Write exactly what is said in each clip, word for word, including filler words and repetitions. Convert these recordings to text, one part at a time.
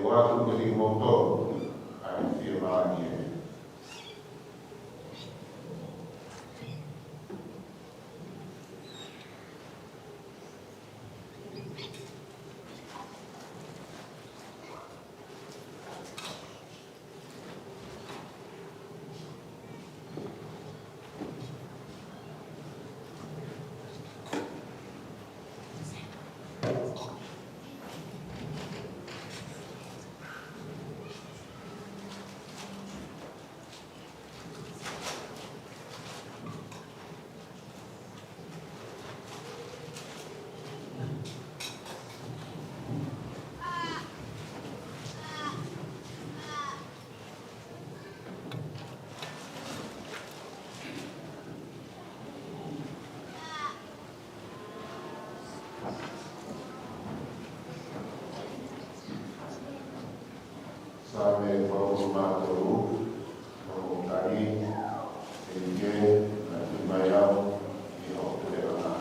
ʻOatu kiate kimoutolu ʻa e fiemālie. Saame uofulu mā tolu, ʻoku tali, ʻEiki, naʻa ke mai au ʻi hoʻo puleʻanga.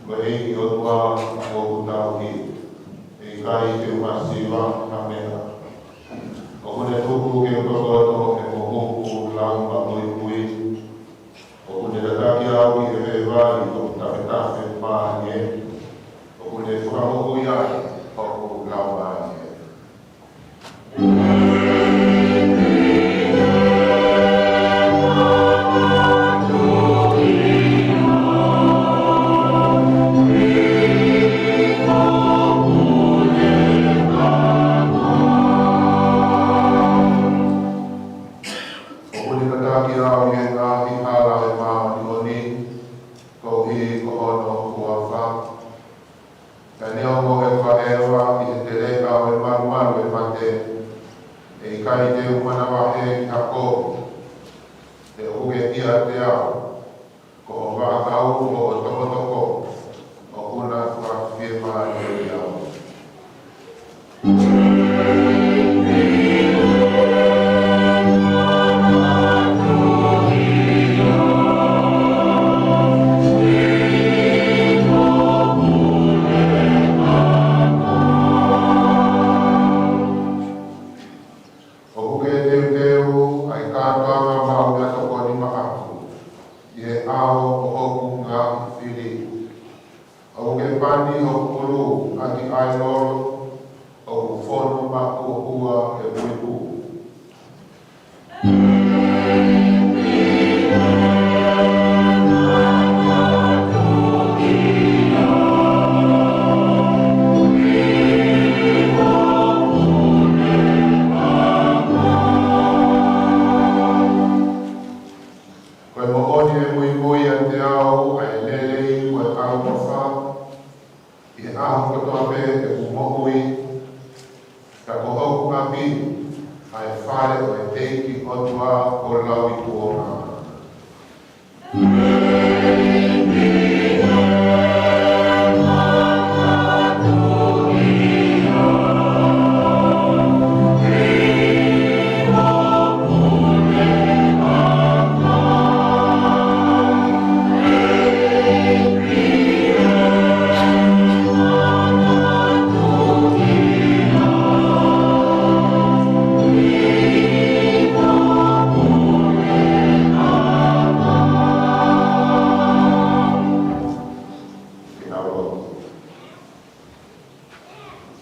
Ko e ʻEiki ʻOtua ʻoku tauhi, ʻe ʻikai te u masiva ha meʻa. ʻOku ne tuku ke u tokoto ʻi he moʻunga lau maʻuiʻui. ʻOku ne tataki au ʻi he veʻe vai ʻoku tafetafe mālie. ʻOku ne fakamoʻui ai hoku laumālie. ʻOku ne tataki au ʻi he ngaahi hala ʻo e māʻoniʻoni, koeʻuhi ko hono huafa. Pea neongo ʻeku vahevahe ʻi he teleʻa ʻo e malumalu ʻo e mate, ʻe ʻikai te u manavahē ki ha kovi. He ʻoku ke ʻiate au, ko ho vaʻakau mo ho tokotoko ʻoku na fakafiemālieʻi au. ʻOku ke teuteu ʻa e kātoanga maʻu meʻatokoni maʻaku ʻi he ʻao ʻo hoku ngaahi fili. ʻOku ke pani hoku ʻulu ʻaki ʻa e lolo, ʻoku fonu maʻuʻuʻua he puipui. Ko e moʻoni ʻe muimui ʻiate au ʻa e lelei mo e ʻaloʻofa ʻi he ʻaho kotoa pē ʻeku moʻui, ka ko hoku ʻapi ʻa e fale ʻo e ʻEiki ʻOtua ʻo lauikuonga.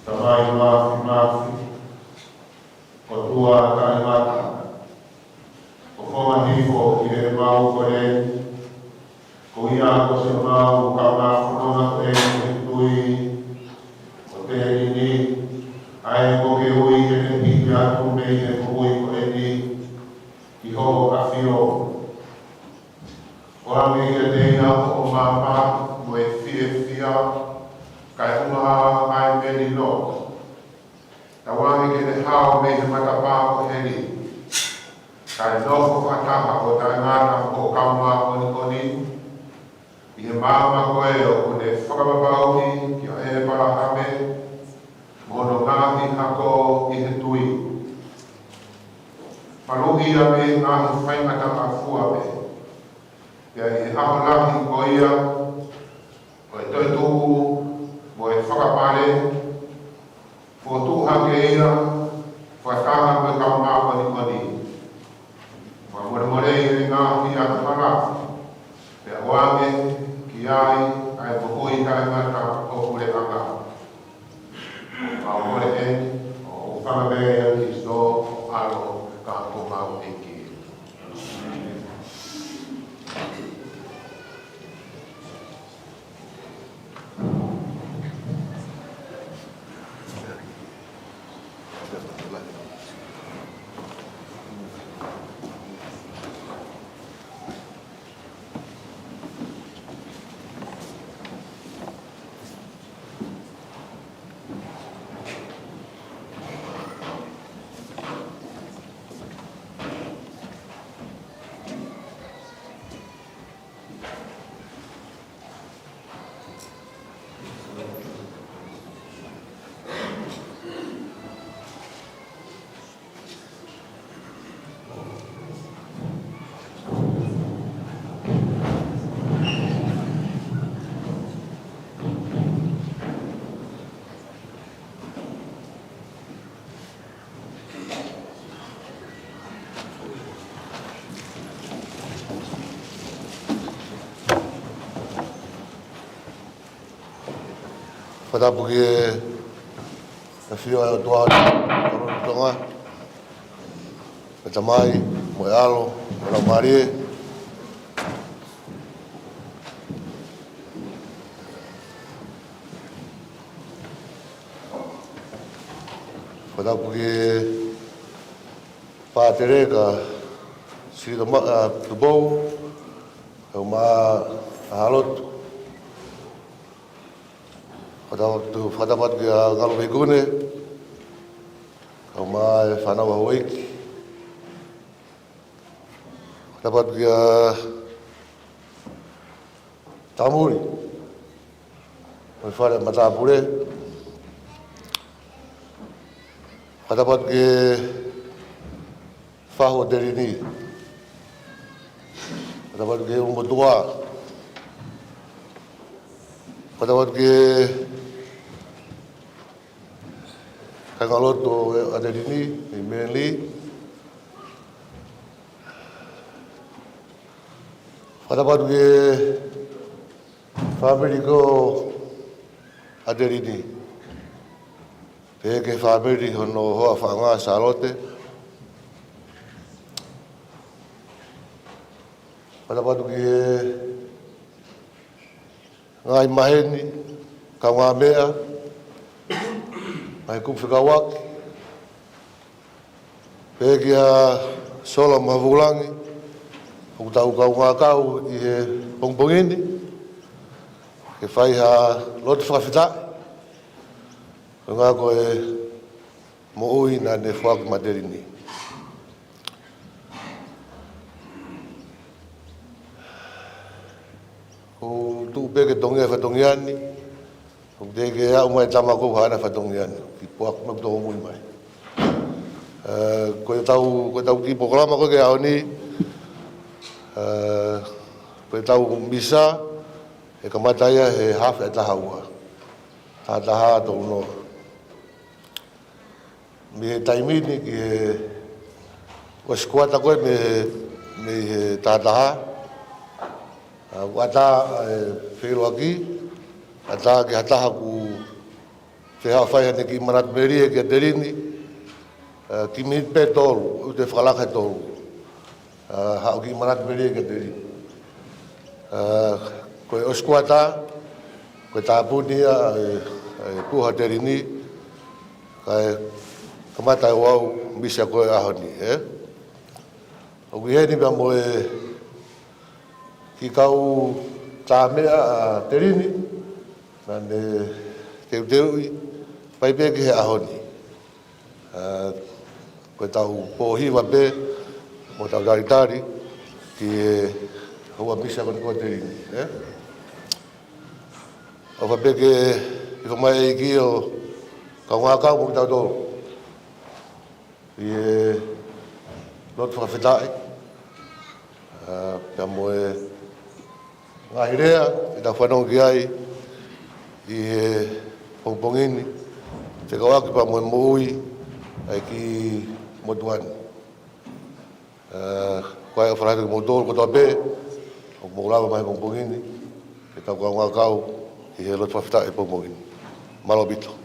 Tamai māfimafi, ʻOtua taʻengata, ʻoku ou hifo ʻi heʻemau kole, ko ia ko siʻomau kaungā fononga ko eni ʻi he tui, ko Telini, ʻa ia ʻoku ke ui ke ne hiki atu mei he moʻui ko eni ki hoʻo ʻafio. ʻOange kiate ia hoʻo maama mo e fiefia, kae ʻumaʻā ʻa e melino. Tauange ke ne hao mei he matapā ko Kae nofo fakataha ʻo taʻengata mo hoʻo kaungā māʻoniʻoni ʻi he maama ko ē ʻoku ne fakapapauʻi kia ʻĒpalahame mo hono ngaahi hako ʻi he tui. Maluʻi ia mei he ngaahi faingataʻa fua pē, pea ʻi he ʻaho lahi ko ia ʻo e toetuʻu mo e fakapale, fokotuʻu hake ia fakataha mo e kaungā māʻoniʻoni. Fakamolemoleʻi ʻene ngaahi angahala, pea ʻoange ki ai ʻa e moʻui taʻengata ʻo e puleʻanga. Mau kole eni ʻo ʻofa pē ʻia Kalaisi ko ho ʻAlo, ka ko homau ʻEiki. Fakatapu ki he ʻafio ʻa e ʻOtua ʻi Tonga, ko e Tamai, mo e ʻAlo, mo e Laumālie. Fakatapu ki he Pātele ka Sili Tama-, ʻa, Tupou, kae ʻumaʻā ʻa Halotu. Fakatapu, fakatapu atu kia Ngaluveikune, kae ʻumaʻā e fānau ʻa houʻeiki. Fakatapu atu kia Tamuli, mo e fale matāpule. Fakatapu atu ki he fahu ʻo Telini. Fakatapu atu ki he ʻulumotuʻa. Fakatapu atu ki he kāingalotu ʻa Telini, ʻi Manly. Fakatapu atu ki he fāmili ko ē ʻa Telini. Pehē ki he fāmili hono hoa faʻahinga Sālote. Fakatapu atu ki he ngaahi maheni, kaungāmeʻa, ngaahi kupu fekauʻaki, pehē kia Sola mo Havulangi, ʻoku tau kaungā kau ʻi he pongipongi ni, ke fai ha lotu fakafetaʻi, koeʻuhi ko e moʻui naʻa ne foaki maʻa Telini. ʻOku tuʻu pē ke tongia e fatongia ni, ʻoku teʻeki ke aʻu mai e tama ko ē ʻo haʻana fatongia ni, kiʻi poaki mai ʻoku tōmui mai. Ē, ko ʻetau, ko ʻetau kiʻi polokalama ko ē ki he ʻaho ni, ē, ko ʻetau misa, ʻe kamata ia he hafe ʻa e taha ua. Taha taha tolu noa. Mei he taimi ni ki he ʻosi kuata ko ē mei he, mei he taha taha. ʻA, ʻoku ʻatā e feʻiloaki, ʻatā ki ha taha ʻoku fie haʻu ʻo fai haʻane kiʻi manatu melie kia Telini, ē, kiʻi miniti pē ʻe tolu, ʻoku te fakalaka he tolu. ʻA, haʻu kiʻi manatu melie kia Telini. ʻA, ko e ʻosi kuata, ko e tāpuni ia e, e puha Telini, kae kamata ʻe au misa ko ē ʻaho ni, ē? ʻOku ʻi heni pea mo e kiʻi kau tāmeʻa ʻa Telini, naʻa ne teuteuʻi, fai pē ki he ʻaho ni. ʻA, Ko ʻetau pōhiva pē, mo ʻetau talitali ki he houa misa ko eni ko ē ʻi he telinga, ē? ʻOfa pē ke hifo mai e ʻEiki ʻo kaungā kau mo kitautolu ʻi he lotu fakafetaʻi, ā, pea mo e ngaahi lea ʻe tau fanongo ki ai ʻi he pongipongi ni, fekauʻaki pea mo e moʻui ʻa e kiʻi motuʻa ni. Ā, ko ia ʻofa lahi atu kiate kimoutolu kotoa pē ʻoku mou lava mai he pongipongi ni ke tau kaungā kau ʻi he lotu fakafetaʻi he pongipongi ni. Mālō ʻaupito.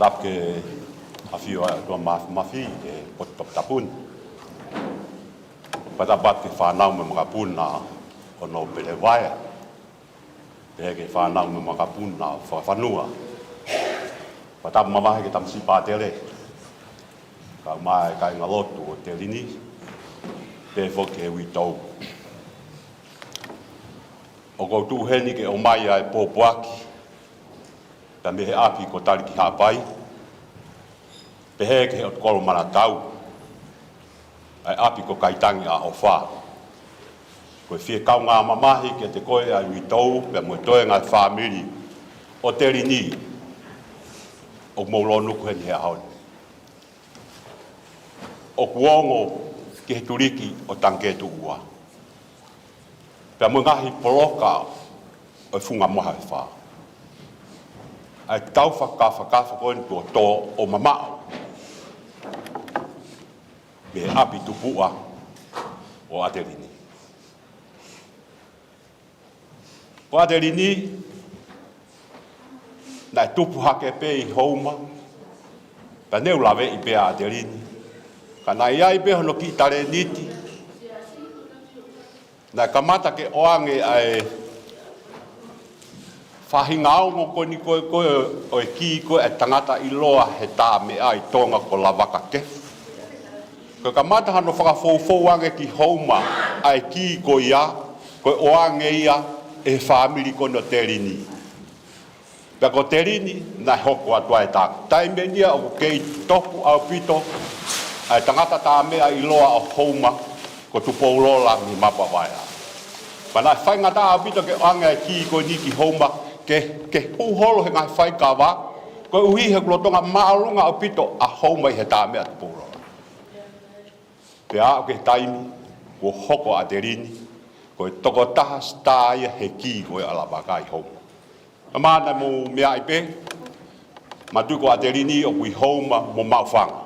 Tapu ki he ʻAfio ʻa e ʻOtua Māfimafi ʻi he potu toputapu ni. Fakatapu atu ki he fānau mo e makapuna ʻo Nōpele Vaea. Pehē ki he fānau mo e makapuna ʻo Fakafanua. Fakatapu mavahe ki he tamasiʻi pātele, kae ʻumaʻā e kāingalotu ʻo Telini, pehē foki ki he uitou. ʻOku ou tuʻu heni ke ʻomai ʻa e pōpoaki, pea mei he ʻapi ko Taliki Haʻapai, pehē ki he ʻOtukolo Manatau, ʻa e ʻapi ko Kaitangi ʻa ʻOfa. Ko e fie kaungā mamahi kiate koe ʻa e uitou, pea mo e toenga ʻo e fāmili ʻo Telini, ʻoku mou lōnuku heni he ʻaho ni. ʻOku ongo ki he tuliki ʻo Tangikē Tuʻua, pea mo e ngaahi poloka ʻo e Funga Moheofā, ʻa e tau fakafakafa ko eni kuo tō ʻo mamaʻo mei he ʻapi tupuʻa ʻo ʻAtelini. Ko ʻAtelini, naʻe tupu hake pē ʻi Houma, pea ne u laveʻi pē ʻa ʻAtelini. Ka naʻe ʻi ai pē hono kiʻi talēniti. Naʻe kamata ke ʻoange ʻa e faʻahinga ongo ko eni ko ē, ko ē ʻo e kī ko ē ʻa e tangata ʻiloa he tā meʻa ʻi Tonga ko Lavaka Kefu. Ko e kamata hano fakafoufou ange ki Houma ʻa e kī ko ia, ko e ʻoange ia ʻe he fāmili ko eni ʻo Telini. Pea ko Telini naʻe hoko atu ai e tā. Taimi eni ia ʻoku kei topu ʻaupito ʻa e tangata tā meʻa ʻiloa ʻo Houma, ko Tupoulola mei Mapuavaea. Pea naʻe faingataʻa ʻaupito ke ʻoange ʻa e kī ko eni ki Houma ke, ke hū holo he ngaahi faikava, koeʻuhi he kuo lolotonga māʻolunga ʻaupito ʻa Houma ʻi he tā meʻa ʻa Tupoulola. Pea aʻu ki he taimi kuo hoko ʻa ʻAtelini ko e tokotaha sitā ia he kī ko ē ʻa Lavaka ʻi Houma. Ka mahalo naʻa mou meaʻi pē, manatuʻi ko ʻAtelini ʻoku ʻi Houma mo Maʻufanga.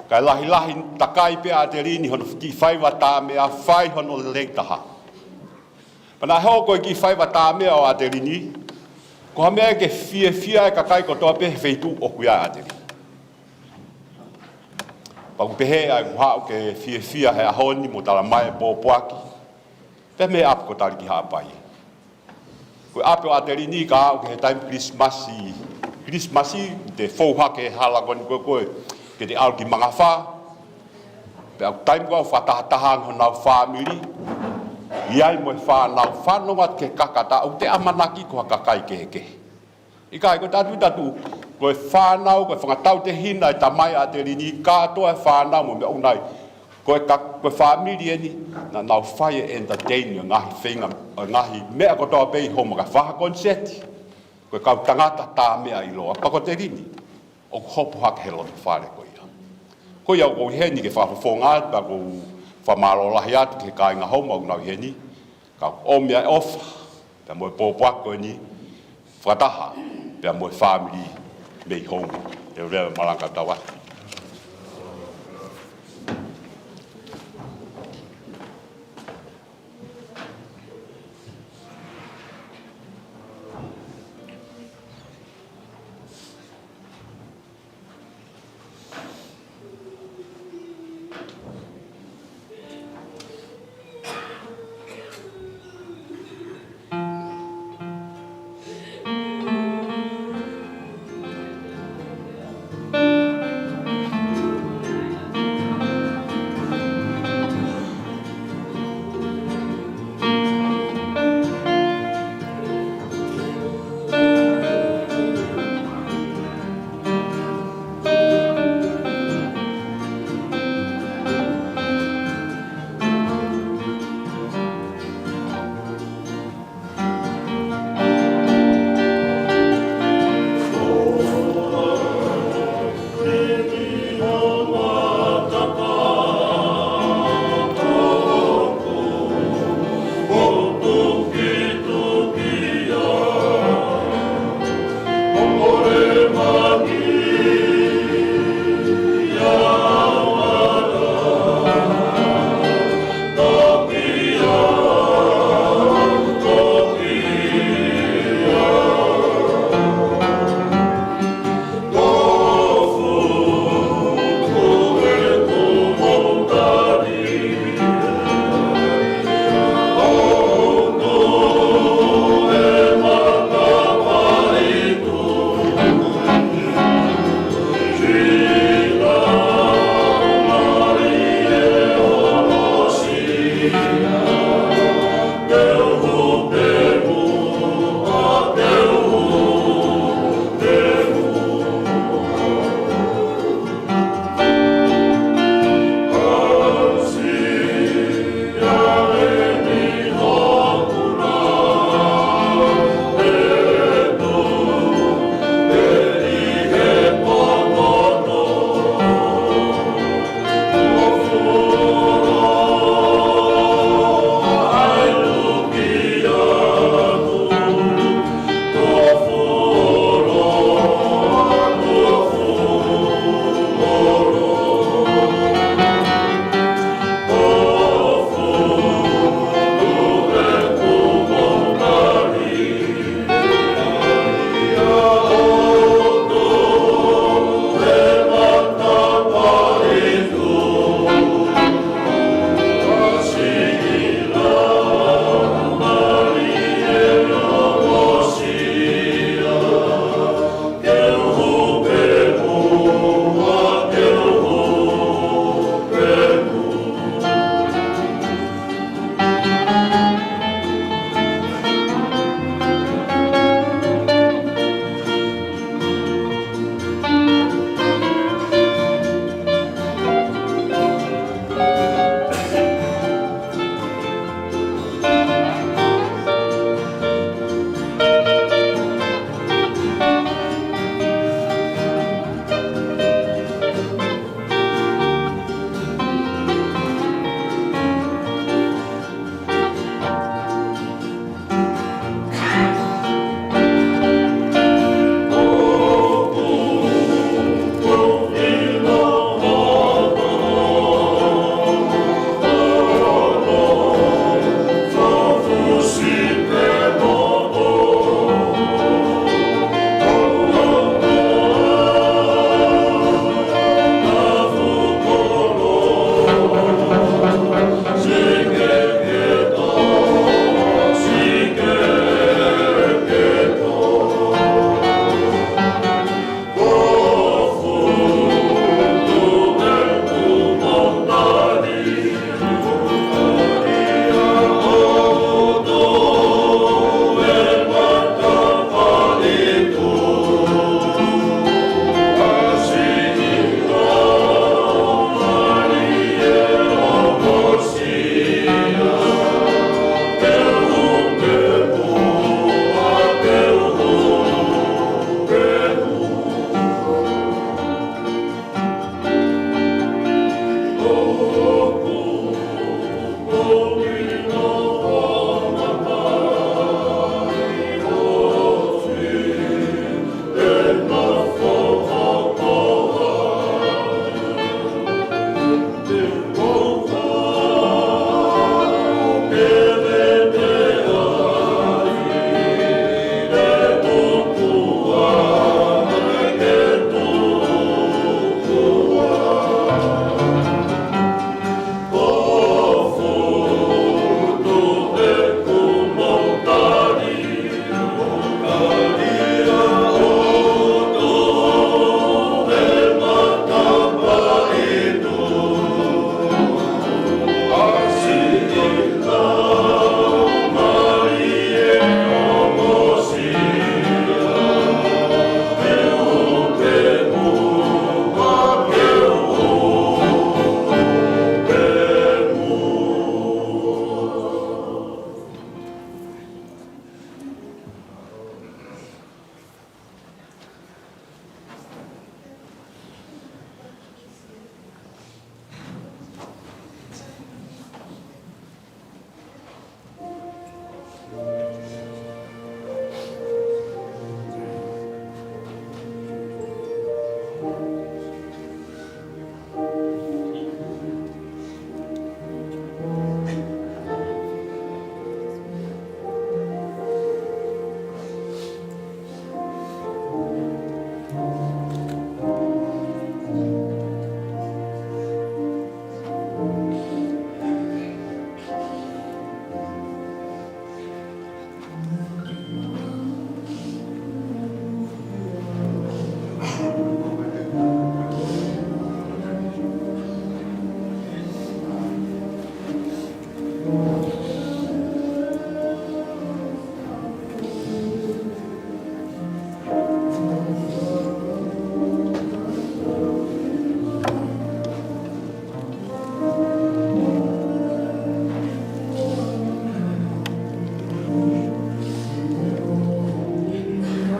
Kae lahilahi takai pē ʻa ʻAtelini hono kiʻi faiva tā meʻa, fai hono lelei taha. Pea naʻe hoko ko e kiʻi faiva tā meʻa ʻo ʻAtelini ko ha meʻa ke fiefia e kakai kotoa pē he feituʻu ʻoku ʻi ai ʻa ʻAtelini. Pea ʻoku pehē ai ʻoku haʻu ke fiefia he ʻaho ni mo tala mai e pōpoaki, pea mei he ʻapi ko Taliki Haʻapai. Ko e ʻapi ʻo ʻAtelini ka aʻu ki he taimi Kilisimasi, Kilisimasi te fou hake he hala ko eni ko ē ko ē ke te ʻalu ki Mangafā. Pea ʻoku taimi ko ē ʻoku fakatahataha ange honau fāmili, ʻi ai mo e fānau, fanongo atu ki he kakata, ʻoku te ʻamanaki ko ha kakai kehekehe. ʻIkai, ko e tatu tatu, ko e fānau, ko e fanga tautehina ʻa e tamai ʻa ʻAtelini, kātoa e fānau mo e meʻa ʻoku nau, ko e ka, ko e fāmili eni, naʻa nau fai e entertain ʻo e ngaahi feinga, ʻo e ngaahi meʻa kotoa pē ʻi Houma, kae fai ha koniseti. Ko e kau tangata tā meʻa ʻiloa, pea ko ʻAtelini ʻoku hopo hake he loto fale ko ia. Ko ia ʻoku ou ʻi heni ke fakafofonga atu, pea ʻoku ou fakamālō lahi atu ki he kāinga Houma ʻoku nau ʻi heni, ka ʻoku ʻomi ʻa e ʻofa pea mo e pōpoaki ko eni fakataha pea mo e fāmili mei Houma. Leveleva e malanga, tau atu.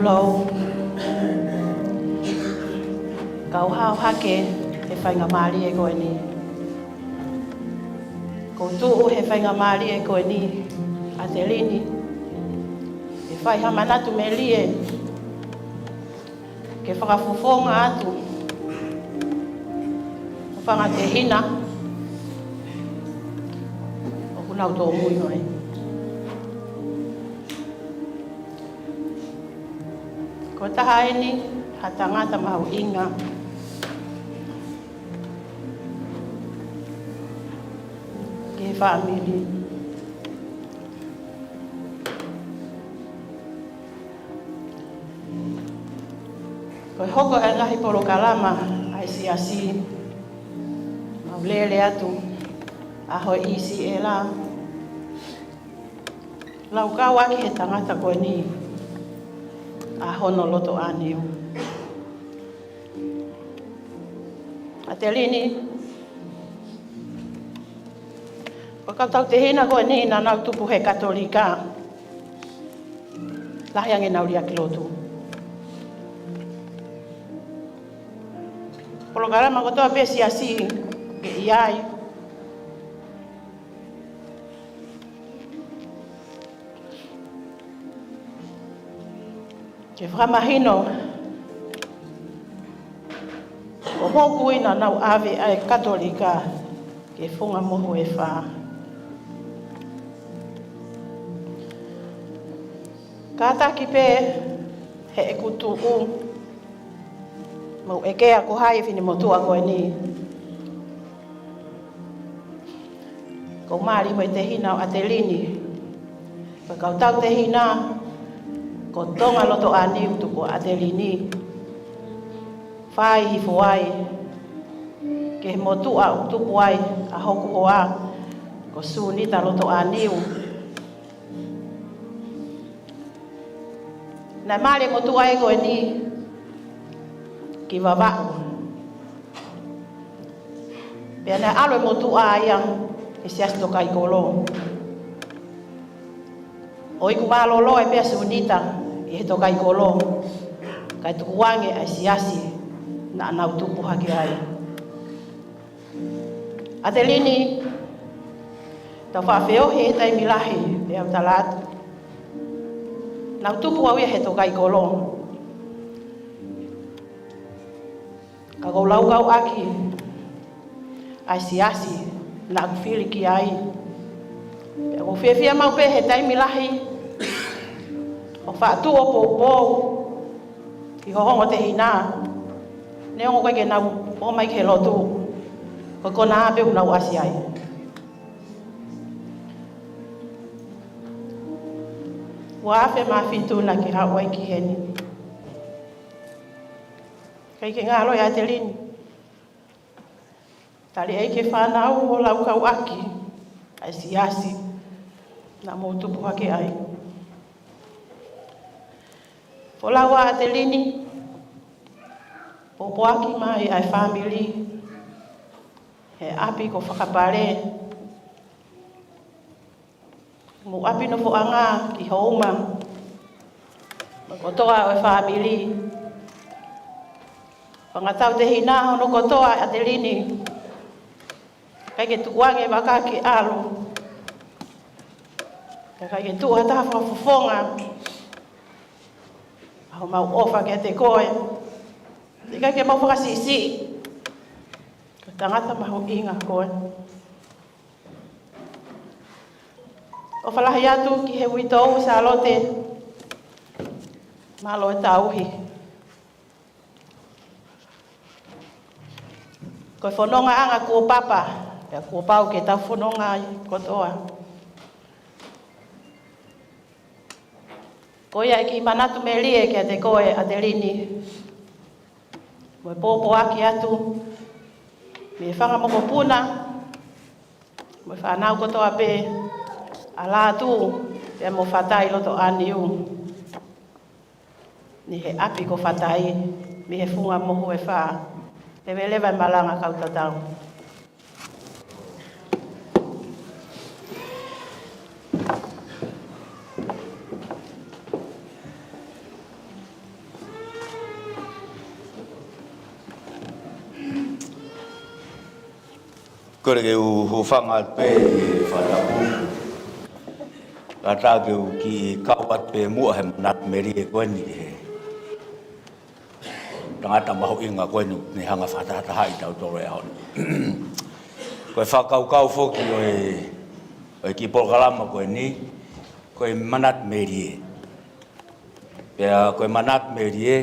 Lou, kau hao hake he faingamālie ko eni. Ko u tuʻu he faingamālie ko eni, ʻAtelini, ʻe fai ha manatu melie ke fakafofonga atu ʻa e fanga tehina ʻoku nau tōmui ai. Ko e taha eni ha tangata mahuʻinga ki he fāmili. Ko e hoko ʻa e ngaahi polokalama ʻa e siasi, mau lele atu ʻaho ʻe ʻi siʻela, laukau ʻaki he tangata ko eni ʻa hono loto ʻāniu. ʻAtelini, ko e kau tautehina ko eni naʻa nau tupu he Katolika, lahi ange ʻenau liʻaki lotu. Polokalama kotoa pē siasi ke ʻi ai, ke fakamahino ʻoku moʻui naʻa nau ʻave ʻa e Katolika ki he funga mohu ʻe fā. Kātaki pē heʻeku tuʻu, mau ʻeke ko hai e finemotuʻa ko eni. Ko u mali mo e tehina ʻo ʻAtelini. Ko e kau tautehina ko Tonga Lotoʻāniu tuku ʻa ʻAtelini. Fai hifo ai ki he motuʻa ʻoku tupu ai ʻa hoku hoa ko Sunita Lotoʻāniu. Naʻe mali e motuʻa ko eni ki Vavaʻu. Pea naʻe ʻalu e motuʻa ia he siasi Tokaikolo. ʻOku mālōlō ai pē ʻa Sunita ʻi he Tokaikolo, kae tukuange ʻa e siasi naʻa nau tupu hake ai. ʻAtelini, tau faʻa feohi he taimi lahi, pea u tala atu, naʻa ku tupu au ia he Tokaikolo. Ka ko u laukau ʻaki ʻa e siasi naʻa ku fili ki ai. Pea ko u fiefia maʻu pē he taimi lahi ʻo faʻa tuʻu ʻo poupou ki ho ongo tehina, neongo ʻikai ke nau ō mai ki he lotu, ko e konā pē ʻoku nau ʻasi ai. Ua afe mā fitu naʻa ke haʻu ai ki heni. ʻIkai ke ngalo ʻia ʻAtelini. Tali ʻEiki e fānau ʻo laukau ʻaki ʻa e siasi naʻa mou tupu hake ai. Folau ʻa ʻAtelini, pōpoaki mai ʻa e fāmili he ʻapi ko Fakapale. Mo ʻapi nofoʻanga ki Houma, mo e kotoa ʻo e fāmili. Fanga tautehina hono kotoa ʻa ʻAtelini. ʻIkai ke tukuange e vaka ke ʻalu. ʻIkai ke tuʻu ha taha fakafofonga ʻa homau ʻofa kiate koe. ʻIkai ke mau fakasiʻisiʻi. Ko e tangata mahuʻinga koe. ʻOfa lahi atu ki he uitou Sālote, mālō e tauhi. Ko e fonongaʻanga kuo papa, pea kuo pau ke tau fononga ai kotoa. Ko ia e kiʻi manatu melie kiate koe ʻAtelini. Mo e pōpoaki atu mei he fanga mokopuna, mo e fānau kotoa pē, ʻa Lātū, pea mo Fatai Lotoʻāniu. Mei he ʻapi ko Fatai, mei he funga mohu ʻe fā. Leveleva e malanga kau tatau. Kole ke u hūfanga atu pē he fakatapu. Kātaki ke u kiʻi kau atu pē muʻa he manatu melie ko eni ki he tangata mahuʻinga ko eni ne hanga fakatahatahaʻi kitautolu he ʻaho ni. Ko e fakakaukau foki ʻo e, ʻo e kiʻi polokalama ko eni, ko e manatu melie. Pea ko e manatu melie,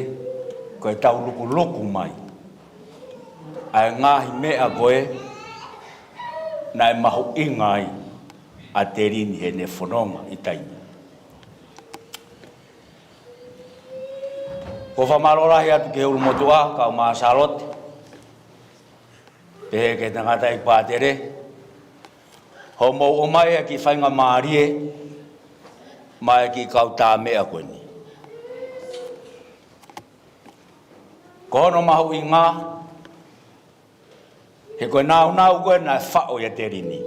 ko e tau lukuluku mai ʻa e ngaahi meʻa ko ē naʻe mahuʻinga ai ʻa Telini heʻene fononga ʻi taimi. Ko e fakamālō lahi atu ki he ʻulumotuʻa, kau Māsalote, pehē ki he tangataʻeiki pātele, hoʻomou ʻomai ʻa e kiʻi faingamālie maʻa e kiʻi kau tā meʻa ko eni. Ko hono mahuʻinga, he ko e nāunau ko ē naʻe faʻo ʻia Telini,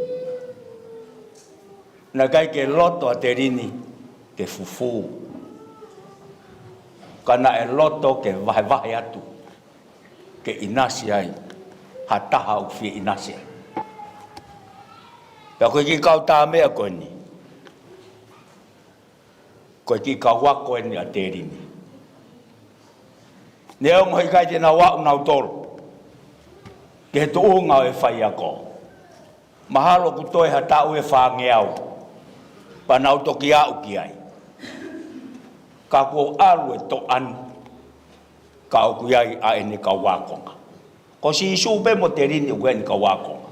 naʻe ʻikai ke loto ʻa Telini ke fufū, ka naʻe loto ke vahevahe atu ke ʻinasi ai ha taha ʻoku fie ʻinasi ai. Pea ko e kiʻi kau tā meʻa ko eni, ko e kiʻi kau ako eni ʻa Telini. Neongo he ʻikai te nau aʻu nautolu ki he tuʻunga ʻo e faiako, mahalo ʻoku toe ha taʻu ʻe fāngeau pea nau toki aʻu ki ai. Ka kuo ʻalu e toʻa ni, ka ʻoku ʻi ai ʻa ʻene kau ākonga. Ko Sīsū pē mo Telini ʻoku ʻi ai ʻene kau ākonga.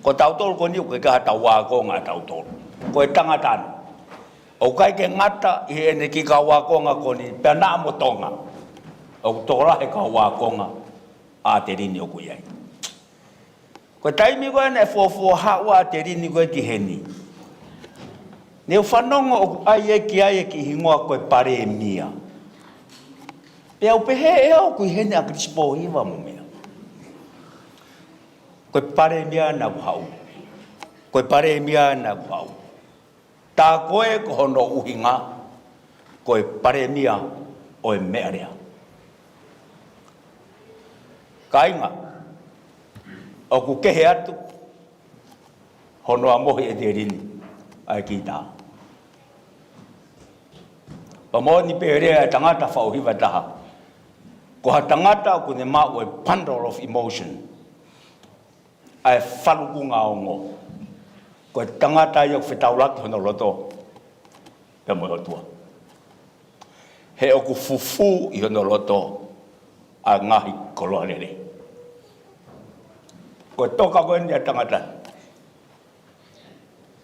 Ko tautolu ko eni ʻoku ʻikai ha tau ākonga ʻa tautolu. Ko e tangata ni. ʻOku ʻikai ke ngata ʻi heʻene kiʻi kau ākonga ko eni, pea naʻa mo Tonga, ʻoku tokolahi e kau ākonga ʻa Telini ʻoku ʻi ai. Ko e taimi ko ē naʻe fuofua haʻu ai ʻa Telini ko ē ki heni, ne u fanongo ʻoku ʻai ki ai e kiʻi hingoa ko e Palēmia. Pea u pehē, ʻe au ʻoku ʻi heni ʻa Kilisi Pōhiva mo meʻa. Ko e Palēmia naʻa ku haʻu. Ko e Palēmia naʻa ku haʻu. Tā ko ē ko hono ʻuhinga, ko e Palēmia ʻo e meʻalea. Kāinga, ʻoku kehe atu hono ʻamohi ʻe Telini ʻa e kītā. Pea moʻoni pē e lea ʻa e tangata faʻu hiva ʻe taha, ko ha tangata ʻoku ne maʻu e bundle of emotion, ʻa e falukunga ongo. Ko e tangata ia ʻoku fetaulaki hono loto pea mo e ʻOtua. He ʻoku fufū ʻi hono loto ʻa e ngaahi koloa lelei. Ko e toka ko eni ʻa e tangata,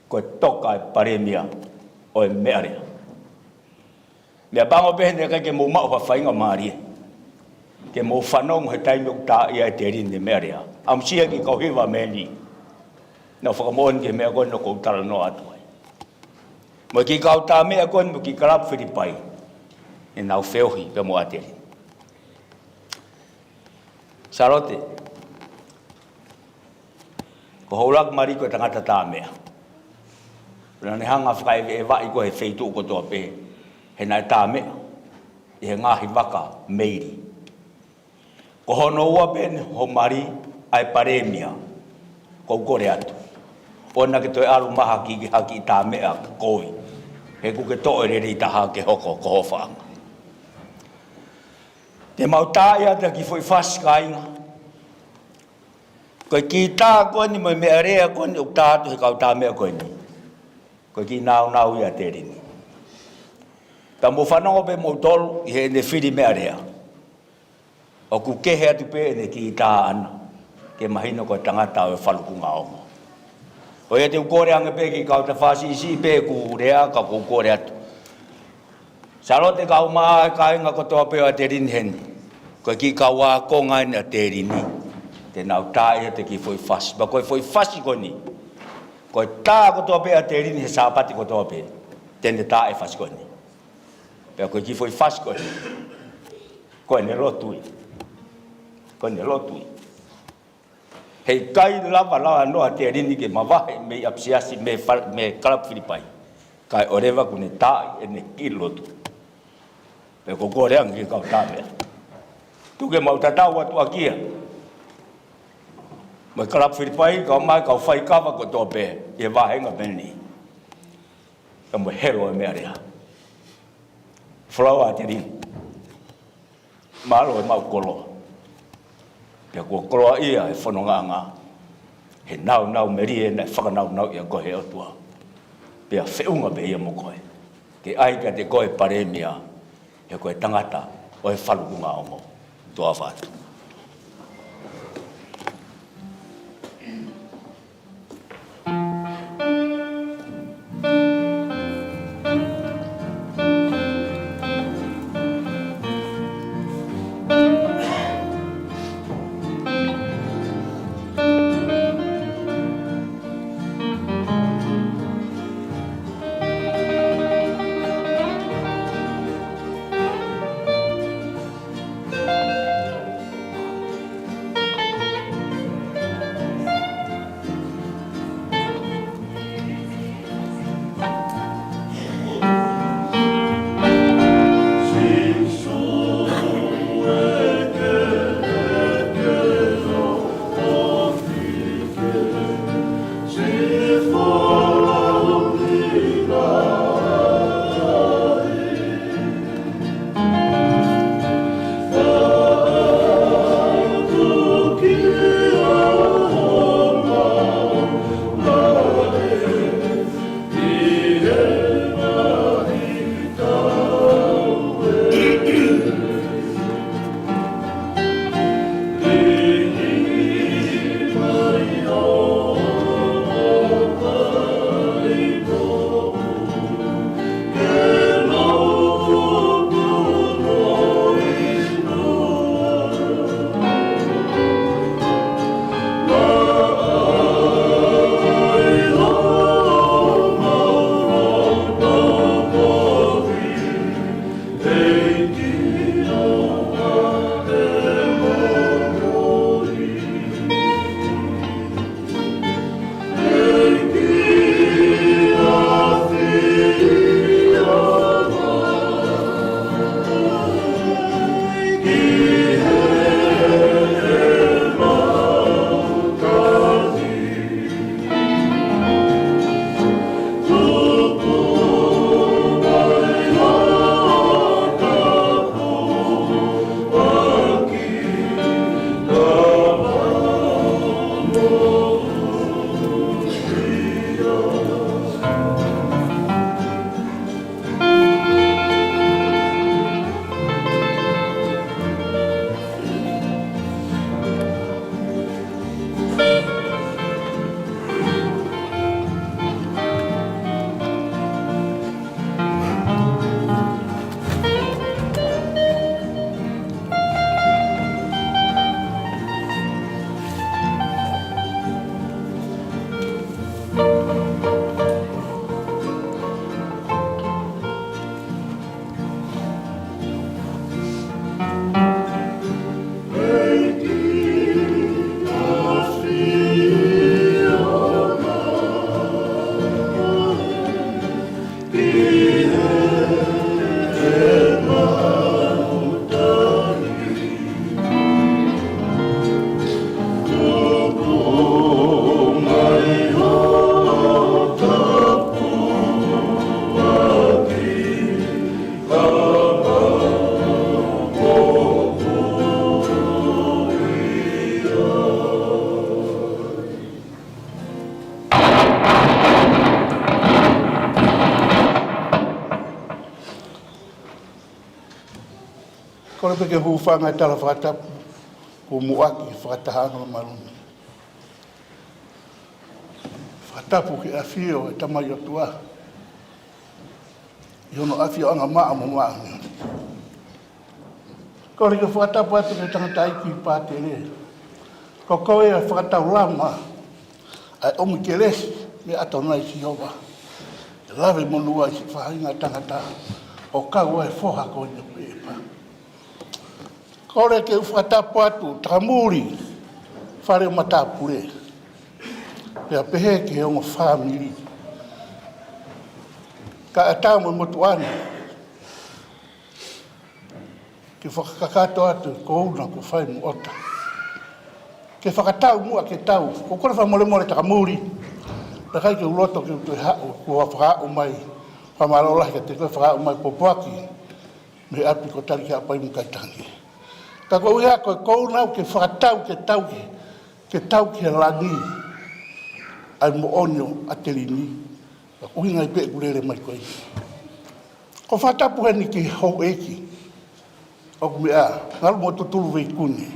ko e toka e Palēmia ʻo e meʻalea. Meʻapango pē he naʻe ʻikai ke mou maʻu ha faingamālie ke mou fanongo he taimi ʻoku tā ai ʻe Telini e meʻalea. ʻAmusia e kiʻi kau hiva meni, naʻa ku fakamoʻoni ki he meʻa ko ē naʻa ku talanoa atu ai. Mo e kiʻi kau tā meʻa ko eni mo e kiʻi kalapu Filipai, ʻenau feohi pea mo ʻa Telini. Sālote, ko hoʻo ʻuluaki mali ko e tangata tā meʻa. Naʻa ne hanga fakaʻeveʻevaʻi koe he feituʻu kotoa pē he naʻe tā meʻa ʻi he ngaahi vaka meili. Ko hono ua pē eni hoʻo mali ʻa e Palēmia, ʻoku ou kole atu, ʻoua naʻa ke toe ʻalu mai ha kiʻi, ha kiʻi tā meʻa kovi, he ʻoku ke toʻo e lelei taha ke hoko ko ho faʻanga. Te mau tā ia ʻi ha kiʻi foʻi fasi, kāinga. Ko e kītā ko eni mo e meʻalea ko eni ʻoku tā atu he kau tā meʻa ko eni, ko e kiʻi nāunau ia ʻa Telini. Pea mou fanongo pē moutolu ʻi heʻene fili meʻalea, ʻoku kehe atu pē ʻene kītā ʻana ke mahino ko e tangata ʻo e falukunga ongo. ʻOku ou kole ange pē ki he kau tā, fāsiʻisiʻi pē ʻeku lea ka ʻoku ou kole atu. Sālote, kau mai, kāinga kotoa pē ʻo ʻa Telini heni, ko e kiʻi kau ākonga eni ʻa Telini. Te nau tā ia ʻi ha kiʻi foʻi fasi. Pea ko e foʻi fasi ko eni, ko e tā kotoa pē ʻa Telini he Sāpate kotoa pē, te ne tā e fasi ko eni. Pea ko e kiʻi foʻi fasi ko eni, ko ʻene lotu ia. Ko ʻene lotu ia. Heʻikai lava lava noa ʻa Telini ke mavahe mei ʻapisiasi, mei fa-, mei kalapu Filipai, kae ʻoua leva kuo ne tā ʻi heʻene kiʻi lotu. Pea ʻoku ou kole ange ki he kau tā meʻa, tuku ke mau tatau atu ʻaki ia. mo e Kalapu Filipai, kae ʻumaʻā e kau faikava kotoa pē ʻi he vāhenga pē ʻeni. Kae mo e helo e meʻalea. Folaua ʻa Telina. Mālō e maʻu koloa. Pea kuo koloaʻia e fonongaʻanga he nāunau melie naʻe fakanaunauʻi ʻaki koe ʻe he ʻOtua. Pea feʻunga pē ia mo koe. Ke ʻai kiate koe Palēmia, he ko e tangata ʻo e falukunga ongo. Tuʻa ʻofa atu. Kole pē ke u hūfanga he tala fakatapu, kuo muʻaki fakatahaʻanga mālohi. Fakatapu ki he ʻafio ʻo e Tamai ʻOtua, ʻi hono ʻafioʻanga maʻa mo maʻa. Kole ke u fakatapu atu ki he tangataʻeiki Pātele. Ko koe ʻa e fakataulama ʻa e ʻomi kelesi mei he ʻAtonai Sihova. ʻE lave monū ai siʻi faʻahinga tangata ʻo kau ai e foha ko eni ʻo Pepa. Kole ke u fakatapu atu, takamuli, fale ʻo matāpule. Pea pehē ki he ongo fāmili. Kae ʻatā mo e motuʻa ni ke fakakakato atu e kouna kuo fai mo ʻOta. Ke fakatau muʻa ke tau. Ko e kole fakamolemole takamuli. Pea ʻikai ke u loto ke u toe haʻu, kuo fakaʻau mai. Fakamālō lahi kiate koe fakaʻau mai pōpoaki mei he ʻapi ko Talikiaʻapai mo Kaitangi. Ka ko e ʻuhinga ko e ʻoku ou nau ke fakatau ke tau ke, ke tau ki he langi ʻa e moʻoni ʻo ʻAtelini. Ko e ʻuhinga ia pē ʻeku lele mai ko eni. Ko e fakatapu heni ki he houʻeiki ʻoku meʻa, Ngalumotutuʻuluveikune.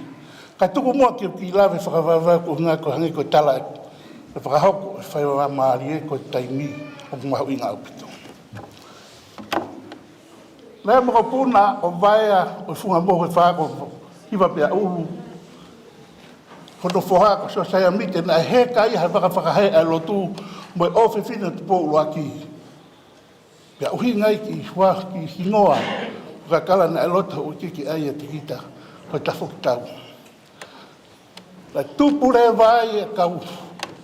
Kae tuku muʻa ke u kiʻi lave fakavaivai ko e ʻuhinga ko e hangē ko e tala ʻe fakahoko ʻe he faingamālie ko e taimi ʻoku mahuʻinga ʻaupito. Naʻe mokopuna ʻo Vaea ʻo e Funga Mohu ʻe Fā ko Hiva Peaʻulu, ko hono foha ko Siosaia Mite, naʻe heka ia he vaka fakahē ʻa e lotu mo e ʻofefine ʻo Tupou ʻUluaki. Pea ʻuhinga ia ki he hua, ki he hingoa ʻo e kakala naʻe loto ʻo ʻikai ke ʻai ʻe Tikita ko e Tafoki Tau. Naʻe tupu leva ai e kau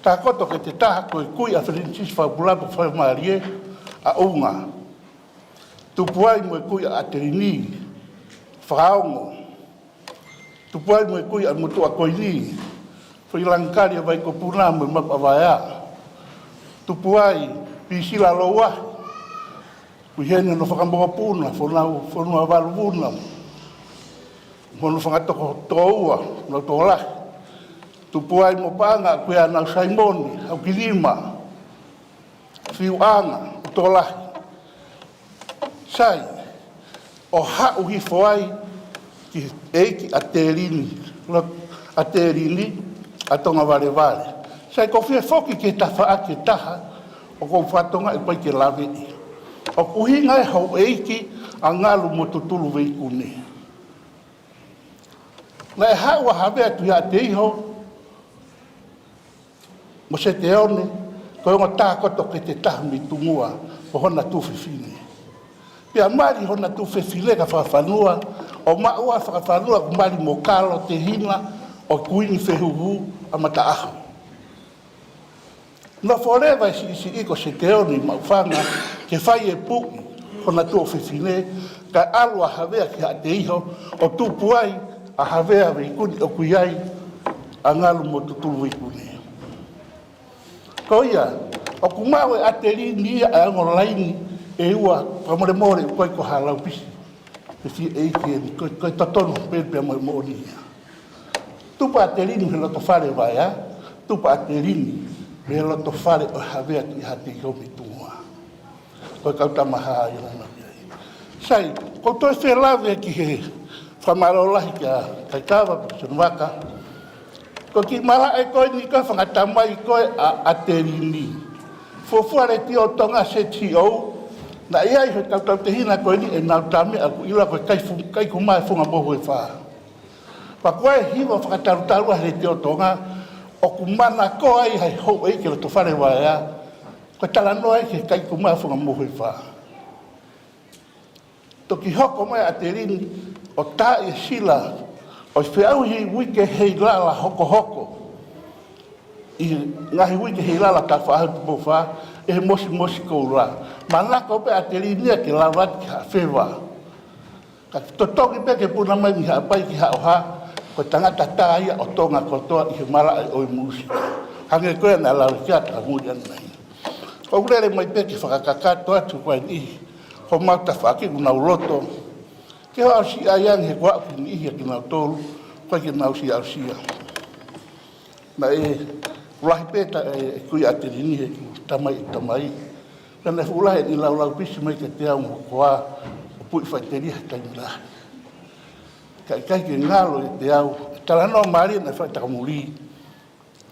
takoto ke te taha ko e kui ʻa Filinisisi Fakapulapu Faimālie ʻa ʻUnga. Tupu ai mo e kui ʻa ʻAtelini Fakaongo. Tupu ai mo e kui ʻa Motuʻa Koini, Foʻi Langikali ʻa Vaikopuna mo e Mapu ʻa Vaea. Tupu ai Pisila Louahi, Kuini Heni hono fakamokopuna, Fonua, Fonua Valuvuna, mo hono fanga toko tokoua, Nautokolahi. Tupu ai mo e paʻanga ʻa Kuini Heni Saimoni, Haukilima, Fiuʻanga, Nautokolahi. Sai, ʻo haʻu hifo ai ki he ʻEiki ʻAtelini, lo-, ʻAtelini ʻa Tonga Valevale. Sai, ʻoku ou fie foki ki he tafaʻaki ʻe taha ʻoku ou fakatokangaʻi ʻoku ʻikai ke laveʻi. ʻOku ʻuhinga ia ʻa e houʻeiki ʻa Ngalumotutuʻuluveikune. Naʻe haʻu ʻa Havea Tuʻihaʻateiho mo Seteone, ko e ongo takoto ke te taha mei Tumua, ko hona tuofefine. Pea mali hona tuofefine kia Fakafanua, ʻo maʻu ʻa Fakafanua kuo mali mo Kalo, tehina ʻo Kuini Fehuhu ʻa Mataʻaho. Nofo leva e siʻisiʻi ko Seteone ʻi Maʻufanga ke fai e puʻi hona tuofefine, kae ʻalu ʻa Havea ki Haʻateiho ʻo tupu ai ʻa Havea Veikune ʻoku ʻi ai ʻa Ngalumotutuʻuluveikune. Ko ia, ʻoku maʻu ʻe ʻAtelini ia ʻa e ongo laini ʻe ua, fakamolemole ʻoku ʻikai ko ha laupisi pe fie ʻeiki eni, ko, ko e totonu pē pea mo e moʻoni ia. Tupu ʻa ʻAtelini mei he loto fale ʻo Vaea, tupu ʻa ʻAtelini mei he loto fale ʻo Havea Tuʻihaʻateiho mei Tumua. Ko e kau tama hā ia naʻa nau ʻi ai. Sai, ʻoku ou toe felave ki he fakamālō lahi kia Kaikava, Penisoni Vaka. Ko e kiʻi malaʻe ko eni ko e fanga tamai ko ē ʻa, ʻAtelini. Fuofua Letiō Tonga Z C O, naʻe ʻi ai he kau tautehina ko eni ʻenau tama ʻoku ʻiloa ko e kai fu-, Kaikumā ʻo e Funga Mohu ʻe Fā. Pea ko e hiva fakatalutalu ʻa Letiō Tonga, ʻoku manakoa ai ʻa e houʻeiki loto fale Vaea, ko e talanoa ia ki he Kaikumā ʻo e Funga Mohu ʻe Fā. Toki hoko mai ʻa ʻAtelini ʻo taaʻi e sila ʻo e feʻauhi uike heilala hokohoko ʻi he ngaahi uike heilala Taʻu Faʻahou Tupou Fā ʻe he Mosimosi Koula. Manako pē ʻa ʻAtelini ia ke lava atu ki Haʻafeva. Ka totongi pē ke puna mai mei Haʻapai ki Haʻoha, ko e tangata tā ia ʻo Tonga kotoa ʻi he malaʻe ʻo e mūsika. Hangē ko ia naʻe lau ki ai ʻa Takamuli ʻanenai. ʻOku ou lele mai pē ke fakakakato atu ko eni homau tafaʻaki ʻoku nau loto ke aʻusia ange he ko au ki niʻihi ʻa kinautolu ʻoku ʻikai ke nau siʻi aʻusia. Naʻe fuʻu lahi pē ta-, e, e kui ʻa ʻAtelini he ʻeku tamai, ʻeku tamai. Ka naʻe fuʻu lahi ʻene laulaupisi mai kiate au mo hoku hoa ʻo puʻi faʻiteliha he taimi lahi. Ka ʻikai ke ngalo ʻiate au e talanoa mālie naʻe fai ʻe Takamuli.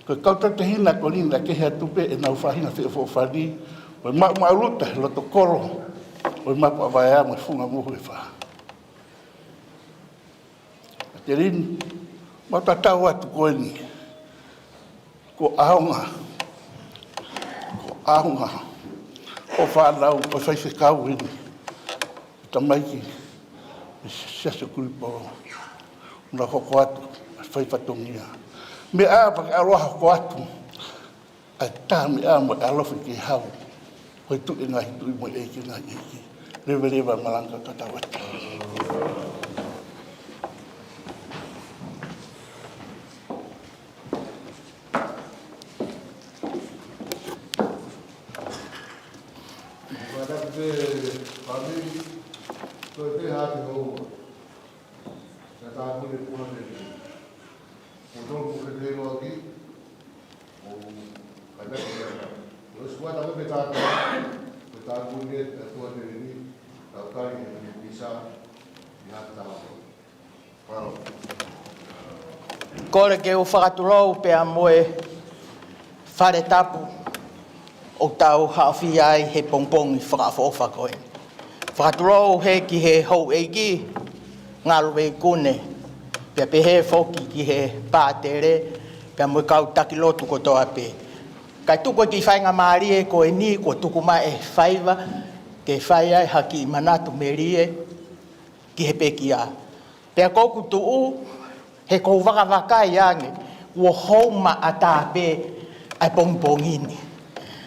Ko e kau tautehina ko eni naʻe kehe atu pē ʻenau faʻahinga feʻofoʻofani, ʻo e maʻumaʻuluta he loto kolo ʻo e Mapu ʻa Vaea mo e Funga Mohu ʻe Fā. ʻAtelini, mau tatau atu ko eni. Ko e ʻaonga, ko e ʻaonga ʻo e fānau, ko e faifekau eni, tamaiki ʻo e Siasi ʻo Kuiupoʻou, naʻa nau hoko atu ʻo fai fatongia. Meʻa pē ke ʻalu ʻo hoko atu ʻa e tama ia mo e ʻalofi ke hau ko e Tuʻi ʻo e ngaahi tuʻi mo e ʻEiki ʻo e ngaahi ʻeiki. Leveleva e malanga, tatau atu. Kātaki pē fāmili, toe pē haʻate houa. Ka tāpuni e puha pē. Ko tolu ko ke te loa ki, ʻo kātaki pē ata. Ko e sikuata ko pē tāpuni, ko tāpuni e ʻOtua Telini, tau kali e pisa, ʻi ha tāpuni. Kole ke u fakatulou pea mo e fale tapu ʻoku tau haʻofia ai he pongipongi fakaʻofoʻofa ko ē. Fakatulou heni ki he houʻeiki, Ngaluveikune, pea pehē foki ki he pātele, pea mo e kau taki lotu kotoa pē. Kae tuku e kiʻi faingamālie ko eni kuo tuku mai e faiva, ke fai ai ha kiʻi manatu melie ki he pekia. Pea ʻoku ou tuʻu he ʻoku ou vakavakai ange, kuo hou maʻata pē ʻa e pongipongi ni.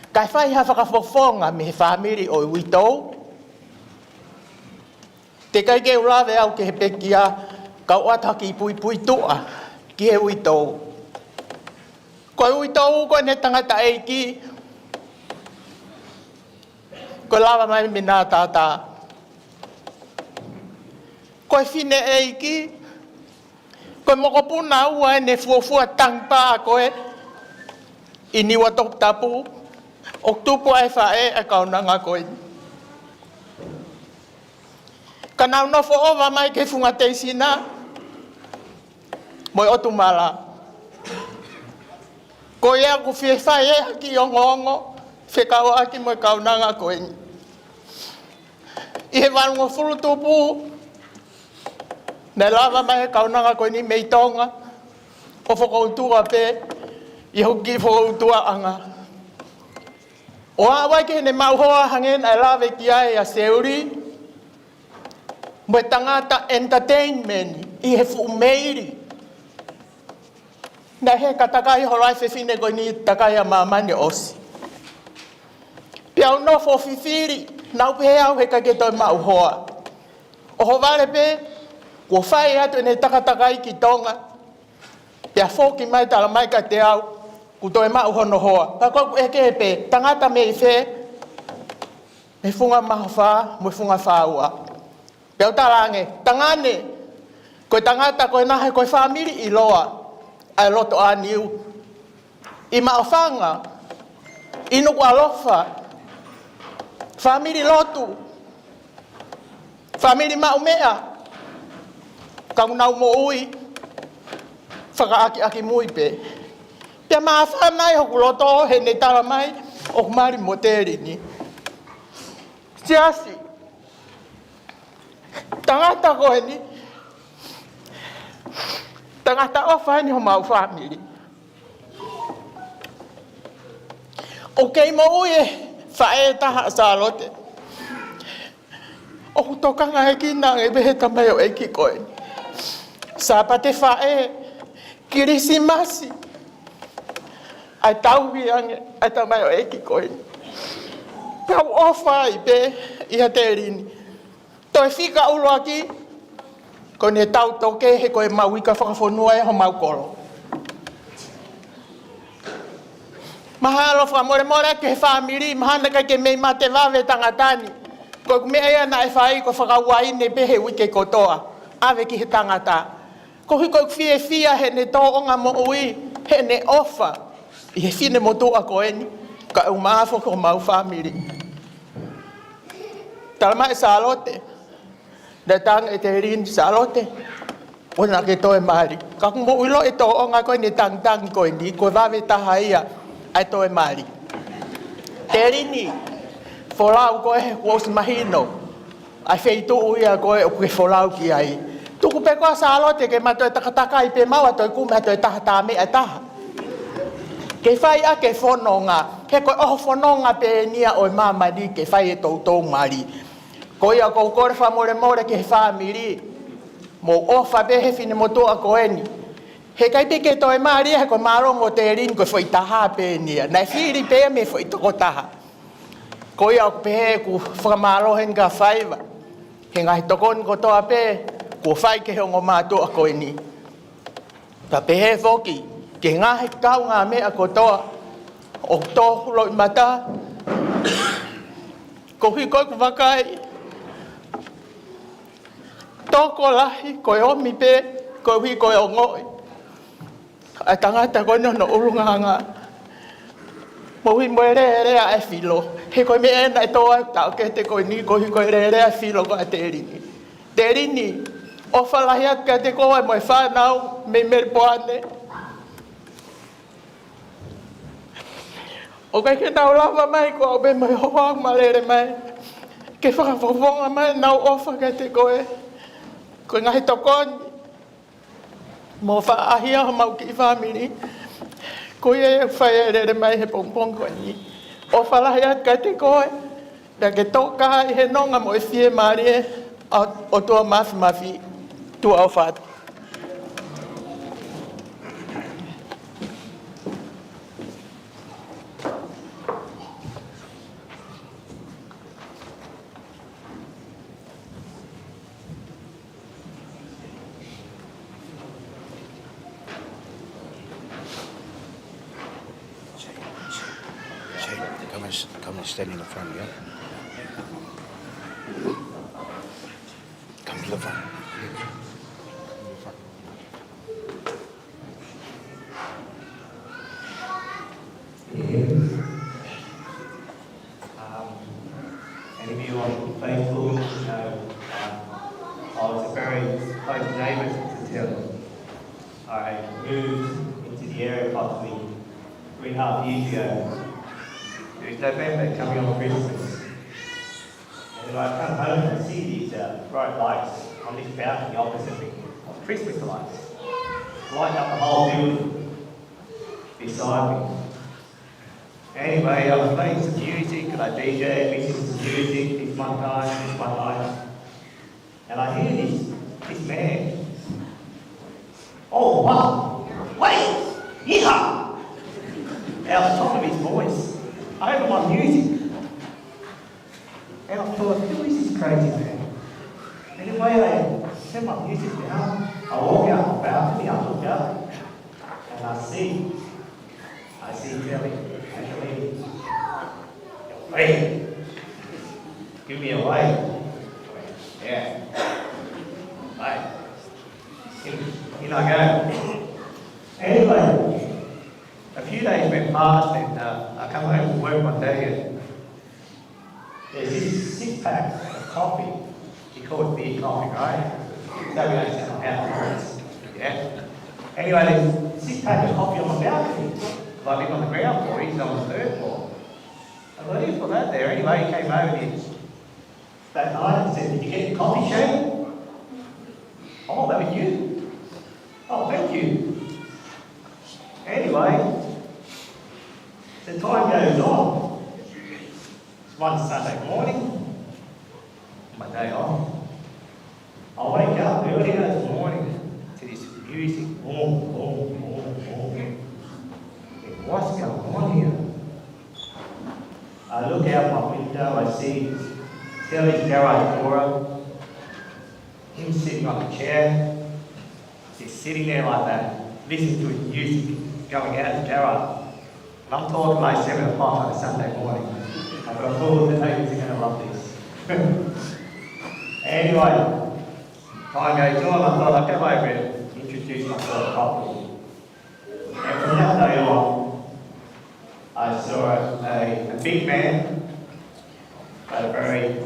Kae fai ha fakafofonga mei he fāmili ʻo e uitou. Teʻeki ai ke u lave au ki he pekia, kau ʻoatu ha kiʻi puipuituʻa ki he uitou. Ko e uitou ko eni tangataʻeiki, ko e lava mai mei Nātātā. Ko e fineʻeiki, ko e mokopuna ua ʻene fuofua tangipā ko ē ʻi Niuatoputapu, ʻoku tupu ai e faʻē ʻa e kaunanga ko ē. Ka nau nofo ʻova mai ki he funga Teisina mo e ʻOtumala. Ko ia ʻoku fie fai ʻe ha kiʻi ongoongo fekauʻaki mo e kaunanga ko eni. ʻI he valungofulu tupu, naʻe lava mai e kaunanga ko eni mei Tonga ʻo fokoutua pē ʻi hoku kiʻi fokoutuaʻanga. ʻO aʻu ai ki heʻene maʻu hoa hangē naʻe lave ki ai ʻa Seuli, mo e tangata entertainment ʻi he fuʻu meili. Naʻe heka takai holo ai e fefine ko eni, takai ʻa māmani ʻosi. Pea u nofo fifili, naʻa ku pehē au heʻikai ke toe maʻu hoa. ʻOhovale pē, kuo fai atu ʻene takatakai ki Tonga. Pea foki mai talamai kiate au, kuo toe maʻu hono hoa. Pea ko ʻeku ʻeke pē, tangata mei fē? Mei he funga Mahofa mo e funga Faua. Pea u talaange, tangane, ko e tangata ko ena he ko e fāmili ʻiloa ʻa e loto ʻa Niu. ʻI Maʻufanga, ʻi Nukuʻalofa, fāmili lotu, fāmili maʻu meʻa, ka ʻoku nau moʻui fakaʻakiʻakimui pē. Pea māfana ai hoku loto heʻene talamai ʻoku mali mo Telini. Siasi, tangata ko eni, tangata ʻofa eni homau fāmili. ʻOku kei moʻui e faʻē ʻe taha ʻa Sālote. ʻOku tokangaekina ange pē he tamaioʻeiki ko eni. Sāpate Faʻē, Kilisimasi, ʻa e tauhi ange ʻa e tamaioʻeiki ko eni. Pea u ʻofa ai pē ʻia Telini. Toe fika ʻuluaki, ko ʻene tau toke he ko e mau ika fakafonua ʻe homau kolo. Mahalo fakamolemole ki he fāmili, mahalo naʻe ʻikai ke mei mate vave e tangata ni. Ko e meʻa ia naʻe fai ko e fakauaine pē he uike kotoa, ʻave ki he tangata. Koeʻuhi ko ʻeku fiefia heʻene tōʻonga moʻui, heʻene ʻofa ʻi he finemotuʻa ko eni, kae ʻumaʻā foki homau fāmili. Talamai ʻe Sālote, naʻe talaange ʻe Telini, Sālote, ʻoua naʻa ke toe mali. Ka ʻoku mou ʻilo e tōʻonga ko eni, tangitangi ko eni, ko e vave taha ia ʻa e toe mali. Telini, folau koe he kuo ʻosi mahino ʻa e feituʻu ia ko ē ʻoku ke folau ki ai. Tuku pē koā Sālote ke ma toe takatakai pē maua, toe kumi ha toe taha tā meʻa ʻe taha ke fai ʻaki e fononga. He ko e ʻoho fononga pē eni ia ʻo e māmani ke fai e toutou mali. Ko ia ʻoku ou kole fakamolemole ki he fāmili, mou ʻofa pē he finemotuʻa ko eni. Heʻikai pē ke toe mali ia he ko e mālō mo Telini ko e foʻi taha pē eni ia. Naʻe fili pē mei he foʻi tokotaha. Ko ia ʻoku pehē ʻeku fakamālō heni kia Faiva he ngaahi tokoni kotoa pē kuo fai ki he ongo mātuʻa ko eni. Pea pehē foki ki he ngaahi kaungāmeʻa kotoa ʻoku tō loʻimata, Koeʻuhi ko ʻeku vakai, tokolahi ko e ʻomi pē, koeʻuhi ko e ongoʻi ʻa e tangata ko eni hono ʻulungaanga. Moʻui mo e lēlea ʻa e filo. He ko e meʻa ena ʻe tō ai ʻeku taʻokete ko eni, koeʻuhi ko e lēlea ʻa e filo ko ē ʻa Telini. Telini, ʻofa lahi atu kiate koe mo e fānau mei Melipoane. ʻOku ʻikai ke nau lava mai, ko au pē mo e hoa ʻoku ma lele mai ke fakafofonga mai ʻenau ʻofa kiate koe. Ko e ngaahi tokoni mo faʻahi ʻa homau kiʻi fāmili, ko ia ʻoku fai ai e lele mai he pongipongi ko eni. ʻOfa lahi atu kiate koe, pea ke toka ʻi he nonga mo e fiemālie ʻa e ʻOtua Māfimafi. Tuʻa ʻofa atu. Shane, Shane, Shane, come and s-, come and stand in the front, yeah? Come to the front. Um, and if you want faithful, you know, um, I was a very close neighbour to Tilly. I moved into the area approximately three and a half years ago. It was November, coming on Christmas. And then I come home and see these, uh, bright lights on this balcony opposite me, of Christmas lights, lighting up the whole building beside me. Anyway, I was playing some music and I D J, mixing some music, this one time, this one time. And I hear this, this man, "Oh, wow, wait, yeehaw!" At the top of his voice, over my music. And I thought, "Who is this crazy man?" Anyway, I set my music down. I walk out the balcony, I look out, and I see, I see Tilly, Angelina. "Hey, give me a wave." Yeah. Right. In, in I go. Anyway, a few days went past and, uh, I come home from work one day and there's this six pack of coffee. He called it beer coffee, right? So we don't sell out, yeah. Anyway, there's six pack of coffee on the balcony. I live on the ground floor, he's on the third floor. I believe for that there. Anyway, he came over and he, that night and said, "Did you get the coffee, Shane?" "Oh, that was you? Oh, thank you." Anyway, the time goes on. One Sunday morning, my day off, I wake up early this morning to this music, boom, boom, boom, boom. What's going on here? I look out my window, I see Tilly's garage door, him sitting on a chair, just sitting there like that, listening to his music going out in the garage. And I'm talking like seven o'clock on a Sunday morning. I thought, "Oh, the neighbours are gonna love this." Anyway, time goes on, I thought I'd come over and introduce myself properly. And from that day on, I saw a, a big man, but a very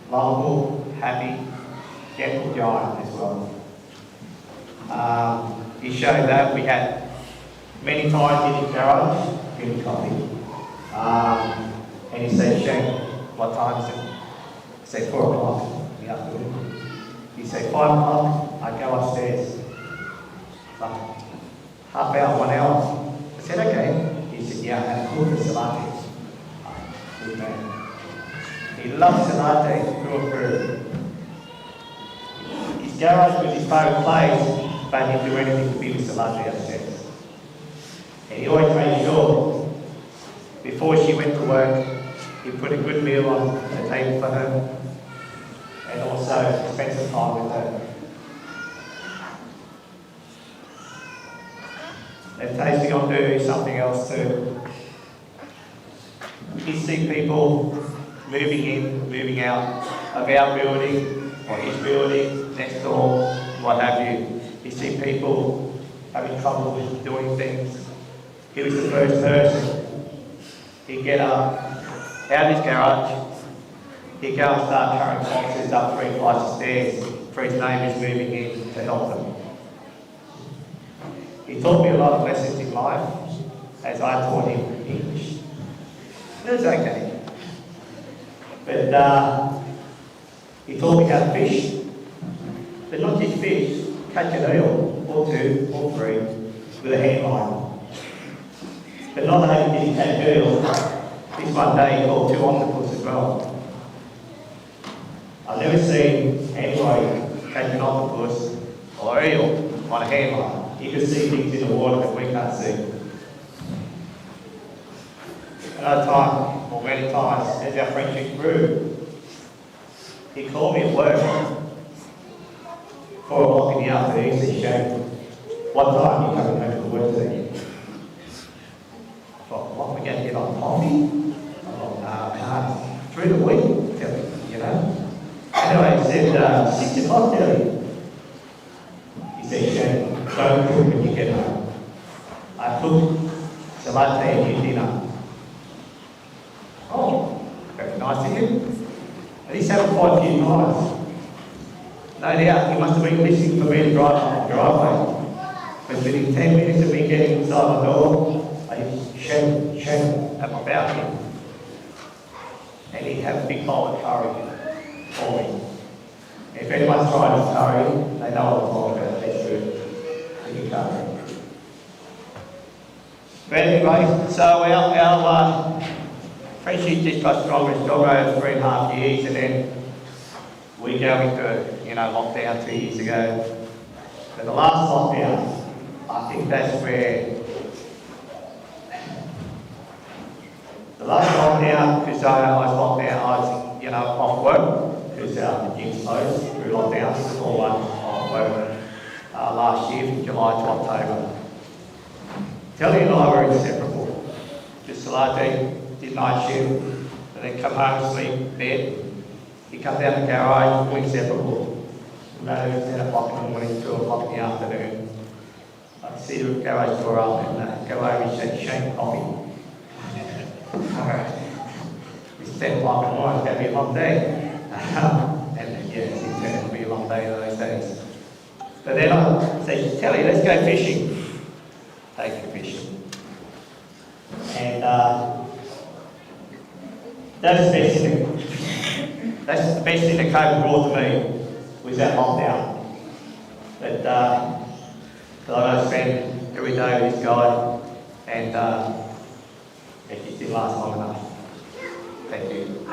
lovable, happy, gentle giant as well. Um, he showed that we had many times in his garage, drinking coffee. Um, and he said, "Shane, what time is it?" I say, "Four o'clock in the afternoon." He say, "Five o'clock, I go upstairs." But half hour, one hour. I said, "Okay." He said, "Yeah, I had a coffee salate." Good man. He loves salate through and through. His garage was his favourite place, but he'd do anything to be with salate upstairs. And he always made sure, before she went to work, he put a good meal on the table for her and also spent some time with her. And tasting on her is something else too. You see people moving in, moving out of our building or his building next door, what have you. You see people having trouble with doing things. He was the first person. He'd get up out of his garage, he'd go and start carrying boxes up three flights of stairs for his neighbours moving in to help them. He taught me a lot of lessons in life as I taught him English. It was okay. But uh, he taught me how to fish. But not just fish, catch an eel or two or three with a hand line. But not only did he catch eels, this one day he caught two octopus as well. I've never seen anybody catch an octopus or eel on a hand line. He could see things in the water that we can't see. Another time, or many times, as our friendship grew, he called me at work four o'clock in the afternoon and said, "Shane, what time are you coming home from work today?" I thought, "What, we going to get on coffee?" I thought, "No, I can't. Through the week, you know." Anyway, he said, uh, "Six o'clock, Daddy." He said, "Shane, don't cook when you get home." I cooked some latte and dinner. Oh, very nice of him. And he's had it quite a few times. No doubt he must have been listening for me to drive up the driveway. But within ten minutes of me getting inside the door, I hear, "Shane, Shane," at my balcony. And he'd have a big bowl of curry for me. If anyone's tried his curry, they know what I'm talking about. That's good. You can curry. But anyway, so our, our uh, friendship just got stronger and stronger over three and a half years, and then we go into, you know, lockdown two years ago. But the last lockdown, I think that's where the last lockdown, because I, I was locked down, I was, you know, off work because uh, the gym's closed through lockdown, so all one off work uh, last year from July to October. Telly and I were inseparable. Just Salate did night shift, and then come home, sleep, bed. He come down the garage, we're inseparable. No, it's ten o'clock in the morning, two o'clock in the afternoon. I see the garage door open, uh, go over and say, "Shane, coffee." All right. It's ten o'clock in the morning, it's going to be a long day. And then, yeah, it turned out to be a long day those days. But then I say, "Telly, let's go fishing." Take you fishing. And uh, that's the best thing that, that's the best thing that COVID brought to me was that lockdown. But uh, I spend every day with this guy, and uh, it just didn't last long enough. Thank you.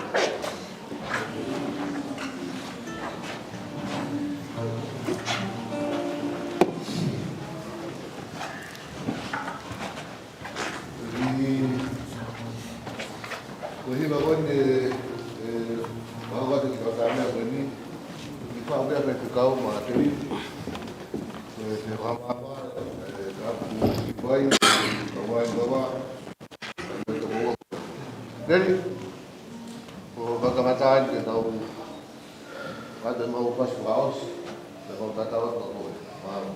Ko e hiva ko eni, ē, ē, mau atu ki he taimi ko eni, ʻi he faʻu pē ʻa e fekau maʻa Teli, ē, ke fakamāmā, ē, ka ku i vai, ka vai, ka vai, ē, ka vai. Teli, ko e kamata eni ke tau, ka te mau pasi fakaʻosi, te mau tatau atu ko koe. Mālō.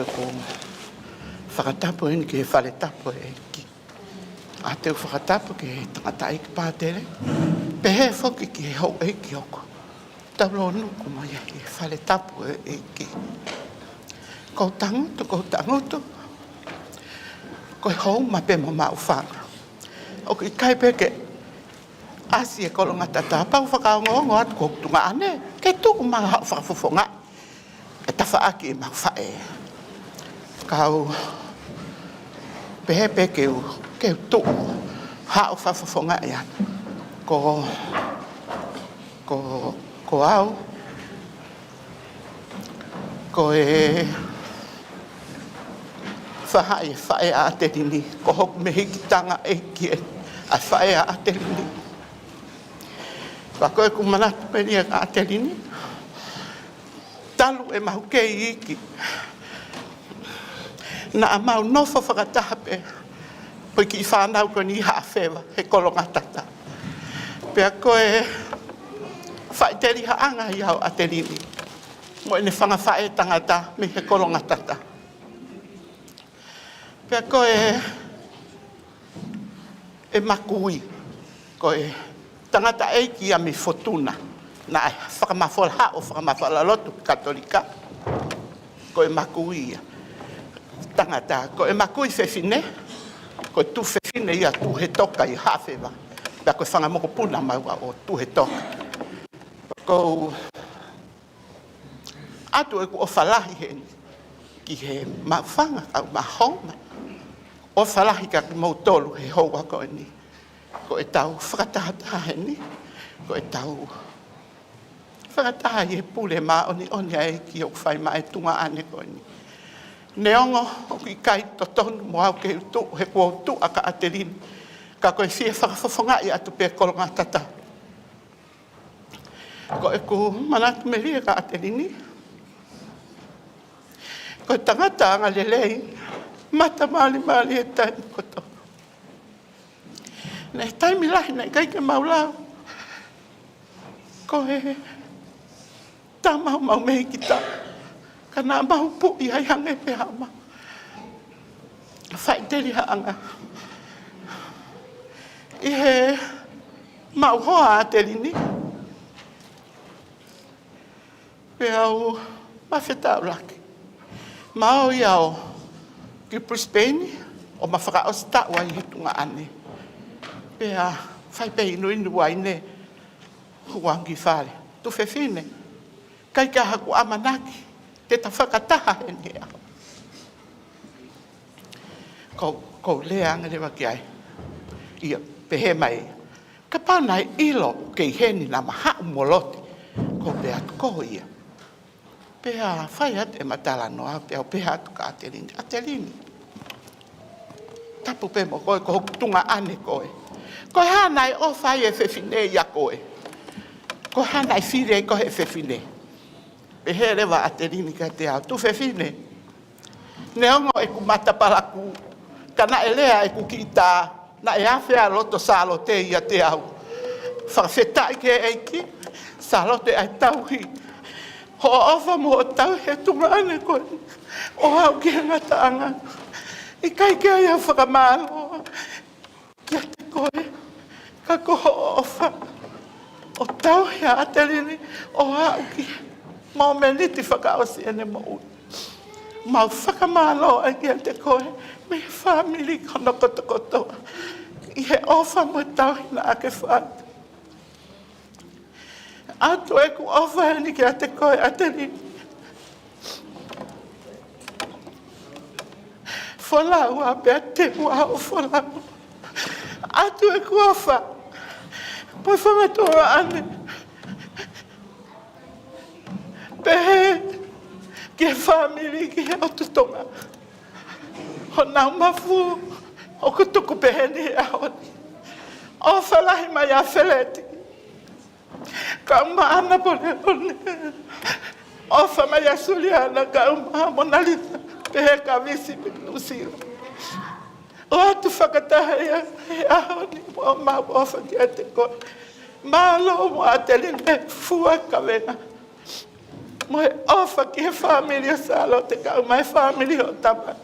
ʻOku ou fakatapu eni ki he fale tapu ʻo e ʻEiki. ʻA ia te u fakatapu ki he tangataʻeiki pātele, pehē foki ki he houʻeiki ʻoku tau lōnuku mai ai he fale tapu ʻo e ʻEiki. Ko u tangutu, ko u tangutu, ko e houma pē mo Maʻufanga. ʻOku ʻikai pē ke ʻasi e Kolongatata, pea u fakaongoongo atu ko e tuongaʻane ke tuʻu mai haʻo fakafofongaʻi e tafaʻaki ʻemau faʻē. Ka u pehē pē ke u, ke u tuʻu haʻo fakafofongaʻi atu. Ko, ko, ko au, ko e faʻē, faʻē ʻa ʻAtelini, ko hoku mehikitanga ʻeiki ē, ʻa e faʻē ʻa ʻAtelini. Pea ko ʻeku manatu melie kia ʻAtelini, talu ʻemau kei iiki, naʻa mau nofo fakataha pē mo e kiʻi fānau ko eni ʻi Haʻafeva he Kolongatata. Pea ko e faʻitelihaʻanga ia ʻo ʻAtelini mo ʻene fanga faʻē tangata mei he Kolongatata. Pea ko e, ʻe Makui, ko e tangataʻeiki ia mei Fotuna, naʻe fakamafola, haʻu ʻo fakamafola lotu Katolika. Ko e Makui ia tangata, ko e Makui fefine, ko e tuofefine ia ʻo Tuʻi he Toka ʻi Haʻafeva. Pea ko e fanga mokopuna maua ʻo Tuʻi he Toka. Ko u ʻoatu ʻeku ʻofa lahi heni ki he Maʻufanga kae ʻumaʻā Houma. ʻOfa lahi kia kimoutolu he houa ko eni. Ko ʻetau fakatahataha heni, ko ʻetau fakataha ʻi he pule māʻoniʻoni ʻa e ʻEiki ʻoku fai maʻa e tuongaʻane ko eni. Neongo ʻoku ʻikai totonu mo au ke u tuʻu he kuo u tuʻa kia ʻAtelini, ka ko e fie fakafofongaʻi atu pē Kolongatata. Ko ʻeku manatu melie kia ʻAtelini, ko e tangata angalelei, matamalimali he taimi kotoa. Naʻe taimi lahi naʻe ʻikai ke mau lau. Ko e tama homau mehikitanga, ka naʻa mau puʻi ai hangē pē haʻamau faʻitelihaʻanga. ʻI heʻemau hoa ʻa ʻAtelini, pea u mafetaulaki. Ma ō ia ʻo ki Brisbane, ʻo ma fakaʻosi taʻu ai he tuongaʻane. Pea fai pē inuinu ai ne huangi fale. Tuofefine, ʻikai ke ʻi ai haku ʻamanaki te ta fakataha heni ʻe au. Ko, ko u lea ange leva ki ai. ʻIo, pehē mai ia, kapau naʻe ʻilo ʻoku kei heni naʻa ma haʻu mo Loti, ko u pehē atu ko ia. Pea fai atu ʻema talanoa, pea u pehē atu kia ʻAtelini, ʻAtelini, tapu pē mo koe, ko hoku tuongaʻane koe. Ko e hā naʻe ʻofa ai e fefine ia kia koe? Ko e hā naʻe fili ai koe he fefine? Pehē leva ʻa ʻAtelini kiate au, tuofefine, neongo ʻeku matapalakū, ka naʻe lea ʻeku kiʻi tā, naʻe afe ʻa loto Sālote ʻiate au. Fakafetaʻi ki he ʻEiki, Sālote, ʻa e tauhi hoʻo ʻofa mo hoʻo tauhi e tuongaʻane ko eni ʻo aʻu ki he ngataʻanga. ʻIkai ke ʻi ai ha fakamālō kiate koe, ka ko hoʻo ʻofa ʻo tauhi ʻa ʻAtelini ʻo aʻu ki he momeniti fakaʻosi ʻene moʻui. Mau fakamālō ai kiate koe mei he fāmili hono kotokotoa ʻi he ʻofa mo e tauhi naʻa ke fai. ʻOatu ʻeku ʻofa heni kiate koe, ʻAtelini. Folau ā pea te u ʻalu ʻo folau. ʻOatu ʻeku ʻofa mo e fanga tuongaʻane. Pehē ki he fāmili, ki he ʻotu Tonga, honau mafu ʻoku tuku pehē ni he ʻaho ni. ʻOfa lahi mai ʻa Feleti kae ʻumaʻā Napoleone. ʻOfa mai ʻa Suliana kae ʻumaʻā Monalisa, pehē kia Visi mei Nuʻusila. ʻOatu fakataha ia he ʻaho ni mo ʻemau ʻofa kiate koe. Mālō mo ʻAtelini he fua kavenga. Mo e ʻofa ki he fāmili ʻo Sālote kae ʻumaʻā e fāmili ʻo Tama.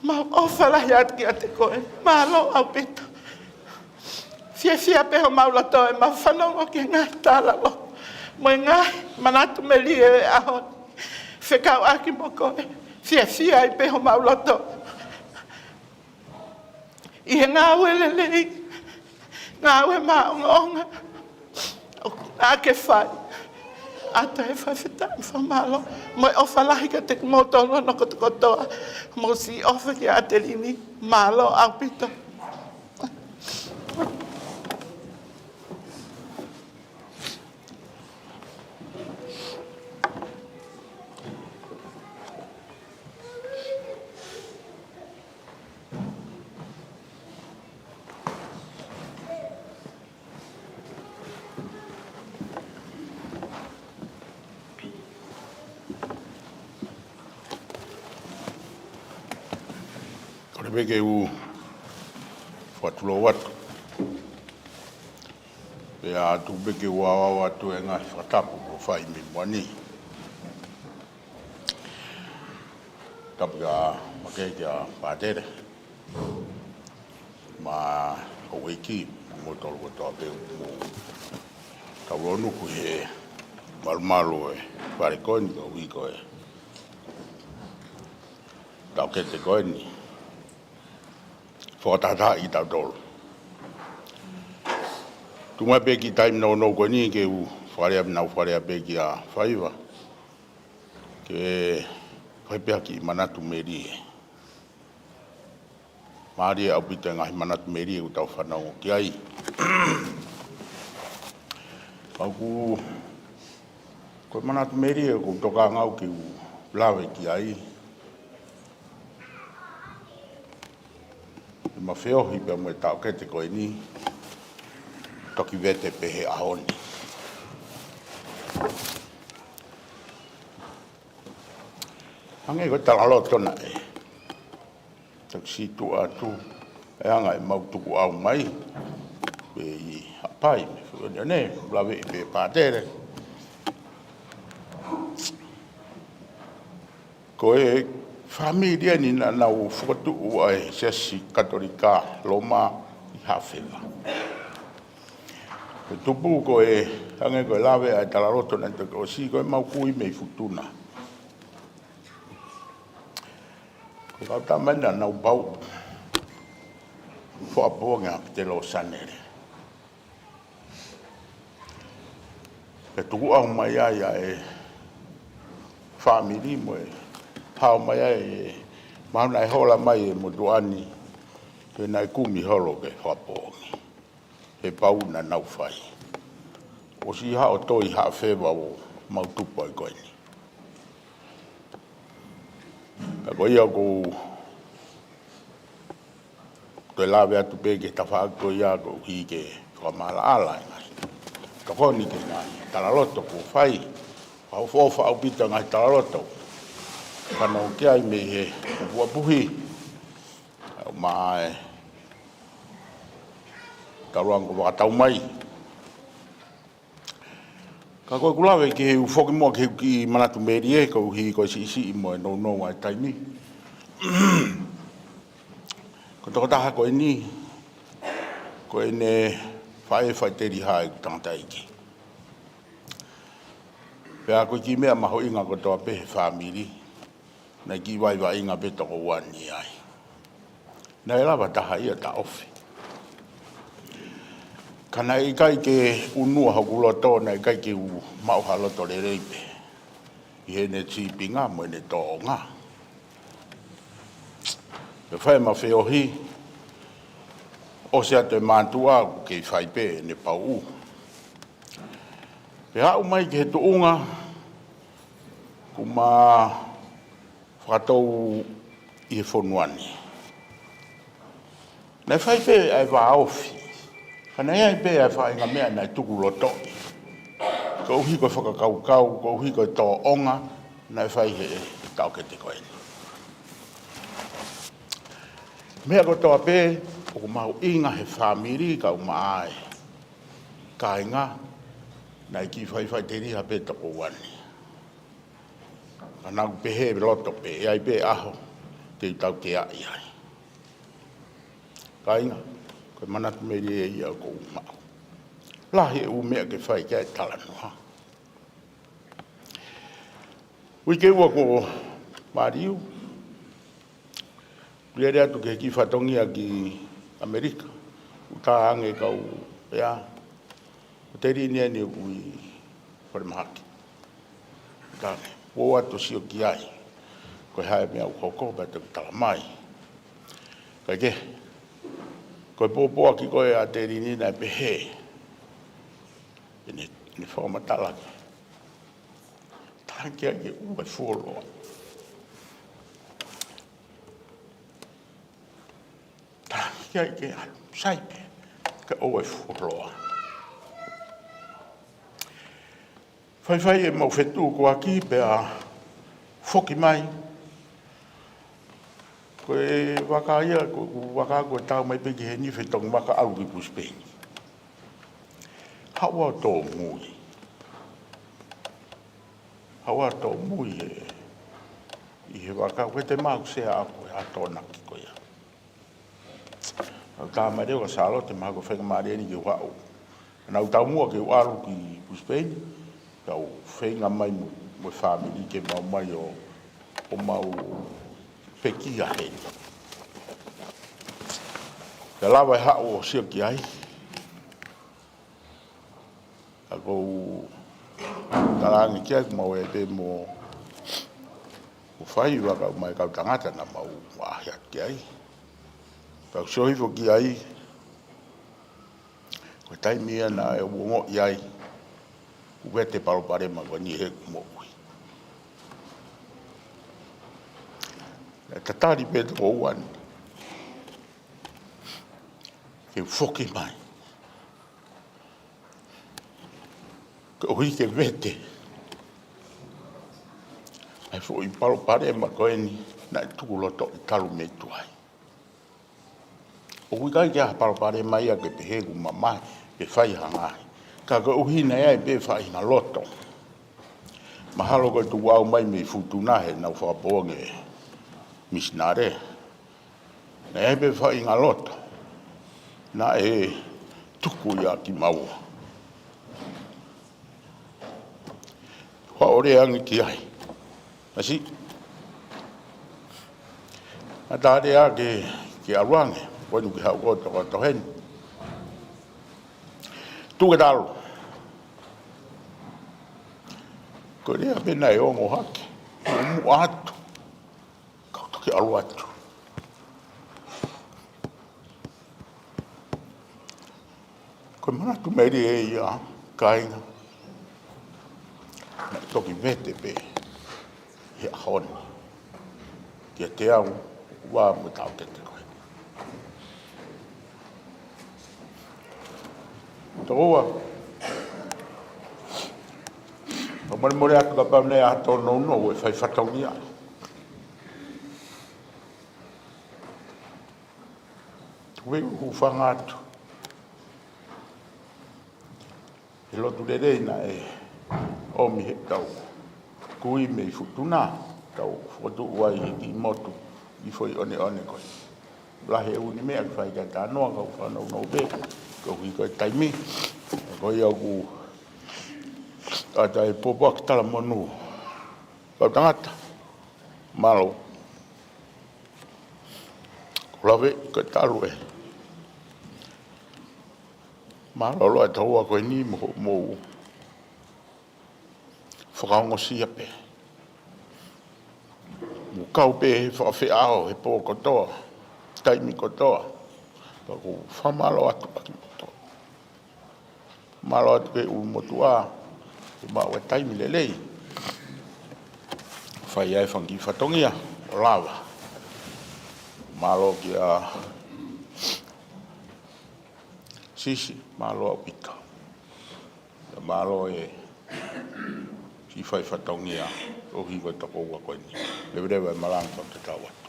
Mau ʻofa lahi atu kiate koe. Mālō ʻaupito. Fiefia pē homau loto ʻi heʻemau fanongo ki he ngaahi talaloto mo e ngaahi manatu melie ʻo e ʻaho ni fekauʻaki mo koe. Fiefia ai pē homau loto ʻi he ngāue lelei, ngāue maʻongoʻonga ʻoku ke fai. ʻOatu e fakafetaʻi mo e fakamālō mo e ʻofa lahi kiate kimoutolu hono kotokotoa. Mou siʻi ʻofa kia ʻAtelini. Mālō ʻaupito. Kole pē ke u fakatulou atu. Pea tuku pē ke u ʻaoʻao atu e ngaahi fakatapu kuo fai mei muʻa ni. Tapu kia Makehe, kia Pātele, mo e houʻeiki, mo kimoutolu kotoa pē ʻoku mou tau lōnuku he malumalu ʻo e fale ko eni, koeʻuhi ko e taʻokete ko eni. Fakatahatahaʻi kitautolu. Tuku mai pē kiʻi taimi nounou ko eni ke u fakalea, nau fakalea pē kia Faiva ke fai pē ha kiʻi manatu melie. Mālie ʻaupito e ngaahi manatu melie ʻoku tau fanongo ki ai. Ka ʻoku, ko e manatu melie ʻoku ou tokanga au ke u lave ki ai, ʻi heʻema feohi pea mo e taʻokete ko eni, toki vete pē he ʻaho ni. Hangē ko e talaloto naʻe toki situʻa atu, e anga ʻemau tukuʻau mai, pea ʻi Haʻapai mei Fuʻione, laveʻi pē Pātele. Ko e fāmili eni naʻa nau fokotuʻu ʻa e Siasi Katolika Loma ʻi Haʻafeva. Ko e tupu ko e, hangē ko e lave ʻa e talaloto naʻe toki ʻosi, ko ʻemau kui mei Futuna. Ko e kau tama eni naʻa nau pauʻu Foʻapoongi ʻa Pita Losanele. Pea tukuʻau mai ai ʻa e fāmili mo e hao mai ai e, mahalo naʻe hola mai e motuʻa ni, pea naʻe kumi holo ki Foʻapoongi he pauʻu naʻa nau fai. ʻOsi haʻo toi Haʻafeva ʻo mau tupu ai ko eni. Ka ko ia ʻoku ou toe lave atu pē ki he tafaʻaki ko ia koeʻuhi ke fakamaʻalaʻala e ngaahi tokoni ki he ngaahi talaloto kuo fai. Fakaʻofoʻofa ʻaupito e ngaahi talaloto. Fanongo ki ai mei he ʻapuʻapuhi, ʻa e ʻumaʻā e taulanga kuo fakatau mai. Ka ko ʻeku lave ke u foki muʻa ki he kiʻi manatu melie, koeʻuhi ko e siʻisiʻi mo e nounou ʻa e taimi. Ko e tokotaha ko eni, ko ʻene faʻē faʻiteliha ʻeku tangataʻeiki. Pea ko e kiʻi meʻa mahuʻinga kotoa pē he fāmili, naʻe kiʻi vaʻinga pē toko ua ni ai. Naʻe lava taha ia taʻofi. Ka naʻe ʻikai ke ʻunua hoku loto, naʻe ʻikai ke u maʻu ha loto lelei pē ʻi heʻene sīpinga mo ʻene tōʻonga. Pea fai ʻema feohi, ʻosi atu e mātuʻa, ʻoku kei fai pē ʻene pauʻu. Pea aʻu mai ki he tuʻunga kuo ma fakatou ʻi he fonua ni. Naʻe fai pē ʻa e vāofi, ka naʻe ʻi ai pē ʻa e faʻahinga meʻa naʻe tuku lotoʻi. Koeʻuhi ko e fakakaukau, koeʻuhi ko e tōʻonga naʻe fai he taʻokete ko eni. Meʻa kotoa pē ʻoku mahuʻinga he fāmili kae ʻumaʻā e kāinga, Naʻe kiʻi faifaiteliha pē tokoua ni. Ka naʻá ku pehē loto pē, ʻe ʻi ai pē ʻaho te u tauteaʻi ai. Kāinga, ko e manatu melie ia ʻoku ou maʻu. Lahi e ʻū meʻa ke fai ki ai e talanoa. Uike ua kuo maliu, lele atu ki he kiʻi fatongia ki ʻAmelika, ʻo tā ange kau ʻea, ʻo tēlini eni ʻoku ʻi Falemahaki. Ka ʻoku ou ō atu ʻo sio ki ai, ko e hā e meʻa ʻoku hoko pea te u tala mai. Kae kehe, ko e pōpoaki ko ē ʻa tēlini naʻe pehē, ʻene, ʻene fakamatala ke talaange ki ai ke ʻoua ʻe fuoloa. Talaange ki ai ke ʻalu, sai pē, ke ʻoua ʻe fuoloa. Faifai ʻemau fetukuaki pea foki mai. Ko e vaka ia, ko e vaka ko e tau mai pē ki heni fetongi vaka ʻalu ki Pusipeini. Haʻu ʻo tōmui. Haʻu ʻo tōmui ʻi he, ʻi he vaka, ko e te mau sea aku ʻa Tōnaki ko ia. Au tā mai leva Sālote, mahalo ko e faingamālie eni ke u haʻu. Naʻá ku taumuʻa ke u ʻalu ki Pusipeini, kau feinga mai mo, mo e fāmili ke mau mai ʻo, ʻo mau pekia heni. Ka lava e haʻu ʻo sio ki ai. Ka ʻoku ou talaange ki ai, ʻoku mau ʻi ai pē mo, mo fai vaka mai kau tangata naʻa mau ʻaʻahi atu ki ai. Kau sio hifo ki ai, ko e taimi ia naʻe u ongoʻi ai, ʻoku vete palopalema ko eni heʻeku moʻui. Naʻe tatali pē tokoua ni ke u foki mai. Koeʻuhi ke vete ʻa e foʻi palopalema ko eni naʻe tuku lotoʻi talu mei tuai. ʻOku ʻikai ke ʻi ai ha palopalema ia ke pehē ʻoku mamahi pe fai ha ngaahi. Ka koeʻuhi naʻe ʻi ai pē faʻahinga loto. Mahalo ko e tuku au mai mei Futuna heʻenau fakapoongi e misinale. Naʻe ʻi ai pē faʻahinga loto naʻe tuku ia kimaua. Haʻu ʻo lea ange ki ai. Masiʻi. Naʻa ta lea ke, ke ʻalu ange, ko eni ke haʻu kotoa kotoa heni. Tuku ke ta ʻalu. Ko e lea pē naʻe ongo hake. Muʻa atu. Kau toki ʻalu atu. Ko e manatu melie ia, kāinga. Naʻe toki vete pē he ʻaho ni kiate au, ʻoku vā mo e taʻokete ko ē. Tokoua. Fakamolemole atu kapau naʻe ʻi ai ha tōnounou ʻe fai fatongia. Tuku ʻeku hūfanga atu he lotu lelei naʻe ʻomi heʻetau kui mei Futuna, tau fokotuʻu ai he kiʻi motu ʻi Foʻi ʻOneʻone ko ē. Lahi e ʻū meʻa ke fai ki ai e talanoa, kau fakanounou pē, koeʻuhi ko e taimi. Ko ia ʻoku ʻatā e pōpoaki talamonū. Kau tangata, mālō. Ko e lave, ko e talu ē. Mālō ʻaupito e tokoua ko eni mo hoʻomou fakaongosia pē. Mou kau pē he fakafeʻao he pō kotoa, taimi kotoa. Pea ʻoku ou fakamālō atu kiate kimoutolu. Mālō atu ki he ʻulumotu ʻa e maʻu e taimi lelei. Fai ai e fanga kiʻi fatongia ʻo lava. Mālō kia Sisi, mālō ʻaupito. Mālō e siʻi fai fatongia ʻo hiko e tokoua ko eni. Leveleva e malanga ka te tau atu.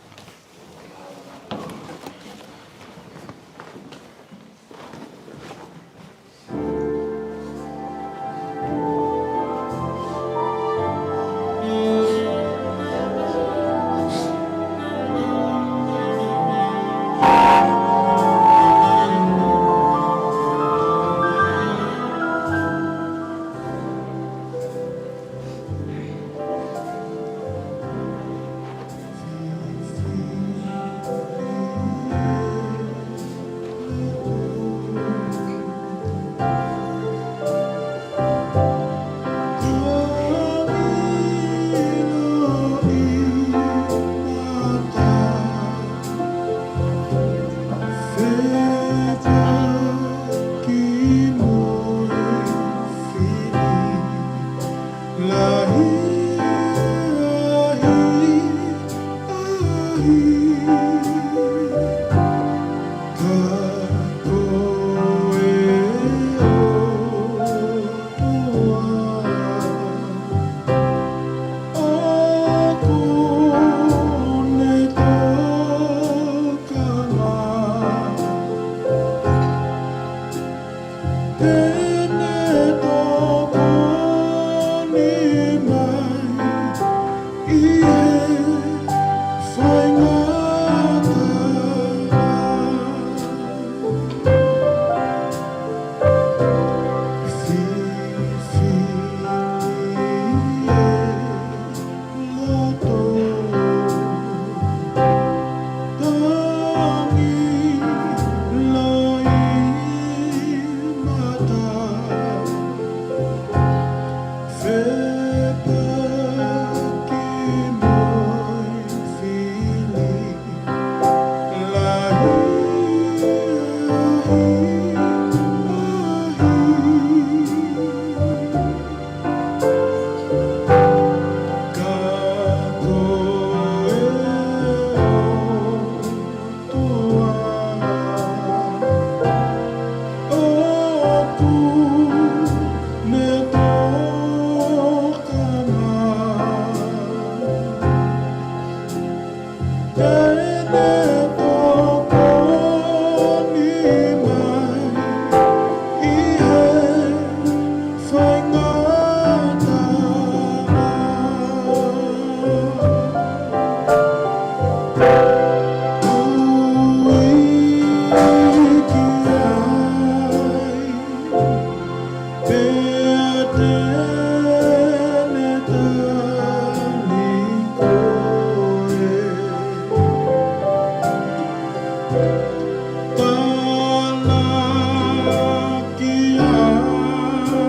Talaki ai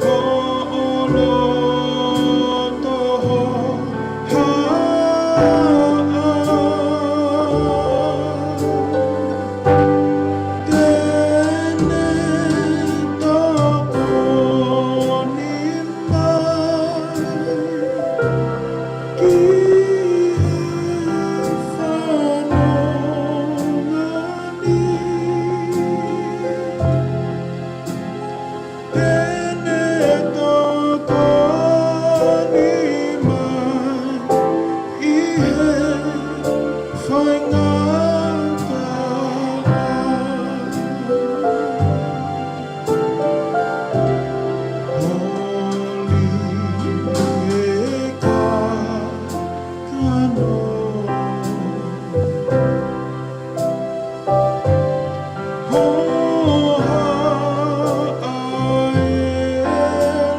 hoʻo loto hohaʻa. Te ne tokoni mai ki he fononga ni. Te ne tokoni mai ʻi he faingataʻa. Holi e kakano. Hohaʻa e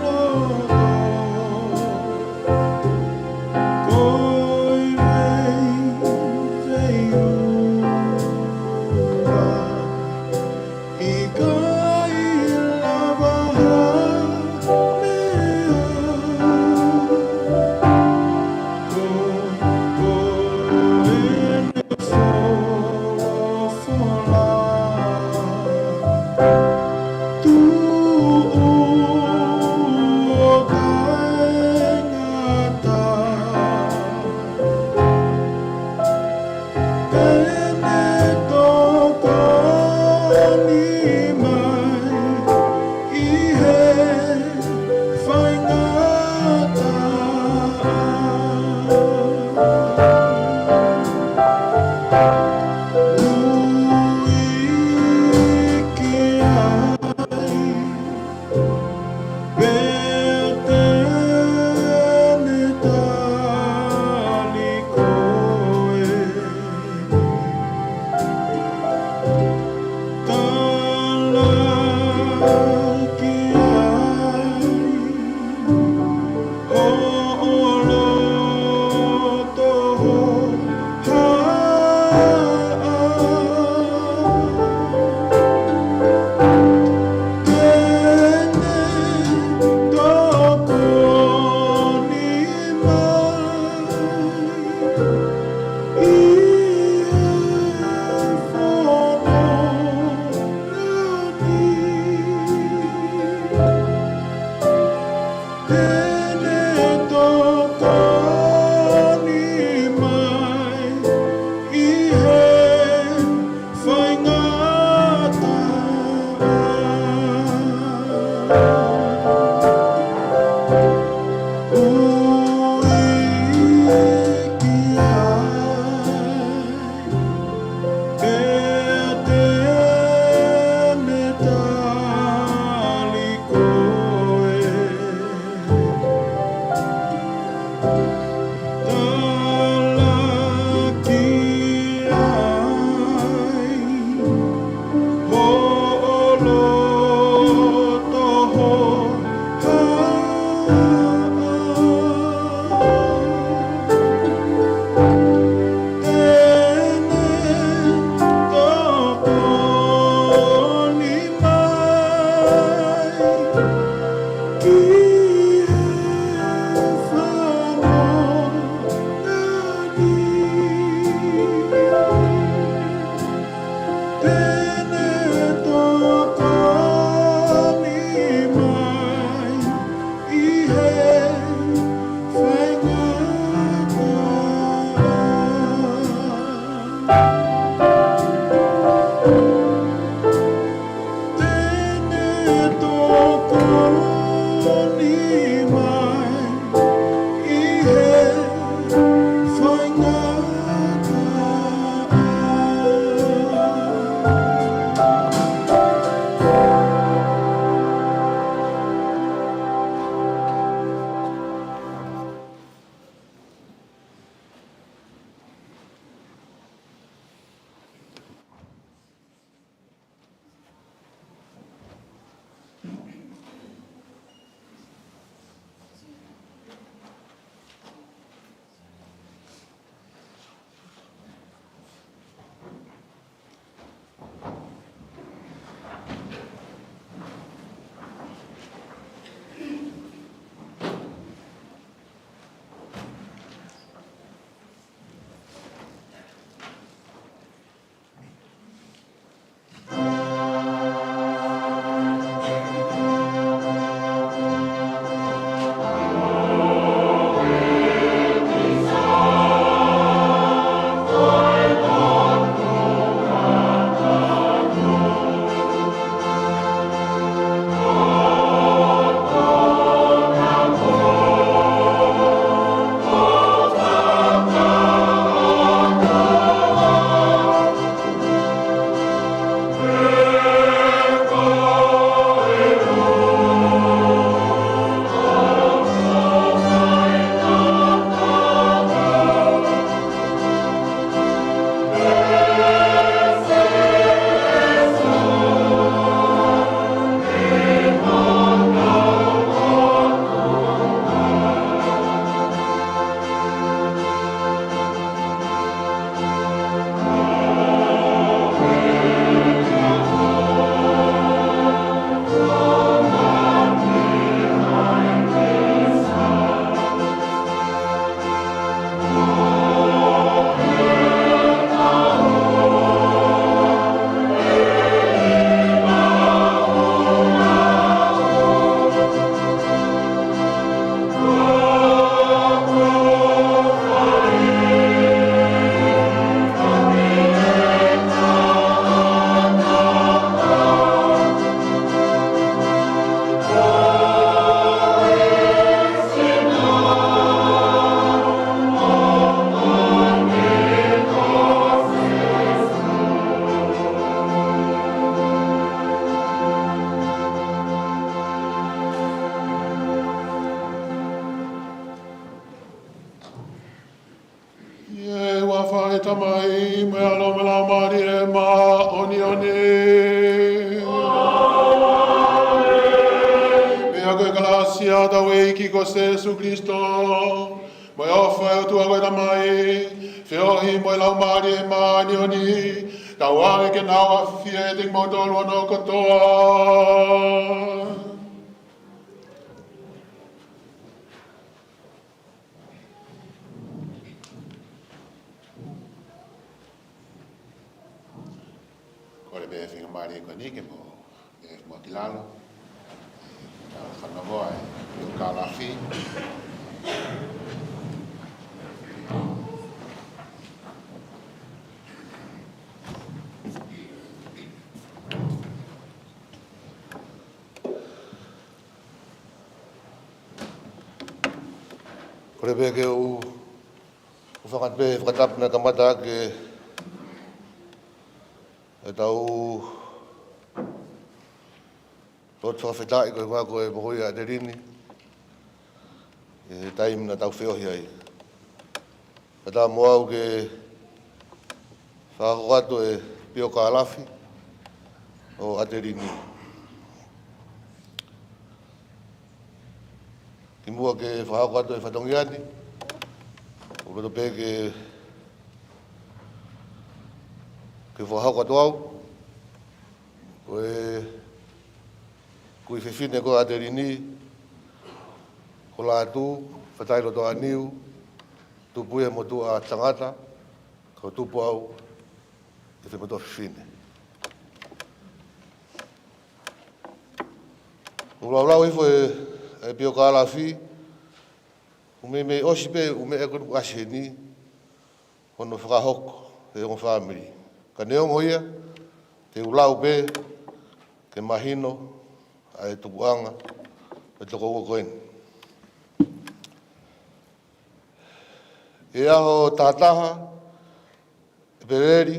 loto. Ko e veiveiua. ʻIkai lava ha meʻa. Ko, ko ʻene folofola. Tuʻu ʻo taʻengata. Te ne tokoni mai ʻi he faingataʻa. Ui ki ai. Pea te ne tali koe. Talaki ai hoʻo loto hohaʻa. Te ne tokoni mai ʻi he fononga ni. Te ne tokoni mai ʻi he faingataʻa. Ui ki ai. Pea te ne tali koe. Talaki ai hoʻo loto hohaʻa. Te ne tokoni mai ki he fononga ni. Te ne tokoni mai ʻi he faingataʻa. Te ne tokoni mai ʻi he faingataʻa. Mai mo e ʻAlo mo e Laumālie Māʻoniʻoni. Pea ko e kalāsia ʻa hotau ʻEiki ko Sēsū Kalaisi, mo e ʻofa ʻa e ʻOtua ko e Tamai, feohi mo e Laumālie Māʻoniʻoni, tauange ke nau ʻafio ʻiate kimoutolu hono kotoa. Kole pē faingamālie ko eni ke mou, ē, mou ki lalo. Tau fanongo ai, ʻi he kalāfi. Kole pē ke u, u fakatapu pē, fakatapu naʻe kamata ʻaki ʻetau lotu fakafetaʻi ko e ʻuhinga ko e moʻui ʻa ʻAtelini, ʻi he taimi naʻa tau feohi ai. Kae ʻatā mo au ke fakahoko atu e piokālafi ʻo ʻAtelini. Kimuʻa ke fakahoko atu e fatongia ni, ʻoku ou loto pē ke, ke fakahoko atu au. Ko e kui fefine ko ʻAtelini, ko Lātū Fatailotoaniu, tupu ia he motuʻa tangata, ka u tupu au he motuʻa fefine. ʻOku laulau hifo e, e piokālafi, ʻoku meimei ʻosi pē ʻū meʻa ko eni ʻoku ʻasi heni, hono fakahoko ʻe he ongo fāmili. Ka neongo ia, te u lau pē ke mahino ʻa e tupuʻanga ʻo e tokoua ko eni. ʻI he ʻaho tahataha ʻEpeleli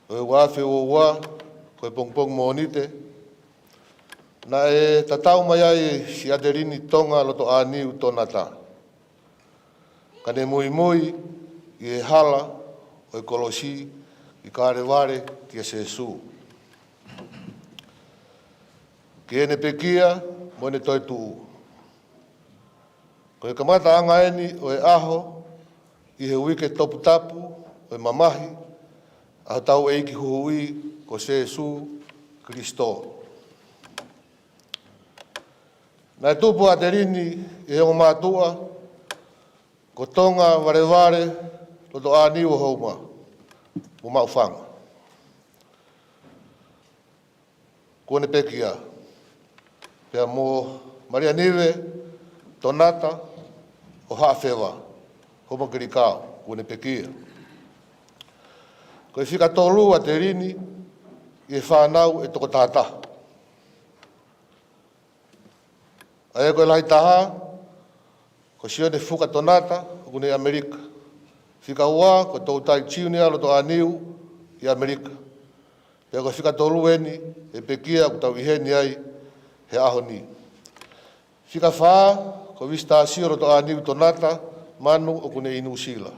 ʻo e ua afe ua ua, ko e pongipongi Mōnite, naʻe tatau mai ai si ʻAtelini Tongalotoaniu Tonata, ka ne muimui ʻi he hala ʻo e kolosi ʻi Kalevale kia Sēsū, ki heʻene pekia mo ʻene toetuʻu. Ko e kamataʻanga eni ʻo e ʻaho ʻi he uike toputapu ʻo e mamahi ʻa hotau ʻEiki Huhuʻi ko Sēsū Kalaisi. Naʻe tupu ʻa ʻAtelini ʻi he ongo mātuʻa ko Tongavalevale Lotoaniu ʻo Houma mo Maʻufanga, kuo ne pekia, pea mo Malia Nive Tonata ʻo Haʻafeva, Houma Kilikao, kuo ne pekia. Ko e fika tolu ʻa ʻAtelini ʻi he fānau ʻe toko tahataha. ʻA ia ko e lahi taha, ko Sione Fuka Tonata, ʻoku ne ʻi ʻAmelika. Fika ua, ko Toutai Junior Lotoaniu ʻi ʻAmelika. Pea ko e fika tolu eni, ʻe pekia ʻoku tau ʻi heni ai he ʻaho ni. Fika fā, ko Vistasio Lotoaniu Tonata Manu, ʻoku ne ʻi Nuʻusila.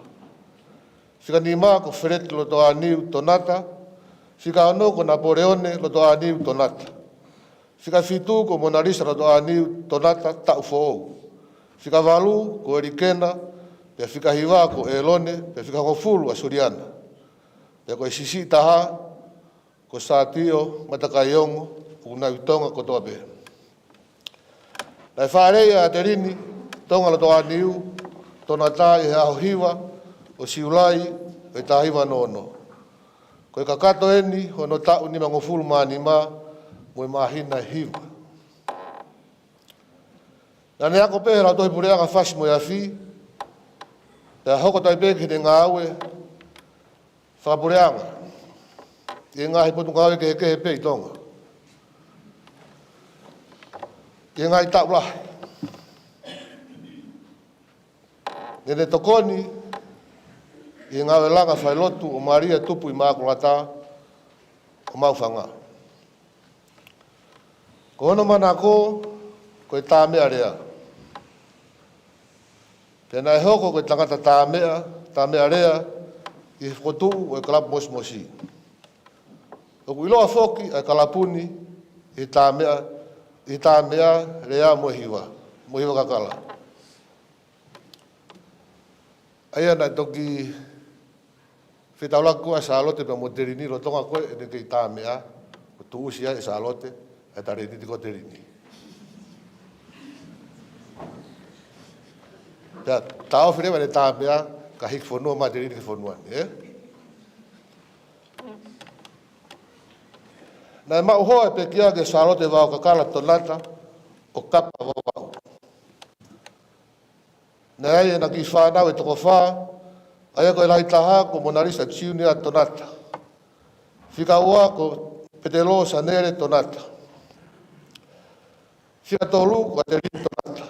Fika nima, ko Feleti Lotoaniu Tonata. Fika ono, ko Napoleone Lotoaniu Tonata. Fika fitu, ko Monalisa Lotoaniu Tonata Taʻufoʻou. Fika valu, ko ʻElikena, pea fika hiva, ko ʻElone, pea fika hongofulu ʻa Suliana. Pea ko e siʻisiʻi taha, ko Sātio Matakaiongo, ʻoku nau ʻi Tonga kotoa pē. Naʻe fāʻeleʻi ʻa ʻAtelini Tongalotoaniu Tonata ʻi he ʻaho hiva ʻo Siulai ʻo e taha hiva ono ono. Ko e kakato eni hono taʻu nimangofulu mā nima mo e māhina ʻe hiva. Naʻa ne ako pē he Lautohi Puleʻanga Fasi mo e Afi, pea hoko atu ai pē ki heʻene ngāue fakapuleʻanga ʻi he ngaahi potungāue kehekehe pē ʻi Tonga ʻi he ngaahi taʻu lahi. Naʻa ne tokoni ʻi he ngāue langa falelotu ʻo Malia Tupu ʻImakulata ʻo Maʻufanga. Ko hono manako ko e tāmeʻa lea. Pea naʻe hoko ko e tangata tāmeʻa tā meʻa lea ʻi he fokotuʻu ʻo e kalapu mosimosi. ʻOku ʻiloa foki ʻa e kalapu ni ʻi he tā meʻa, ʻi he tā meʻa lea mo e hiva, mo e hiva kakala. ʻA ia naʻe toki fetaulaki ko ē ʻa Sālote pea mo Telini lolotonga ko ē ʻene kei tā meʻa, kuo tuʻusi ai ʻe Sālote ʻa e talēniti ko Telini. Pea taʻofi leva ʻene tā meʻa kae hiki fonua mai ʻa Telini ki he fonua ni, ē? Naʻe maʻu hoa e pekia kia Sālote Vaokakala Tonata ʻo Kapa Vauvau. Naʻe ʻi ai ʻena kiʻi fānau ʻe toko fā, ʻa ia ko e lahi taha ko Monalisa Junior Tonata. Fika ua ko Petelo Sanele Tonata. Fika tolu ko Adelini Tonata.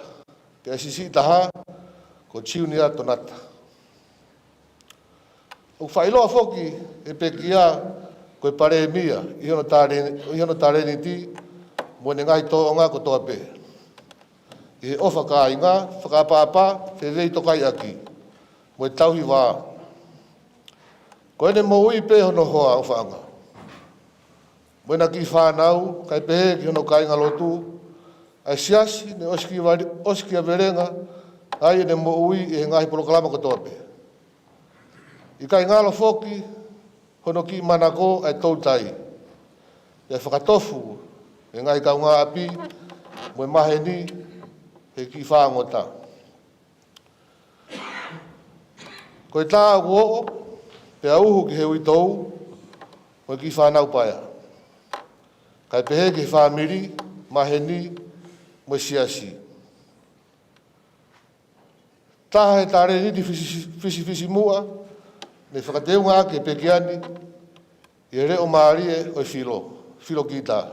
Pea siʻisiʻi taha ko Junior Tonata. ʻOku faʻa ʻiloa foki e pekia ko e palēmia ʻi hono talēni-, ʻi hono talēniti mo ʻene ngaahi tōʻonga kotoa pē. ʻI he ʻofa kāinga, fakaʻapaʻapa, fefeitokaiʻaki, mo e tauhi vā. Ko ʻene moʻui pē hono hoa ʻofaʻanga mo ʻena kiʻi fānau, kae pehē ki hono kāingalotu, ʻa e siasi naʻe ʻosi kia vale-, ʻosi kia velenga ai ʻene moʻui ʻi he ngaahi polokalama kotoa pē. ʻIkai ngalo foki hono kiʻi manako ʻa e toutai, ʻa e fakatofu e ngaahi kaungāʻapi mo e maheni he kiʻi fāngota. Ko e tā ʻoku oʻo, pea uhu ki he uitou mo e kiʻi fānau paea, kae pehē ki he fāmili, maheni, mo e siasi. Taha e talēniti fisi-, fisifisimuʻa naʻe fakateunga ʻaki e pekia ni ʻi he leʻo mālie ʻo e filo, filo kitā.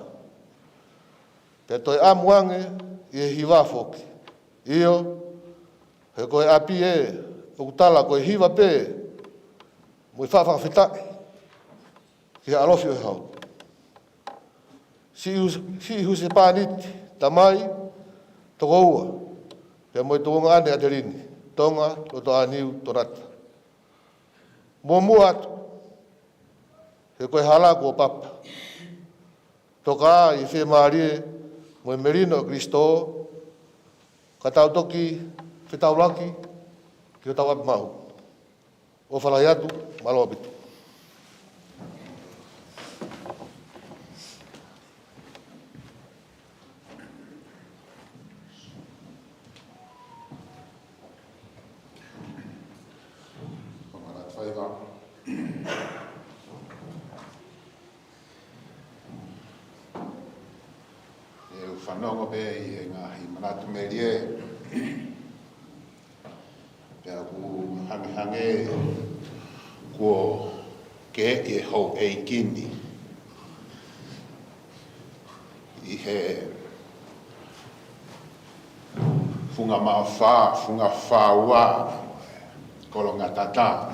Pea toe ʻamu ange ʻi he hiva foki. ʻIo, he ko e ʻapi ē ʻoku tala ko e hiva pē mo e faʻa fakafetaʻi ki he ʻalofi ʻo e hau. Siʻi Hus-, siʻi Husepāniti, tamai, tokoua, pea mo e tuongaʻane Adelini, Tonga Lotoʻāniu Tonata. Muʻomuʻa atu, he ko e hala kuo papa. Toka ʻi he fiemālie mo e melino ʻo Kilisitō, ka tau toki fetaulaki ki hotau ʻapi maʻu. ʻOfa lahi atu, mālō ʻaupito. ʻE u fanongo pē ʻi he ngaahi manatu melie, pea ʻoku hangehangē kuo ke ʻi he houʻeiki ni ʻi he funga maʻofa, funga faua, kolongatata.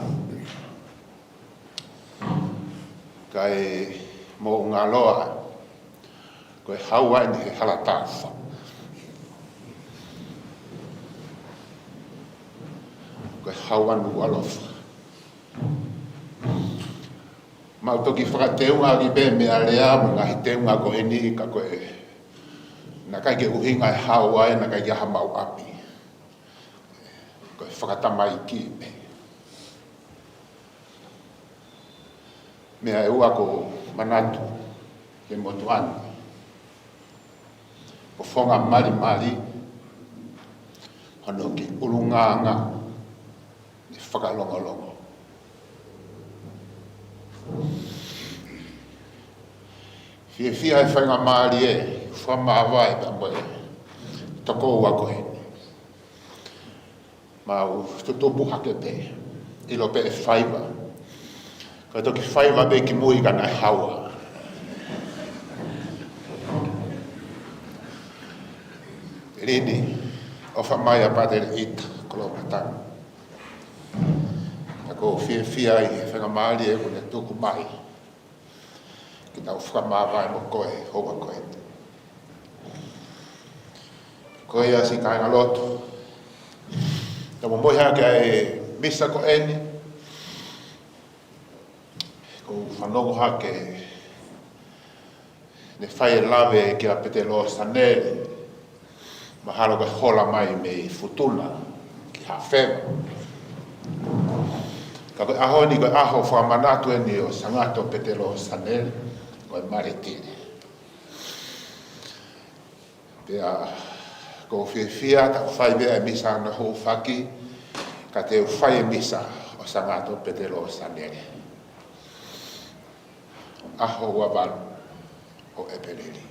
Kae mou ngaloa, ko e hau ʻeni he hala tafa. Ko e hau ʻa Nukuʻalofa. Mau toki fakateunga ʻaki pē meʻa lea mo e ngaahi teunga ko eni ka ko e naʻe ʻikai ke ʻuhinga e hau ʻa e naʻe ʻikai ke ʻi ai hamau ʻapi. Ko e fakatamaiki pē. Meʻa ʻe ua ʻoku ou manatu ki he motuʻa ni. Ko e founga malimali, hono kiʻi ʻulungaanga, ʻene fakalongolongo. Fiefia he faingamālie, fakamāvae pea mo e tokoua ko eni. Mau tutupu hake pē, ʻilo pē ʻe faiva. Ka toki faiva pē ki mui ka naʻe haua. Lini, ʻofa mai ʻa Pātele ʻIta, Kolopatana. Ka ʻoku ou fiefia ʻi he faingamālie kuo ne tuku mai ke tau fakamāvae mo koe, houa ko eni. Ko ia siʻi kāingalotu. Tau momoʻi hake ʻa e misa ko eni. ʻOku ou fanongo hake ne fai e lave kia Petelō Sanele, mahalo ko e hola mai mei Futuna ki Hafeva. Ka ko e ʻaho ni ko e ʻaho fakamanatu eni ʻo Sangato Petelō Sanele, ko e Maletile. Pea ʻoku ou fiefia, ta u fai pē ʻa e misa ʻa hono hūfaki, ka te u fai e misa ʻo Sangato Petelō Sanele. ʻAho ua valu ʻo ʻEpeleli.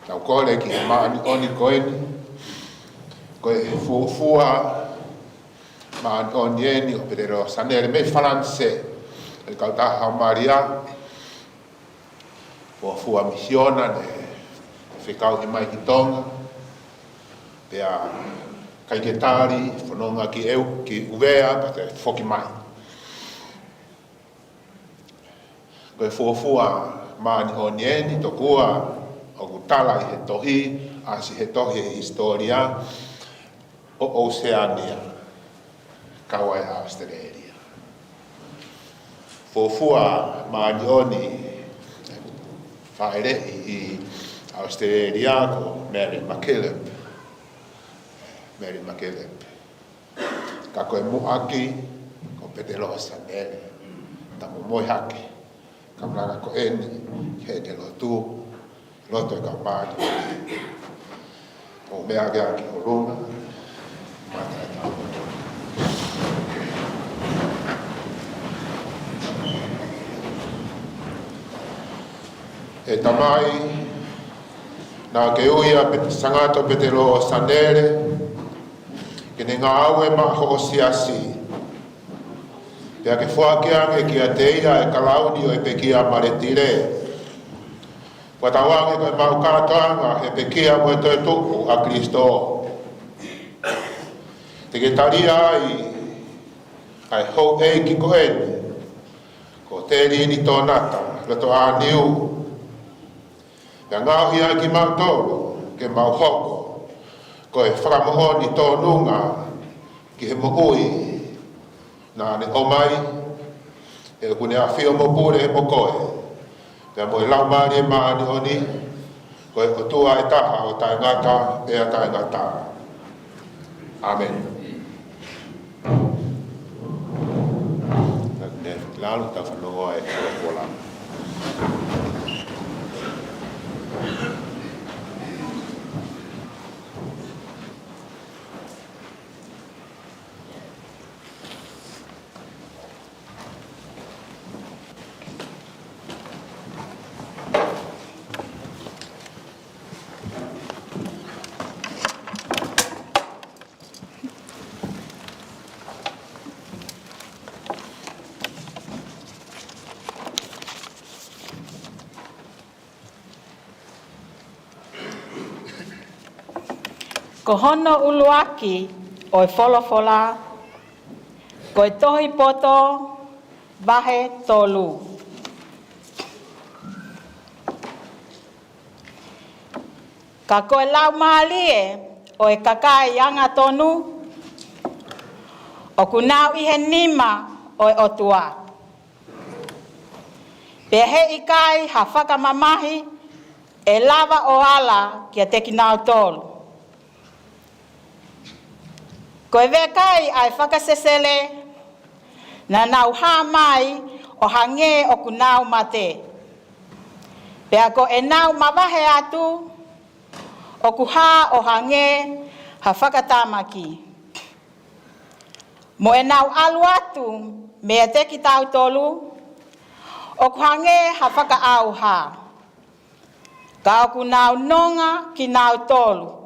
Tau kole ki he māʻoniʻoni ko eni, ko e fuofua māʻoniʻoni eni ʻo Petelō Sanele mei Falanisē, ʻe kautaha ʻo Malia, fuofua misiona ne fekauʻi mai ki Tonga, pea ʻikai ke tali, fononga ki ʻEu, ki ʻUvea, pea toe foki mai. Ko e fuofua māʻoniʻoni eni tokua ʻoku tala ʻi he tohi, ʻasi he tohi ʻo e hisitōlia ʻo ʻOseania, kau ai ʻa ʻAositelēlia. Fuofua māʻoniʻoni fāʻeleʻi ʻi ʻAositelēlia ko Mary MacKillop. Mary MacKillop. Ka ko e muʻaki ko Petelō Sanele. Ta mo moe hake. Ka mlanga ko eni, he te lotu, lotu e kau māʻoniʻoni. ʻO meʻa ke aki ʻolunga, mata e kau māʻoniʻoni. ʻE Tamai, naʻa ke ui ʻa Pet-, Sangato Petelō Sanele, ke ne ngāue maʻa hoʻo siasi. Pea ke foaki ange kiate ia e kalauni ʻo e pekia Maletile. Pea tauange ko e mau kātoanga he pekia mo e toetuʻu ʻa Kilisitō. Te ke talia ai ʻa e houʻeiki ko eni, ko Telini Tonata Lotoʻāniu. Pea ngaohi ʻa kimautolu ke mau hoko ko e fakamoʻoni tōnunga ki he moʻui naʻa ne ʻomai, he ʻoku ne ʻafio mo pule mo koe, pea mo e Laumālie Māʻoniʻoni, ko e ʻOtua ʻe taha ʻo taʻengata pea taʻengata. ʻĀmeni. Lalo ta fanongo ai e folofola. Ko hono ʻuluaki ʻo e folofola, ko e Tohi Poto vahe tolu. Ka ko e laumālie ʻo e kakai angatonu, ʻoku nau ʻi he nima ʻo e ʻOtua. Pea heʻikai ha fakamamahi ʻe lava ʻo ala kiate kinautolu. Ko e vekai ʻa e fakasesele, naʻa nau hā mai ʻo hangē ʻoku nau mate. Pea ko ʻenau mavahe atu, ʻoku hā ʻo hangē ha fakatamaki. Mo ʻenau ʻalu atu meiate kitautolu, ʻoku hangē ha fakaʻauha. Ka ʻoku nau nonga kinautolu.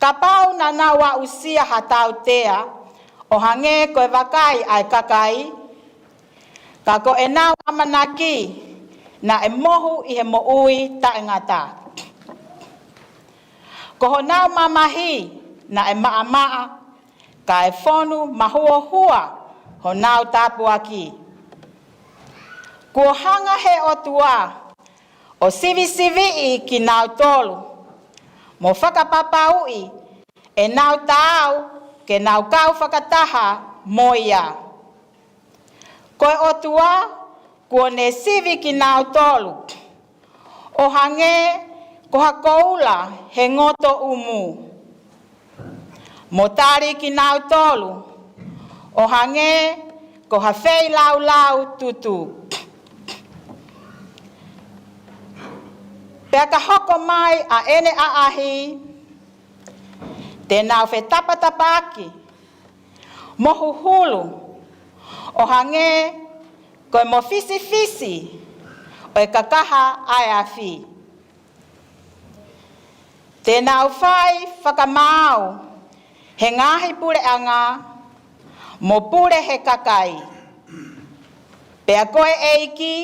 Kapau naʻa nau aʻusia ha tautea, ʻo hangē ko e vakai ʻa e kakai, ka ko ʻenau ʻamanaki naʻe mohu ʻi he moʻui taʻengata. Ko honau mamahi naʻe maʻamaʻa, kae fonu mahuohua honau tāpuaki. Kuo hanga he ʻOtua ʻo sivisiviʻi kinautolu, mo fakapapauʻi ʻenau taau ke nau kau fakataha mo ia. Ko e ʻOtua kuo ne sivi kinautolu ʻo hangē ko ha koula he ngotoʻumu, mo tali kinautolu ʻo hangē ko ha feilaulau tutu. Pea ka hoko mai ʻa ʻene ʻaʻahi, te nau fetapatapaʻaki mo huhulu ʻo hangē ko e mofisifisi ʻo e kakaha ʻa e afi. Te nau fai fakamaau he ngaahi puleʻanga mo pule he kakai. Pea ko e ʻEiki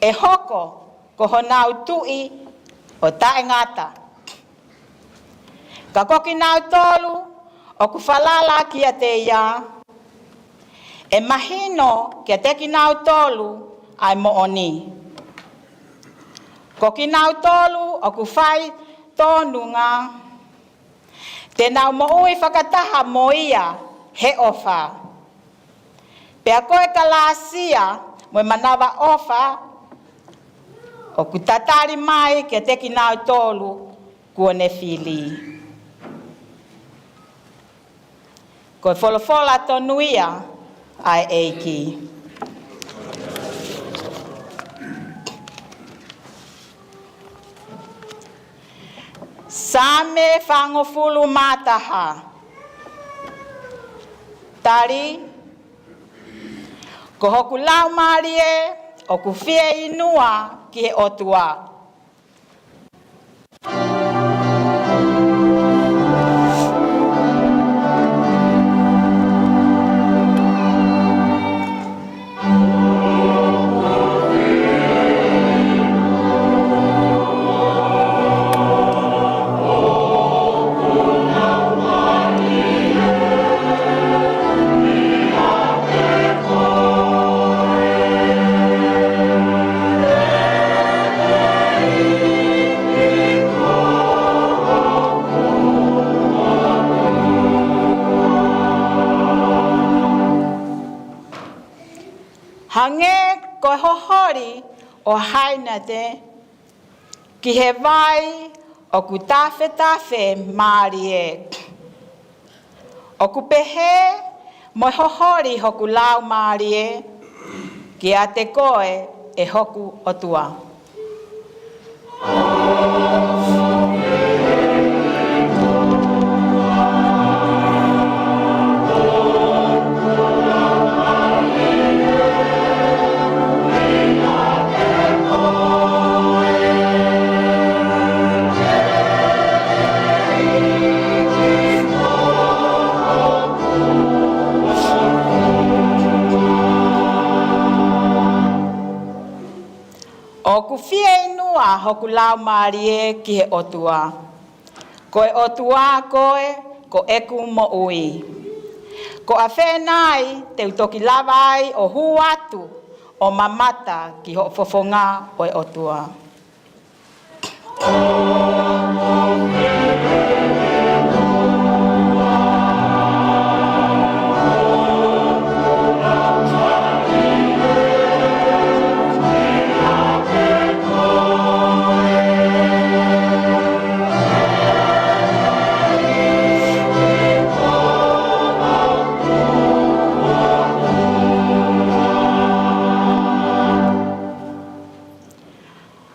ʻe hoko ko honau Tuʻi ʻo taʻengata. Ka ko kinautolu ʻoku falala kiate ia, ʻe mahino kiate kinautolu ʻa e moʻoni. Ko kinautolu ʻoku fai tōnunga, te nau moʻui fakataha mo ia he ʻofa. Pea ko e kalāsia mo e manavaʻofa ʻoku tatali mai kiate kinautolu kuo ne fili. Ko e folofola tonu ia ʻa e ʻEiki. Saame fāngofulu mā taha. Tali: Ko hoku laumālie ʻoku fieinua ki he ʻOtua. Hangē ko e hoholi ʻo hainate ki he vai ʻoku tafetafe mālie, ʻoku pehē mo e hoholi hoku laumālie kiate koe, ʻe hoku ʻOtua. ʻOku fieinua hoku laumālie ki he ʻOtua. Ko e ʻOtua koe, ko ʻeku moʻui. Ko ʻafē nai te u toki lava ai ʻo hū atu ʻo mamata ki hoʻo fofonga, ʻo e ʻOtua?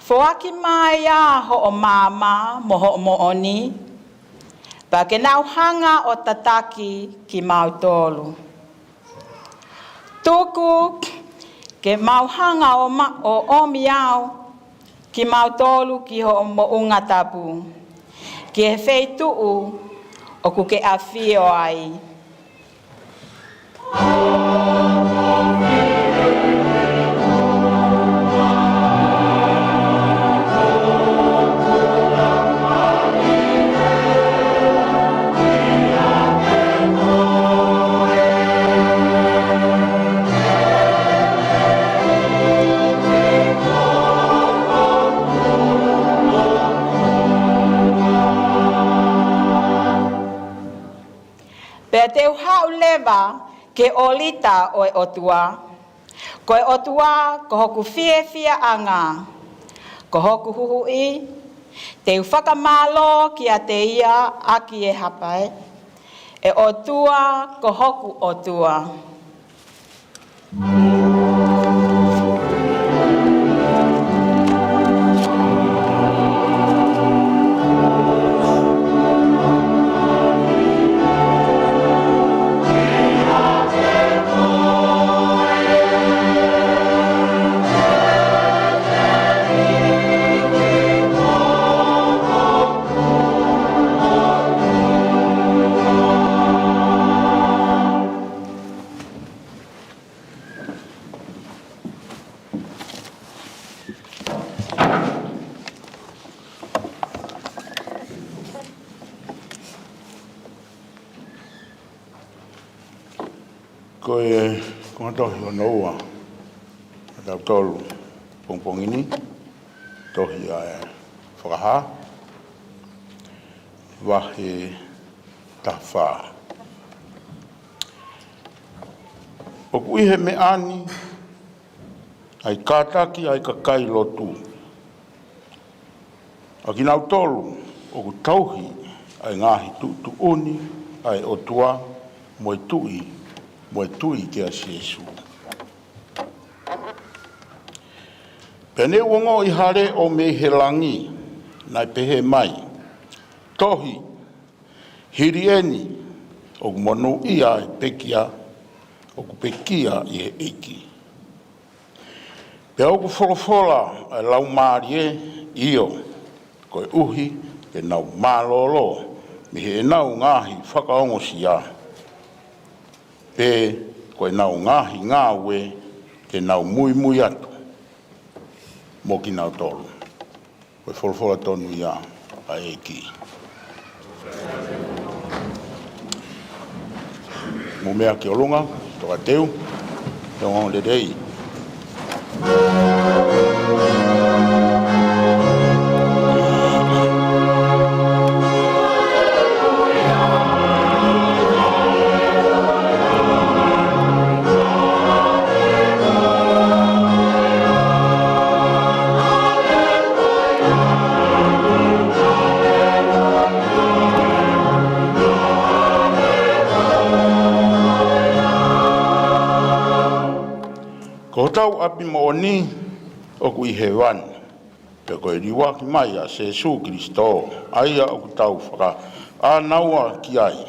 Foaki mai ā hoʻo maama mo hoʻo moʻoni, pea ke nau hanga ʻo tataki kimautolu. Tuku ke mau hanga ʻo ma-, ʻo ʻomi au kimautolu ki hoʻo moʻunga tapu, ki he feituʻu ʻoku ke ʻafio ai. Pea te u haʻu leva ki he ʻolita ʻo e ʻOtua, Ko e ʻOtua ko hoku fiefiaʻanga, ko hoku Huhuʻi, te u fakamālō kiate ia ʻaki e hape. ʻE ʻOtua ko hoku ʻOtua. Ko e konga tohi hono ua ʻa tautolu pongipongi ni, tohi ʻa e Fakahā, vahe taha fā. ʻOku ʻi he meʻa ni ʻa e kātaki ʻa e kakai lotu, ʻa kinautolu ʻoku tauhi ʻa e ngaahi tuʻutuʻuni ʻa e ʻOtua mo e tui, mo e tui kia Sīsū. Pea ne u ongoʻi ha leʻo mei he langi, naʻe pehē mai, Tohi, hili eni ʻoku monūʻia ʻa e pekia ʻoku pekia ʻi he ʻEiki. Pea ʻoku folofola ʻa e Laumālie, ʻio, koeʻuhi te nau mālōlō mei heʻenau ngaahi fakaongosia, pe ko ʻenau ngaahi ngāue te nau muimui atu mo kinautolu. Ko e folofola tonu ia ʻa e ʻEiki. Mou meʻa ki ʻolunga, tokateu, he ongoongolelei. Ko hotau ʻapi moʻoni ʻoku ʻi hēvani, pea ko e liʻaki mai ʻa Sīsū Kilisitō, ʻa ia ʻoku tau fakaʻānaua ki ai,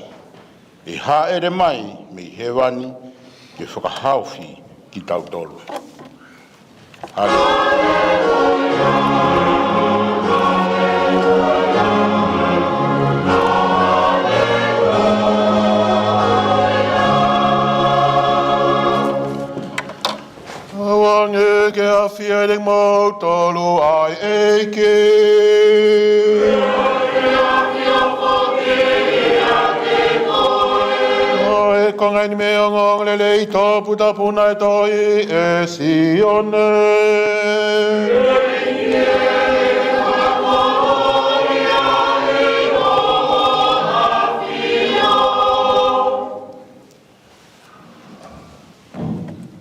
ʻe hāʻele mai mei hēvani ke fakahaofi kitautolu. Haleluia. Tauange ke ʻafioʻi ʻe kimoutolu ʻa e ʻEiki. Ko e konga eni mei he ongoongolelei toputapu naʻe tohi ʻe Sione.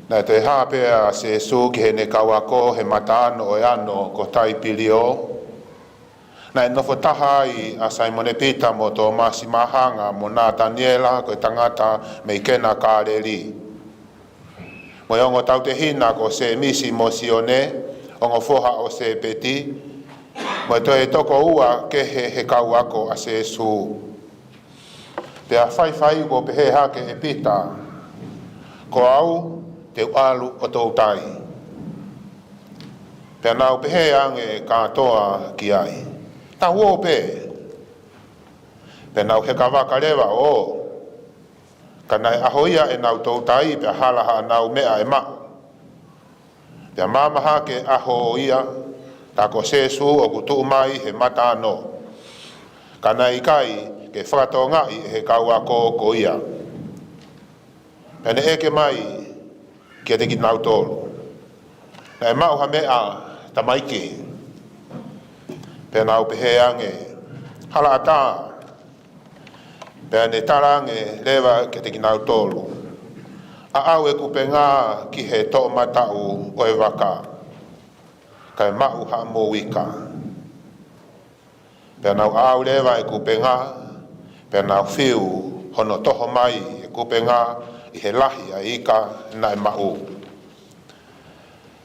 Naʻe toe hā pē ʻa Sīsū ki heʻene kau ako he mataʻāno ʻo e ano ko Taipilio. Naʻe nofo taha ai ʻa Saimone Pita mo Tōmasi Māhanga mo Nataniela ko e tangata mei Kena Kāleli, mo e ongo tautehina ko Sēmisi mo Sione, ongo foha ʻo Sēpeti, mo e toe toko ua kehe he kau ako ʻa Sīsū. Pea faifai kuo pehē hake ʻe Pita, Ko au te u ʻalu ʻo toutai. Pea nau pehē ange kātoa ki ai, Tau ō pē. Pea nau heka vaka leva ʻo ō. Ka naʻe ʻaho ia ʻenau toutai pea hala haʻanau meʻa ʻe maʻu. Pea maama hake ʻaho ia, tā ko Sīsū ʻoku tuʻu mai he mataʻāno, ka naʻe ʻikai ke fakatokangaʻi ʻe he kau ako ko ia. Pea ne ʻeke mai kiate kinautolu, Naʻe maʻu ha meʻa tamaiki? Pea nau pehē ange, Halaʻatā. Pea ne tala ange leva kiate kinautolu, ʻaʻau e kupenga ki he toʻomataʻu ʻo e vaka, kae maʻu haʻamou ika. Pea nau ʻaʻau leva e kupenga, pea nau fiu hono toho mai e kupenga ʻi he lahi ʻa e ika naʻe maʻu.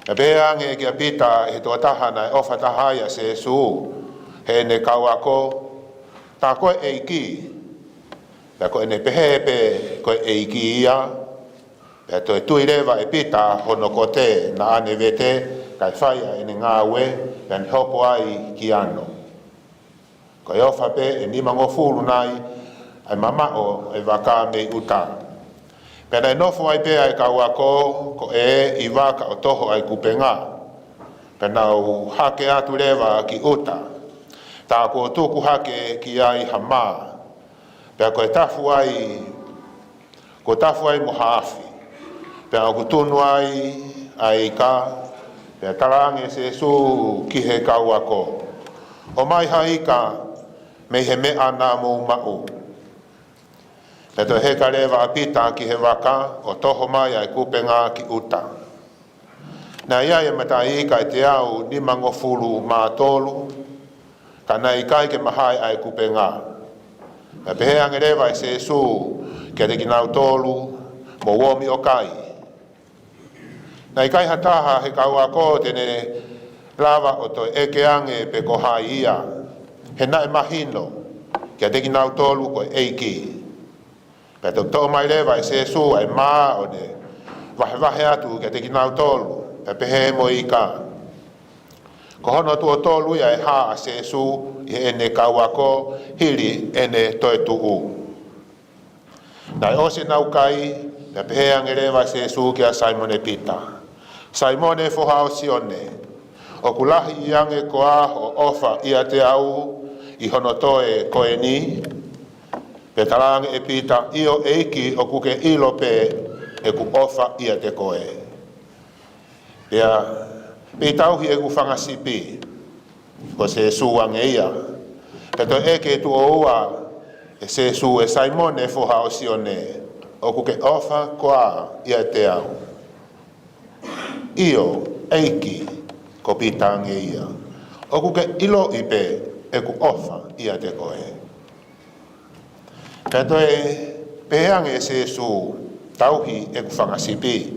Pea pehē ange kia Pita ʻe he tokotaha naʻe ʻofa taha ai ʻa Sēsū heʻene kau ako, Tā ko e ʻEiki. Pea ko ʻene pehē pē ko e ʻEiki ia, pea toe tui leva ʻe Pita hono kote naʻa ne vete, kae fai ʻa ʻene ngāue, pea ne hopo ai ki ano. Ko e ʻofa pē ʻe nimangofulu nai ʻa e mamaʻo e vaka mei ʻuta. Pea naʻe nofo ai pē ʻa e kau ako ko ē ʻi vaka ʻo toho ʻa e kupenga. Pea nau hake atu leva ki ʻuta, tā kuo tuku hake ki ai ha mā. Pea ko e tafu ai, kuo tafu ai mo ha afi. Pea ʻoku tunu ai ʻa e ika, pea talaange ʻe Sēsū ki he kau ako, ʻOmai ha ika mei he meʻa naʻa mou maʻu. Pea toe heka leva ʻa Pita ki he vaka ʻo toho mai ʻa e kupenga ki ʻuta. Naʻe ʻi ai e mataʻi ika ʻe teau nimangofulu mā tolu, ka naʻe ʻikai ke mahae ʻa e kupenga. Pea pehē ange leva ʻe Sēsū kiate kinautolu, Mou omi ʻo kai. Naʻe ʻikai ha taha he kau ako te ne lava ʻo toe ʻeke ange pe ko hai ia, he naʻe mahino kiate kinautolu ko e ʻEiki. Pea toʻo mai leva ʻe Sēsū ʻa e mā ʻo ne vahevahe atu kiate kinautolu, pea pehē mo e ika. Ko hono tuʻo tolu ia e hā ʻa Sēsū ʻi heʻene kau ako hili ʻene toetuʻu. Naʻe ʻosi ʻenau kai, pea pehē ange leva ʻe Sēsū kia Saimone Pita, Saimone foha ʻo Sione, ʻoku lahi ange koā hoʻo ʻofa ʻiate au ʻi hono toe ko eni? Pea talaange ʻe Pita, ʻIo ʻEiki, ʻoku ke ʻilo pē ʻeku ʻofa ʻiate koe. Pea, Pea tauhi ʻeku fanga sipi. Ko Sēsū ange ia. Pea toe ʻeke tuʻo ua ʻe Sēsū, ʻE Saimone foha ʻo Sione, ʻoku ke ʻofa koā ʻiate au? ʻIo ʻEiki, ko Pita ange ia, ʻoku ke ʻiloʻi pē ʻeku ʻofa ʻiate koe. Pea toe pehē ange ʻe Sēsū, Tauhi ʻeku fanga sipi.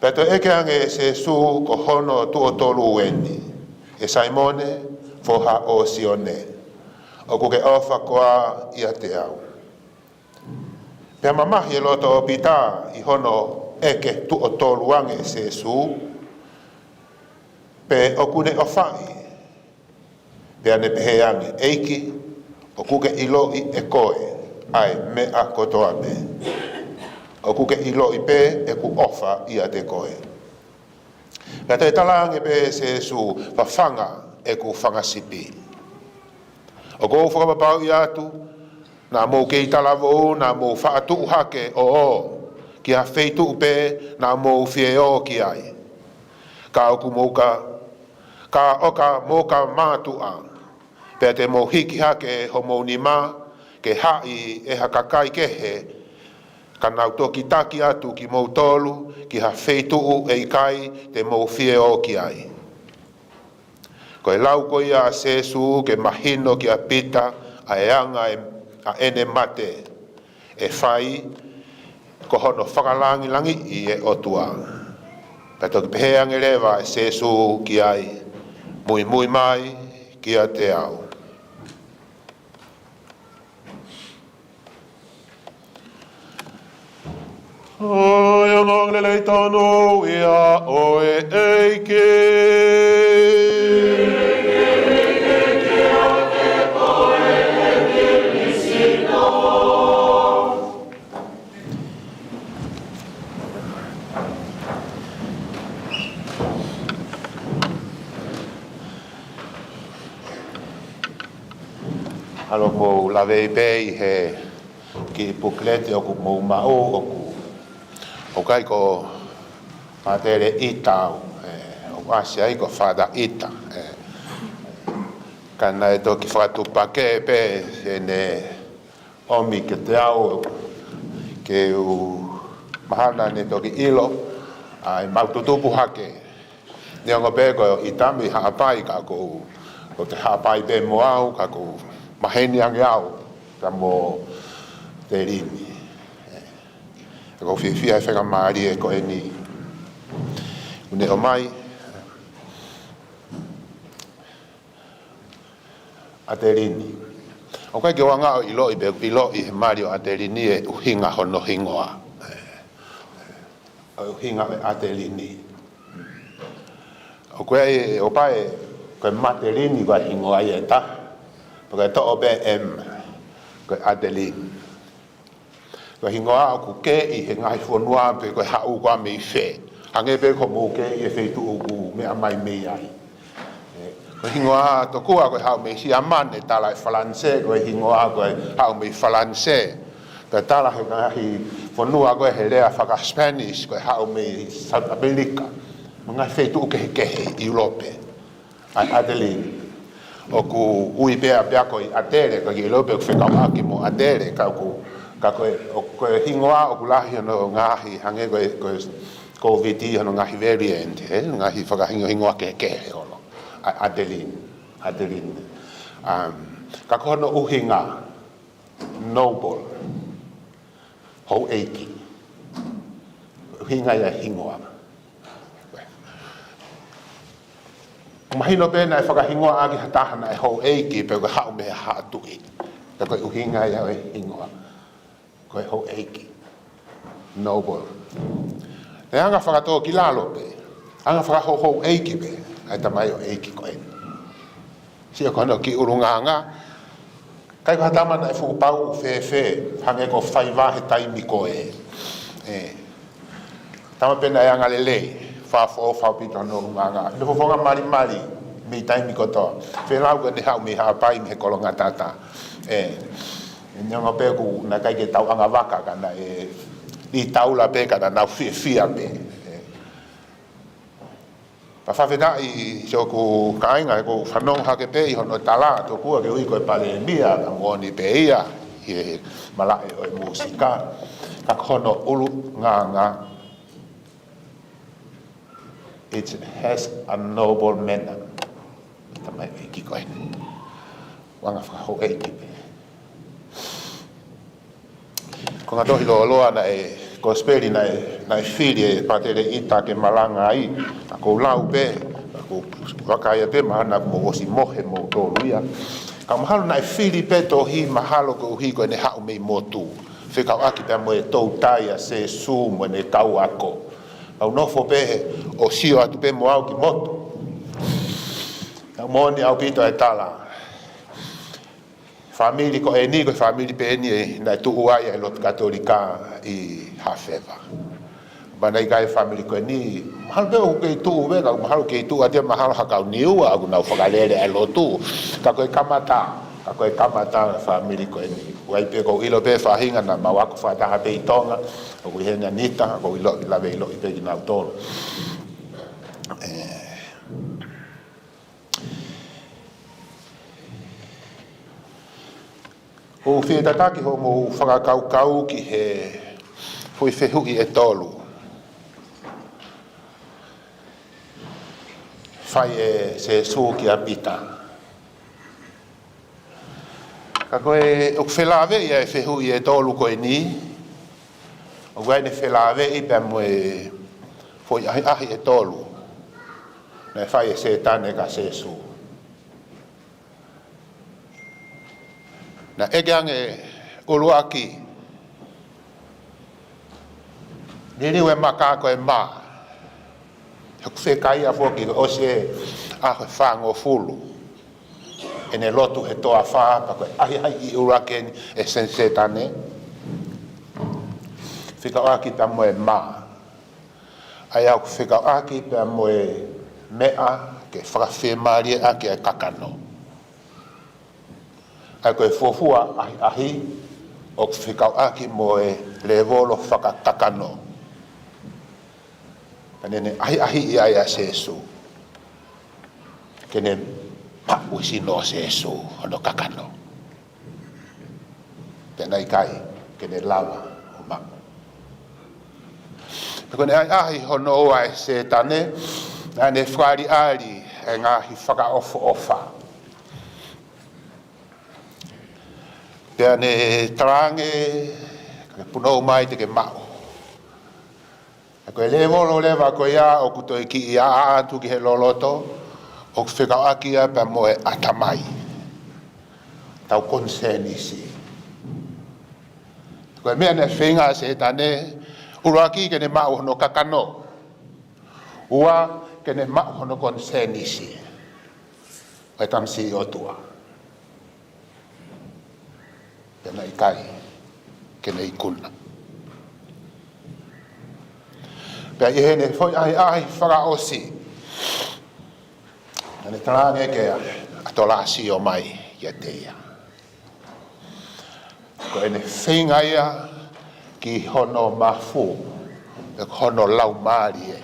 Pea toe ʻeke ange ʻe Sēsū ko hono tuʻo tolu eni, ʻE Saimone foha ʻo Sione, ʻoku ke ʻofa koā ʻiate au? Pea mamahi e loto ʻo Pita ʻi hono ʻeke tuʻo tolu ange ʻe Sēsū pe ʻoku ne ʻofaʻi. Pea ne pehē ange, ʻEiki, ʻoku ke ʻiloʻi ʻe koe ʻa e meʻa kotoa pē. ʻOku ke ʻiloʻi pē ʻeku ʻofa ʻiate koe. Pea toe talaange pē ʻe Sēsū, Fafanga ʻeku fanga sipi. ʻOku ou fakapapauʻi atu, naʻa mou kei talavou, naʻa mou faʻa tuʻu hake ʻo ō ki ha feituʻu pē naʻa mou fie ō ki ai. Ka ʻoku mou ka, ka ʻoka mou ka mātuʻa, pea te mou hiki hake homou nima ke haʻi ʻe ha kakai kehe, ka nau toki taki atu kimoutolu ki ha feituʻu ʻe ʻikai te mou fie ō ki ai. Ko e lau ko ia ʻa Sēsū ke mahino kia Pita ʻa e anga ʻe, ʻa ʻene mate, ʻe fai ko hono fakalāngilangiʻi e ʻOtua. Pea toki pehē ange leva ʻe Sēsū ki ai, Muimui mai kiate au. ʻA e ongoongolelei tonu ia ʻo e ʻEiki. ʻAlu ʻo lave pē ʻi he kiʻi pukileti ʻoku mou maʻu, ʻoku, ʻoku ʻikai ko Fātele ʻIta au, ē, ʻoku ʻasi ai ko Fātele ʻIta, ē. Ka naʻe toki fakatupakē pē ʻene ʻomi kiate au ke u Mahalo naʻa ne toki ʻilo ʻa ʻemau tutupu hake. Neongo pē ko ʻitāmai Haʻapai ka ʻoku ou, ʻoku ou haʻapai pē mo au, ka ʻoku ou maheni ange au, ka mo Telini. ʻOku ou fiefia he faingamālie ko eni. ʻOku ne ʻomai ʻa Telini. ʻOku ʻikai ke u anga ʻo ʻiloʻi pe ʻiloʻi he mali ʻo ʻa Telini e ʻuhinga hono hingoa. ʻA e ʻuhinga ʻo e ʻa Telini. ʻOku ʻi ai ʻo pau ʻe, ko e Matelini ko e hingoa ia ʻe taha. Pea ko e toʻo pē M, ko e ʻa Telini. Ko e hingoa ʻoku kei he ngaahi fonua pe ko e haʻu koā mei fē. Hangē pē ko hoʻomou kei he feituʻu ʻoku meʻa mai mei ai. ʻE, ko e hingoa tokua ko e haʻu mei Siamane, tala ʻe Falanisē, ko e hingoa ko e haʻu mei Falanisē. Pea tala he ngaahi fonua ko e he lea faka-Spanish, ko e haʻu mei South America. Mo e ngaahi feituʻu kehekehe, ʻIulope. ʻA, ʻa Telini. ʻOku ui pē ʻa pea ko e ʻa Tele, ko e ʻIulope ʻoku fekauʻaki mo ʻa Tele, ka ʻoku, ka ko e, ʻo, ko e hingoa ʻoku lahi hono ngaahi, hangē ko e, ko e Kōviti hono ngaahi variant, ē, ngaahi fakahingohingoa kehekehe ʻo e ʻa, ʻa Telini, ʻa Telini. Um, ka ko hono ʻuhinga, noble, houʻeiki. ʻUhinga ia e hingoa. Mahino pē naʻe fakahingoa ʻaki ha taha naʻe houʻeiki pe ko e haʻu mei ha haʻa tuʻi. Ka ko e ʻuhinga ia ʻo e hingoa. Ko e houʻeiki. Noble. Naʻe anga fakatōkilalo pē. Anga fakahouhouʻeiki pē. ʻA e tamaioʻeiki ko eni. Sio ko hono kiʻi ʻulungaanga. ʻIkai ko ha tama naʻe fuʻu pau fēfē, hangē ko Faiva he taimi ko ē. ʻE. Tama pē naʻe anga lelei, fakaʻofoʻofa ʻaupito hono ʻulungaanga. Naʻe fofonga malimali, mei taimi kotoa. Felau ko ʻene haʻu mei Haʻapai mei he Kolongatata. ʻE. Neongo pē ʻoku naʻe ʻikai ke tau anga vaka ka naʻe ʻi taula pē ka naʻa nau fiefia pē. ʻE. Pea fakafetaʻi siʻoku kāinga, ʻoku ou fanongo hake pē ʻi hono tala, tokua ke ui ko e palēmia, ka moʻoni pē ia, ʻi he malaʻe ʻo e mūsika, ka ko hono ʻulungaanga, it has a noble manner. Tamaioʻeiki ko eni. ʻUhinga fakahouʻeiki pē. Ko e ngaahi tohi lōloa naʻe, Kosipeli naʻe, naʻe fili ʻe Pātele ʻIta ke malanga ai, ka ʻoku ou lau pē, ka ʻoku ou vakai pē mahalo naʻa mou ʻosi mohe moutolu ia. Ka mahalo naʻe fili pē tohi mahalo koeʻuhi ko ʻene haʻu mei motu. Fekauʻaki pea mo e toutai ʻa Sēsū mo ʻene kau ako. Ka u nofo pē ʻo sio atu pē mo au ki motu. Ka moʻoni ʻaupito e tala. Fāmili ko eni, ko e fāmili pē eni ē, naʻe tuʻu ai ʻa e lotu Katolika ʻi Hafeva. Pea naʻe ʻikai fāmili ko eni, mahalo pē ʻoku kei tuʻu pē, ka mahalo kei tuʻu atu ia mahalo ha kau Niua, ʻoku nau fakalele ʻa e lotu. Ka ko e kamata, ka ko e kamata fāmili ko eni. ʻOku ʻi ai pē ʻoku ou ʻilo pē faʻahinga naʻa mau ako fakataha pē ʻi Tonga, ʻoku ʻi heni ʻa Nita, ʻoku ou ʻilo, lave ʻiloʻi pē kinautolu. ʻE. ʻOku ou fie tataki hoʻomou fakakaukau ki he foʻi fehuʻi ʻe tolu. Fai ʻe Sēsū kia Pita. Ka ko e, ʻoku felāveʻi ʻa e fehuʻi ʻe tolu ko eni, ʻoku ʻi ai ʻene felāveʻi pea mo e foʻi ʻahiʻahi ʻe tolu. Naʻe fai ʻe Sētane kia Sēsū. Naʻe ʻeke ange ʻuluaki, liliu e maka ko e mā. He ʻoku fekauʻaki foki ʻosi e ʻaho ʻe fāngofulu. ʻEne lotu he toafa, pea ko e ʻahiʻahi ʻuluaki eni ʻe Sētane. Fekauʻaki pea mo e mā. ʻA ia ʻoku fekauʻaki pea mo e meʻa ke fakafiemālieʻaki ʻa e kakano. ʻA ia ko e fuofua ʻahiʻahi ʻoku fekauʻaki mo e lēvolo fakakakano. Pea naʻe ʻahiʻahiʻi ai ʻa Sēsū. Ke ne maʻu e sino ʻo Sēsū hono kakano. Pea naʻe ʻikai ke ne lava ʻo maʻu. Ko ʻene ʻahiʻahi hono ua ʻe Sētane, naʻa ne fakaʻaliʻali e ngaahi fakaʻofoʻofa. Pea ne talaange, ka ke punou mai te ke maʻu. Ko e lēvolo leva ko ia ʻoku toe kiʻi ʻaʻa atu ki he loloto, ʻoku fekauʻaki ia pea mo e ʻatamai. Tau konisēnisi. Ko e meʻa naʻe feinga ʻa Sētane, ʻuluaki ke ne maʻu hono kakano. Ua, ke ne maʻu hono konisēnisi ʻo e tamasiʻi ʻOtua. Pea naʻe ʻikai ke ne ikuna. Pea ʻi heʻene foʻi ʻahiʻahi fakaʻosi, naʻa ne talaange ke ʻatolāsio mai kiate ia. Ko ʻene feinga ia ki hono mafu, pe ko hono laumālie.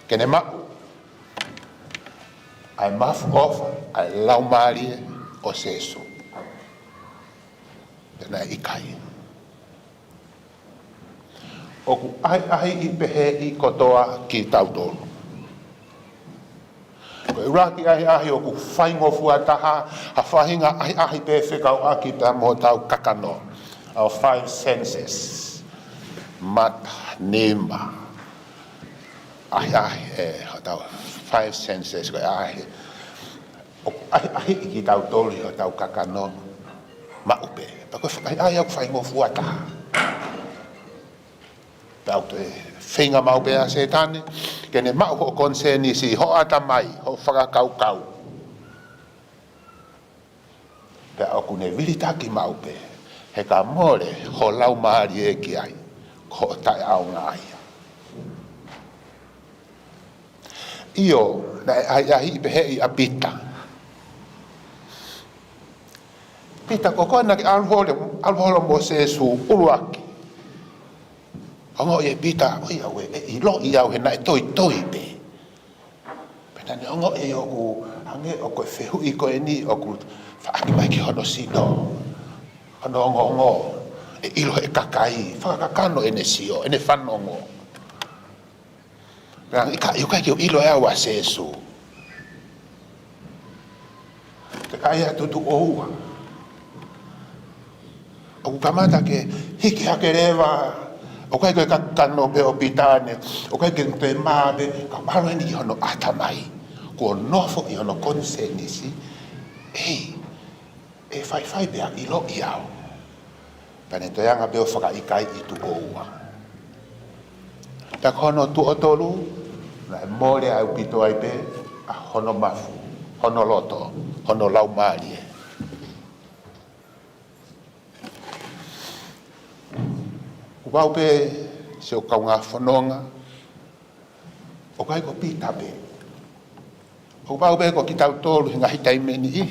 Ke ne maʻu ʻa e mafuʻofa ʻa e laumālie ʻo Sēsū. Pea naʻe ʻikai. ʻOku ʻahiʻahiʻi pehēʻi kotoa kitautolu. Ko e ʻuluaki ʻahiʻahi ʻoku faingofua taha, ha faʻahinga ʻahiʻahi pē fekauʻaki pea mo hotau kakano. Our five senses. Mata, nima. ʻAhiʻahi, ʻe, hotau five senses, ko e ʻahiʻahi. ʻOku ʻahiʻahiʻi kitautolu ʻi hotau kakano maʻu pē. Pea ko e fakaʻahiʻahi ʻoku faingofua taha. Pea ʻoku toe feinga maʻu pē ʻa Sētane, ke ne maʻu hoʻo konisēnisi, hoʻo ʻatamai, hoʻo fakakaukau. Pea ʻoku ne vilitaki maʻu pē, he ka mole ho laumālie ki ai, ko hoʻo taʻeʻaonga ia. ʻIo, naʻe ʻahiʻahiʻi pehēʻi ʻa Pita. Pita, ko koe naʻa ke ʻalu holo, ʻalu holo mo Sēsū ʻuluaki. Ongoʻi ʻe Pita, ʻoiauē, ʻe ʻiloʻi au he naʻe toitoi pē. Pea naʻa ne ongoʻi ʻoku hangē ʻoku ʻi ai e fehuʻi ko eni ʻoku faʻaki mai ki hono sino. Hono ongoongo, ʻe ʻilo ʻe he kakai, fakakakano ʻene sio, ʻene fanongo. Pea ʻikai, ʻikai ke u ʻilo ʻe au ʻa Sēsū. Pea ka ʻi ai ha tuʻo ua. ʻOku kamata ke hiki hake leva, ʻoku ʻikai ko e kakano pē ʻo Pita eni, ʻoku ʻikai ke toe mā pē, ka ʻalu eni ki hono ʻatamai. Kuo nofo ʻi hono konisēnisi, ʻei, ʻe faifai pea ʻiloʻi au. Pea ne toe anga pē ʻo fakaʻikaiʻi tuʻo ua. Pea ko hono tuʻo tolu, naʻe mole ʻaupito ai pē ʻa hono mafu, hono loto, hono laumālie. Kuo pau pē siʻoku kaungā fononga, ʻoku ʻikai ko Pita pē. ʻOku pau pē ko kitautolu he ngaahi taimi ni,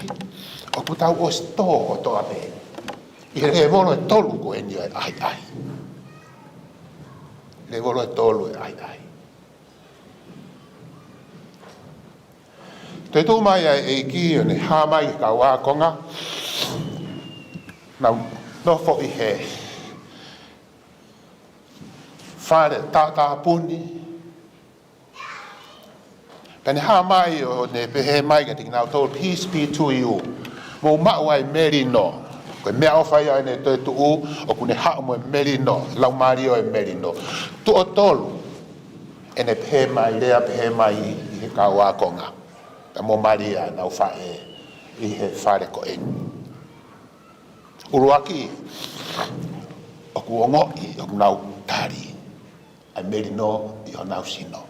ʻoku tau ʻosi tō kotoa pē ʻi he lēvolo ʻe tolu ko eni ʻo e ʻahiʻahi. Lēvolo ʻe tolu ʻo e ʻahiʻahi. Toe tuʻu mai ʻa e ʻEiki ʻo ne hā mai ki he kau ākonga. Nau nofo ʻi he fale tātāpuni. Pea ne hā mai ʻo ne pehē mai kiate kinautolu, "Peace be to you." Mou maʻu ʻa e melino. Ko e meʻaʻofa ia ʻene toetuʻu, ʻoku ne haʻu mo e melino, laumālie ʻo e melino. Tuʻo tolu, ʻene pehē mai, lea pehē mai ʻi he kau ākonga. Pea mo Malia, ʻenau faʻē, ʻi he fale ko eni. ʻUluaki, ʻoku ongoʻi, ʻoku nau tali ʻa e melino ʻi honau sino.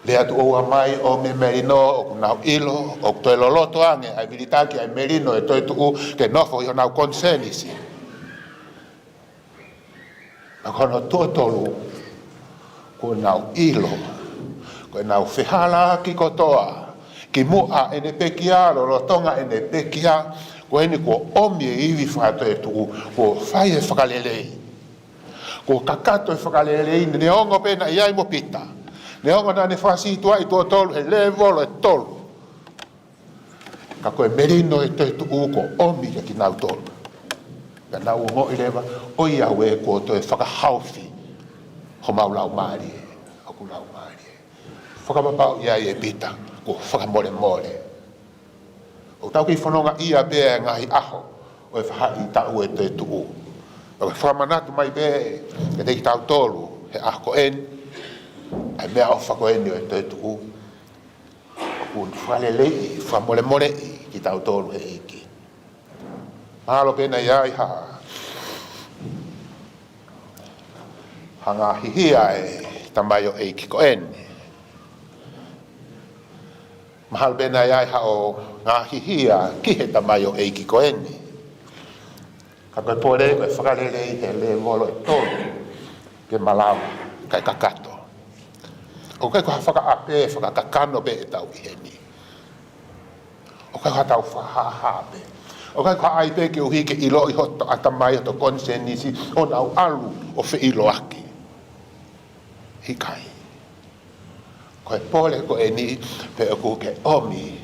Lea tuʻo ua mai ʻo e melino, ʻoku nau ʻilo, ʻoku toe loloto ange ʻa e vilitaki ʻa e melino ʻe toetuʻu ke nofo ʻi honau konisēnisi. Pea ko hono tuʻo tolu, kuo nau ʻilo, ko ʻenau fehālaaki kotoa kimuʻa ʻene pekia, lolotonga ʻene pekia, ko eni kuo ʻomi e ivi fakatoetuʻu, kuo fai e fakalelei. Kuo kakato e fakalelei, neongo pē naʻe ʻi ai mo Pita. Neongo naʻa ne fakasītuʻaʻi tuʻo tolu he lēvolo ʻe tolu. Ka ko e melino ʻe toetuʻu kuo ʻomi kia kinautolu. Pea nau ongoʻi leva, ʻoiauē kuo toe fakahaofi Ko homau laumālie, hoku laumālie. Fakapapauʻi ai ʻe Pita, kuo fakamolemole. ʻOku tau kei fononga ia pē ʻa e ngaahi ʻaho ʻo e faʻahitaʻu ʻo e toetuʻu. ʻOku fakamanatu mai pē kiate kitautolu he ʻaho ko eni, ʻa e meʻaʻofa ko eni ʻo e toetuʻu. ʻOku fakaleleiʻi, fakamolemoleʻi kitautolu he ʻEiki. Mahalo pē naʻe ʻi ai ha, ha ngaahi hia ʻa e tamaioʻeiki ko eni. Mahalo pē naʻe ʻi ai haʻo ngaahi hia ki he tamaioʻeiki ko eni. Ka ko e pole ko e fakalelei he lēvolo ʻe tolu ke malava kae kakato. ʻOku ʻikai ko ha fakaʻapē, fakakakano pē ʻetau ʻi heni. ʻOku ʻikai ko haʻatau fakahāhā pē. ʻOku ʻikai ko ha ʻai pē ke uhi ke ʻiloʻi hoto ʻatamai, hoto konisēnisi, ʻo nau ʻalu ʻo feʻiloaki. ʻIkai. Ko e pole ko eni pē ʻoku ke ʻomi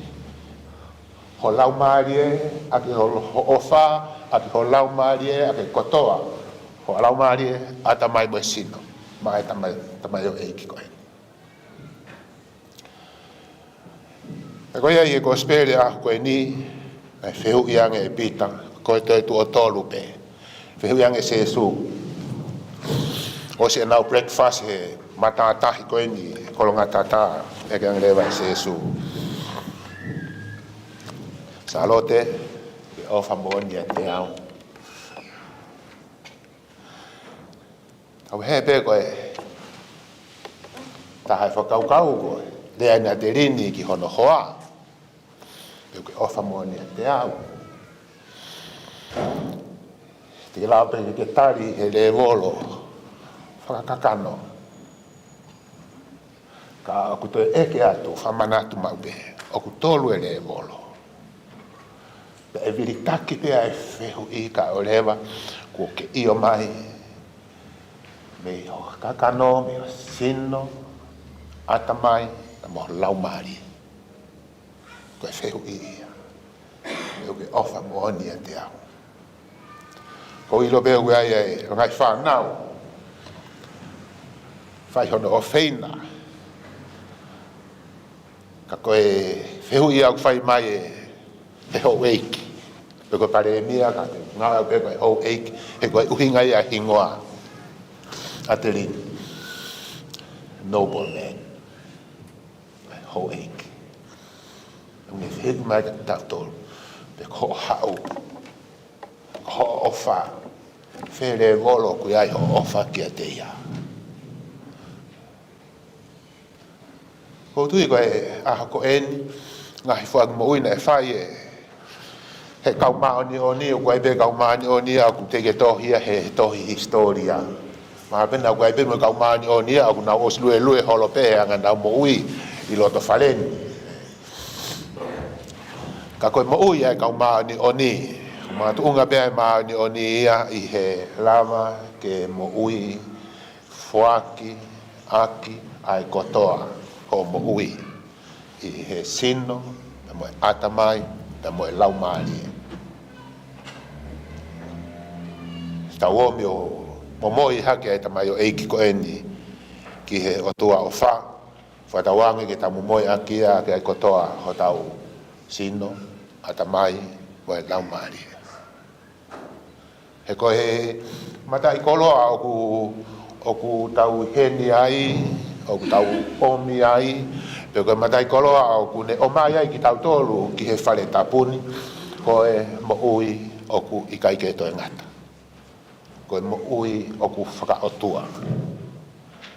ho laumālie, ʻaki ho, ho ʻofa, ʻaki ho laumālie, ʻaki kotoa ho laumālie, ʻatamai mo e sino, maʻa e tamai, tamaioʻeiki ko eni. Pea ko ia ʻi he kosipeli ʻaho ko eni, ʻa e fehuʻi ange ʻe Pita, ko e toetuʻu ʻe tolu pē. Fehuʻi ange ʻe Sēsū. ʻOsi ʻenau breakfast he matātahi ko eni, he kolongatata, ʻeke ange leva ʻe Sēsū: Sālote, ʻoku ke ʻofa moʻoni ʻiate au? Tau hē pē ko e taha e fakakaukau ko e lea ʻa ʻAtelini ki hono hoa. Pea ʻoku ke ʻofa moʻoni ʻiate au? Te ke lava pē ke tali he lēvolo fakakakano. Ka ʻoku toe ʻeke atu, fakamanatu maʻu pē, ʻoku tolu e lēvolo. Pea ʻe vilitaki pē ʻa e fehuʻi kae ʻoua leva kuo ke ʻio mai mei ho kakano, mei ho sino, ʻatamai, mo ho laumālie. Ko e fehuʻi ia. ʻOku ke ʻofa moʻoni ʻiate au? ʻOku ou ʻilo pē ʻoku ʻi ai e ngaahi fānau fai hono ʻofeina. Ka ko e fehuʻi ia ʻoku fai mai ʻe he houʻeiki, pe ko e palēmia, ka te ngāue pē ko e houʻeiki, he ko e ʻuhinga ia e hingoa ʻAtelini. Nobleman. Houʻeiki. ʻOku ne fehuʻi mai kiate kitautolu, pe ko hoʻo haʻu, ko hoʻo ʻofa, fē lēvolo ʻoku ʻi ai hoʻo ʻofa kiate ia? ʻOku ou tui ko e ʻaho ko eni, ngaahi foaki moʻui naʻe fai ʻe he kau māʻoniʻoni, ʻoku ʻi ai pē kau māʻoniʻoni ia ʻoku teʻeki tohi ia he tohi hisitōlia. Mahalo pē naʻa ʻoku ʻi ai pē mo e kau māʻoniʻoni ia ʻoku nau ʻosi luelue holo pē he anga ʻenau moʻui ʻi loto fale ni. Ka ko e moʻui ʻa e kau māʻoniʻoni, makatuʻunga pē ʻa e māʻoniʻoni ia ʻi he lava ke moʻui foaki ʻaki ʻa e kotoa hoʻo moʻui, ʻi he sino, pea mo e ʻatamai, pea mo e laumālie. Tau ō mai ʻo momoi hake ʻa e tamaioʻeiki ko eni ki he ʻOtua ʻofa, fakatauange ke tau momoi ʻaki ia ʻaki ʻa e kotoa hotau sino, ʻatamai, mo e laumālie. He ko e mataʻikoloa ʻoku, ʻoku tau ʻi heni ai, ʻoku tau ʻomi ai, pe ko e mataʻikoloa ʻoku ne ʻomai ai kitautolu ki he fale tapu ni, ko e moʻui ʻoku ʻikai ke toe ngata. Ko e moʻui ʻoku fakaʻotua.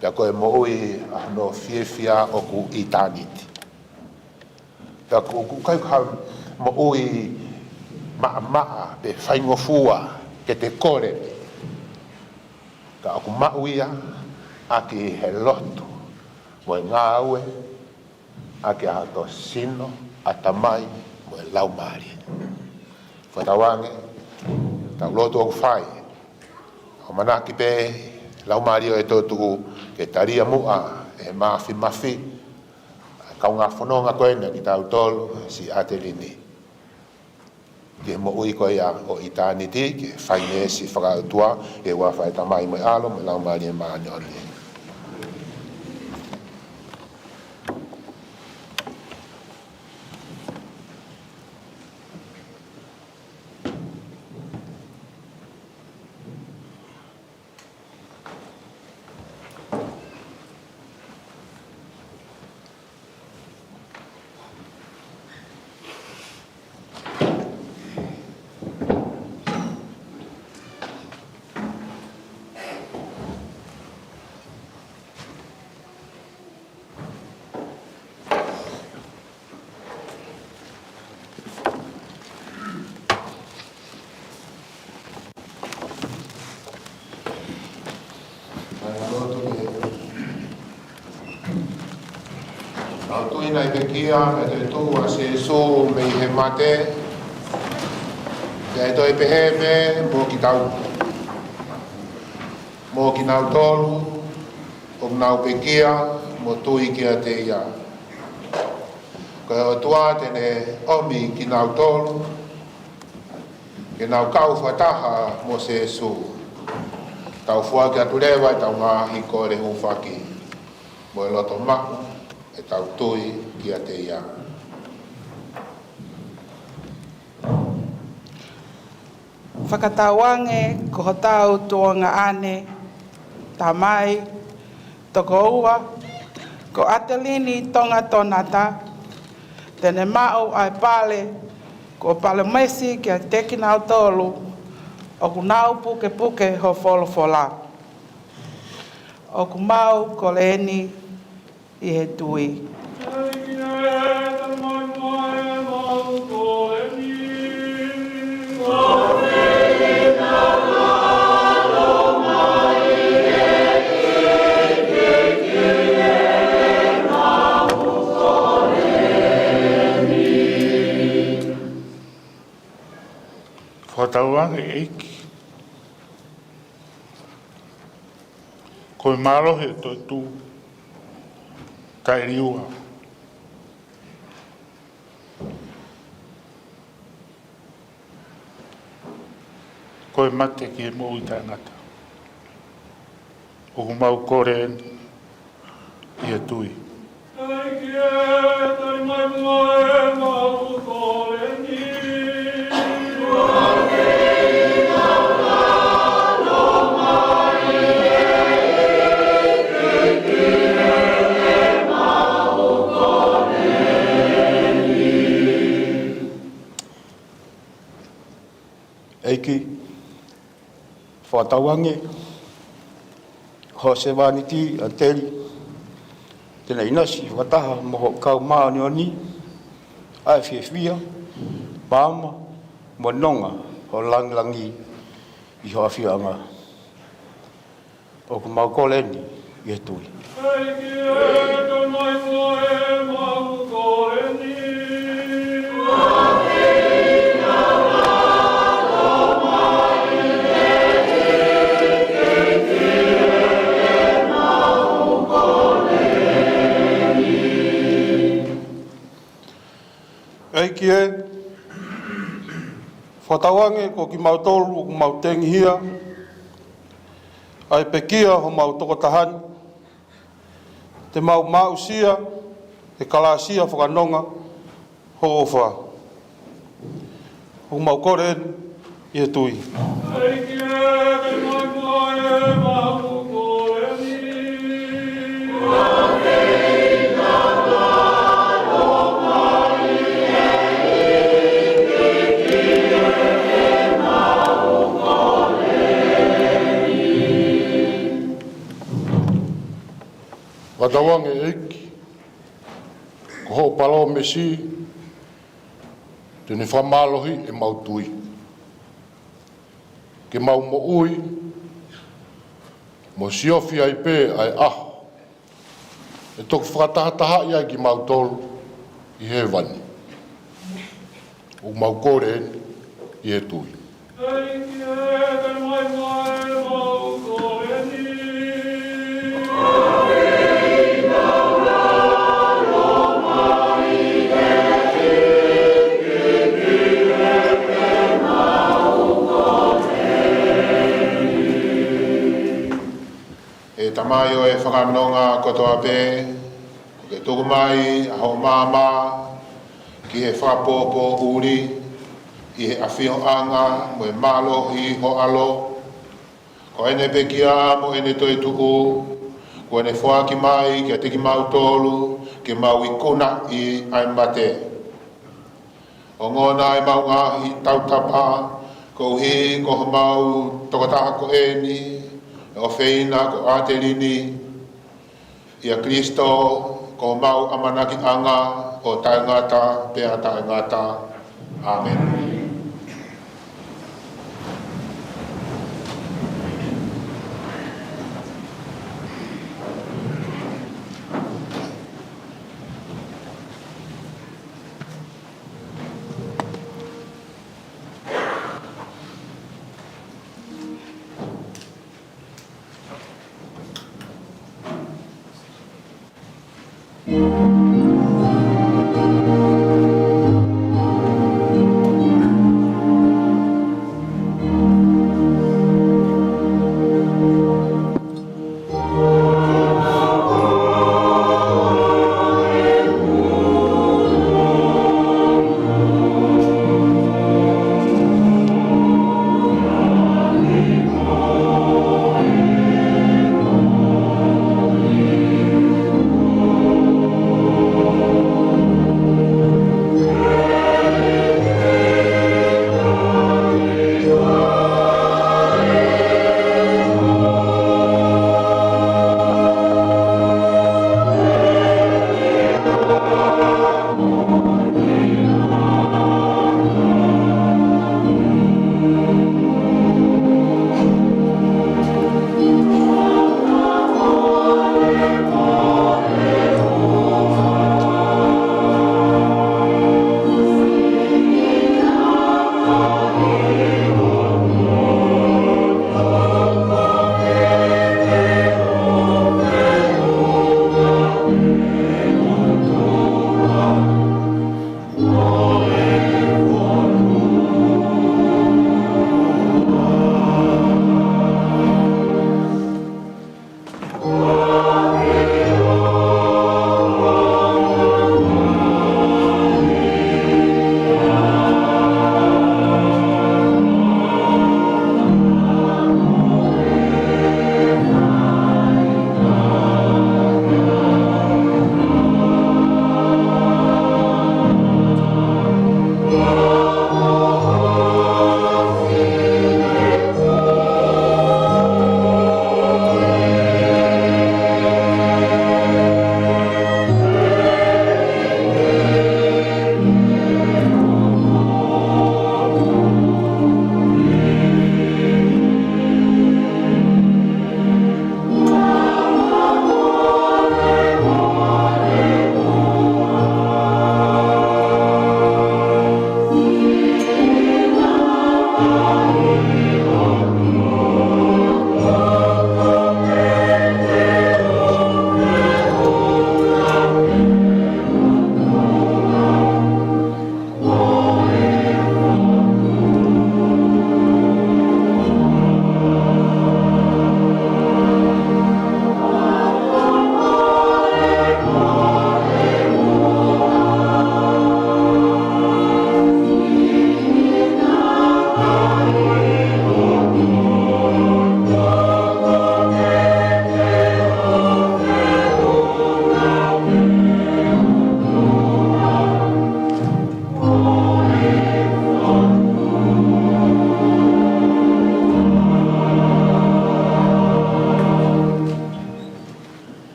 Pea ko e moʻui ʻa hono fiefia ʻoku ʻitāniti. Pea ʻoku, ʻoku ʻikai ko ha moʻui maʻamaʻa pe faingofua ke te kole. Ka ʻoku maʻu ia ʻaki he lotu mo e ngāue, ʻaki ʻa hoto sino, ʻatamai, mo e laumālie. Fakatauange, tau lotu ʻoku fai, ʻoku ʻamanaki pē laumālie ʻo e toetuʻu ke talia muʻa ʻe he Mafimafi ʻa e kaungā fononga ko eni ʻa kitautolu, siʻi ʻAtelini, ki he moʻui ko ia ʻo ʻitāniti, ki he faineesi fakaʻotua, ʻi he huafa ʻo e Tamai mo e ʻAlo mo e Laumālie Māʻoniʻoni. ʻOku tui naʻe pekia mo toetuʻu ʻa Sīsū mei he mate, pea ʻe toe pehē pē mo kitau, mo kinautolu ʻoku nau pekia mo tui kiate ia. Ko e ʻOtua te ne ʻomi kinautolu ke nau kau fakataha mo Sīsū. Tau foaki atu leva ʻetau ngaahi kole hūfaki mo e loto maʻu ʻetau tui kiate ia. Fakatauange ko hotau tuongaʻane, tamai, tokoua, ko ʻAtelini Tonga Tonata, te ne maʻu ʻa e pale kuo palōmesi kiate kinautolu ʻoku nau pukepuke ho folofola. ʻOku mau kole eni ʻi he tui. Fakatauange ʻEiki, ko e mālohi ʻo e toetuʻu taʻeliua. Ko e mate ki he moʻui taʻengata. ʻOku mau kole eni ʻi he tui. ʻEiki ē, tali mai muʻa ʻemau kole ni. ʻEiki, fakatauange ho sevāniti ʻAteli, te ne ʻinasi fakataha mo ho kau māʻoniʻoni ʻa e fiefia, maama, mo e nonga ʻo e lāngilangi ʻi ho ʻafioʻanga. ʻOku mau kole eni ʻi he tui. ʻEiki ē, tali mai muʻa ʻemau kole ni. ʻEiki ē, fakatauange ko kimautolu ʻoku mau tengihia ʻa e pekia homau tokotaha ni, te mau aʻusia ʻe kalāsia fakanonga ho ʻofa. ʻOku mau kole eni ʻi he tui. ʻEiki ē, tali mai muʻa ʻemau kole ni. Fakatauange ʻEiki, ko hoʻo palōmesi te ne fakamālohi ʻemau tui, ke mau moʻui mo siofi ai pē ʻa e ʻaho ʻe toki fakatahatahaʻi ai kimautolu ʻi hēvani. ʻOku mau kole eni ʻi he tui. ʻEiki ē, tali mai muʻa ʻemau kole ni. ʻE Tamai ʻo e fakanonga kotoa pē, ʻoku ke tuku mai ʻa hoʻo maama ki he fakapoʻupoʻuli ʻi he ʻafioʻanga mo e mālohi ho ʻAlo. Ko ʻene pekia mo ʻene toetuʻu, kuo ne foaki mai kiate kimautolu ke mau ikunaʻi ʻa e mate. Ongona ʻemau ngaahi tautapa, koeʻuhi ko homau tokotaha ko eni, ʻe ʻofeina ko ʻAtelini, ʻia Kilisitō, ko homau ʻamanakiʻanga ʻo taʻengata pea taʻengata. ʻĀmeni. Ke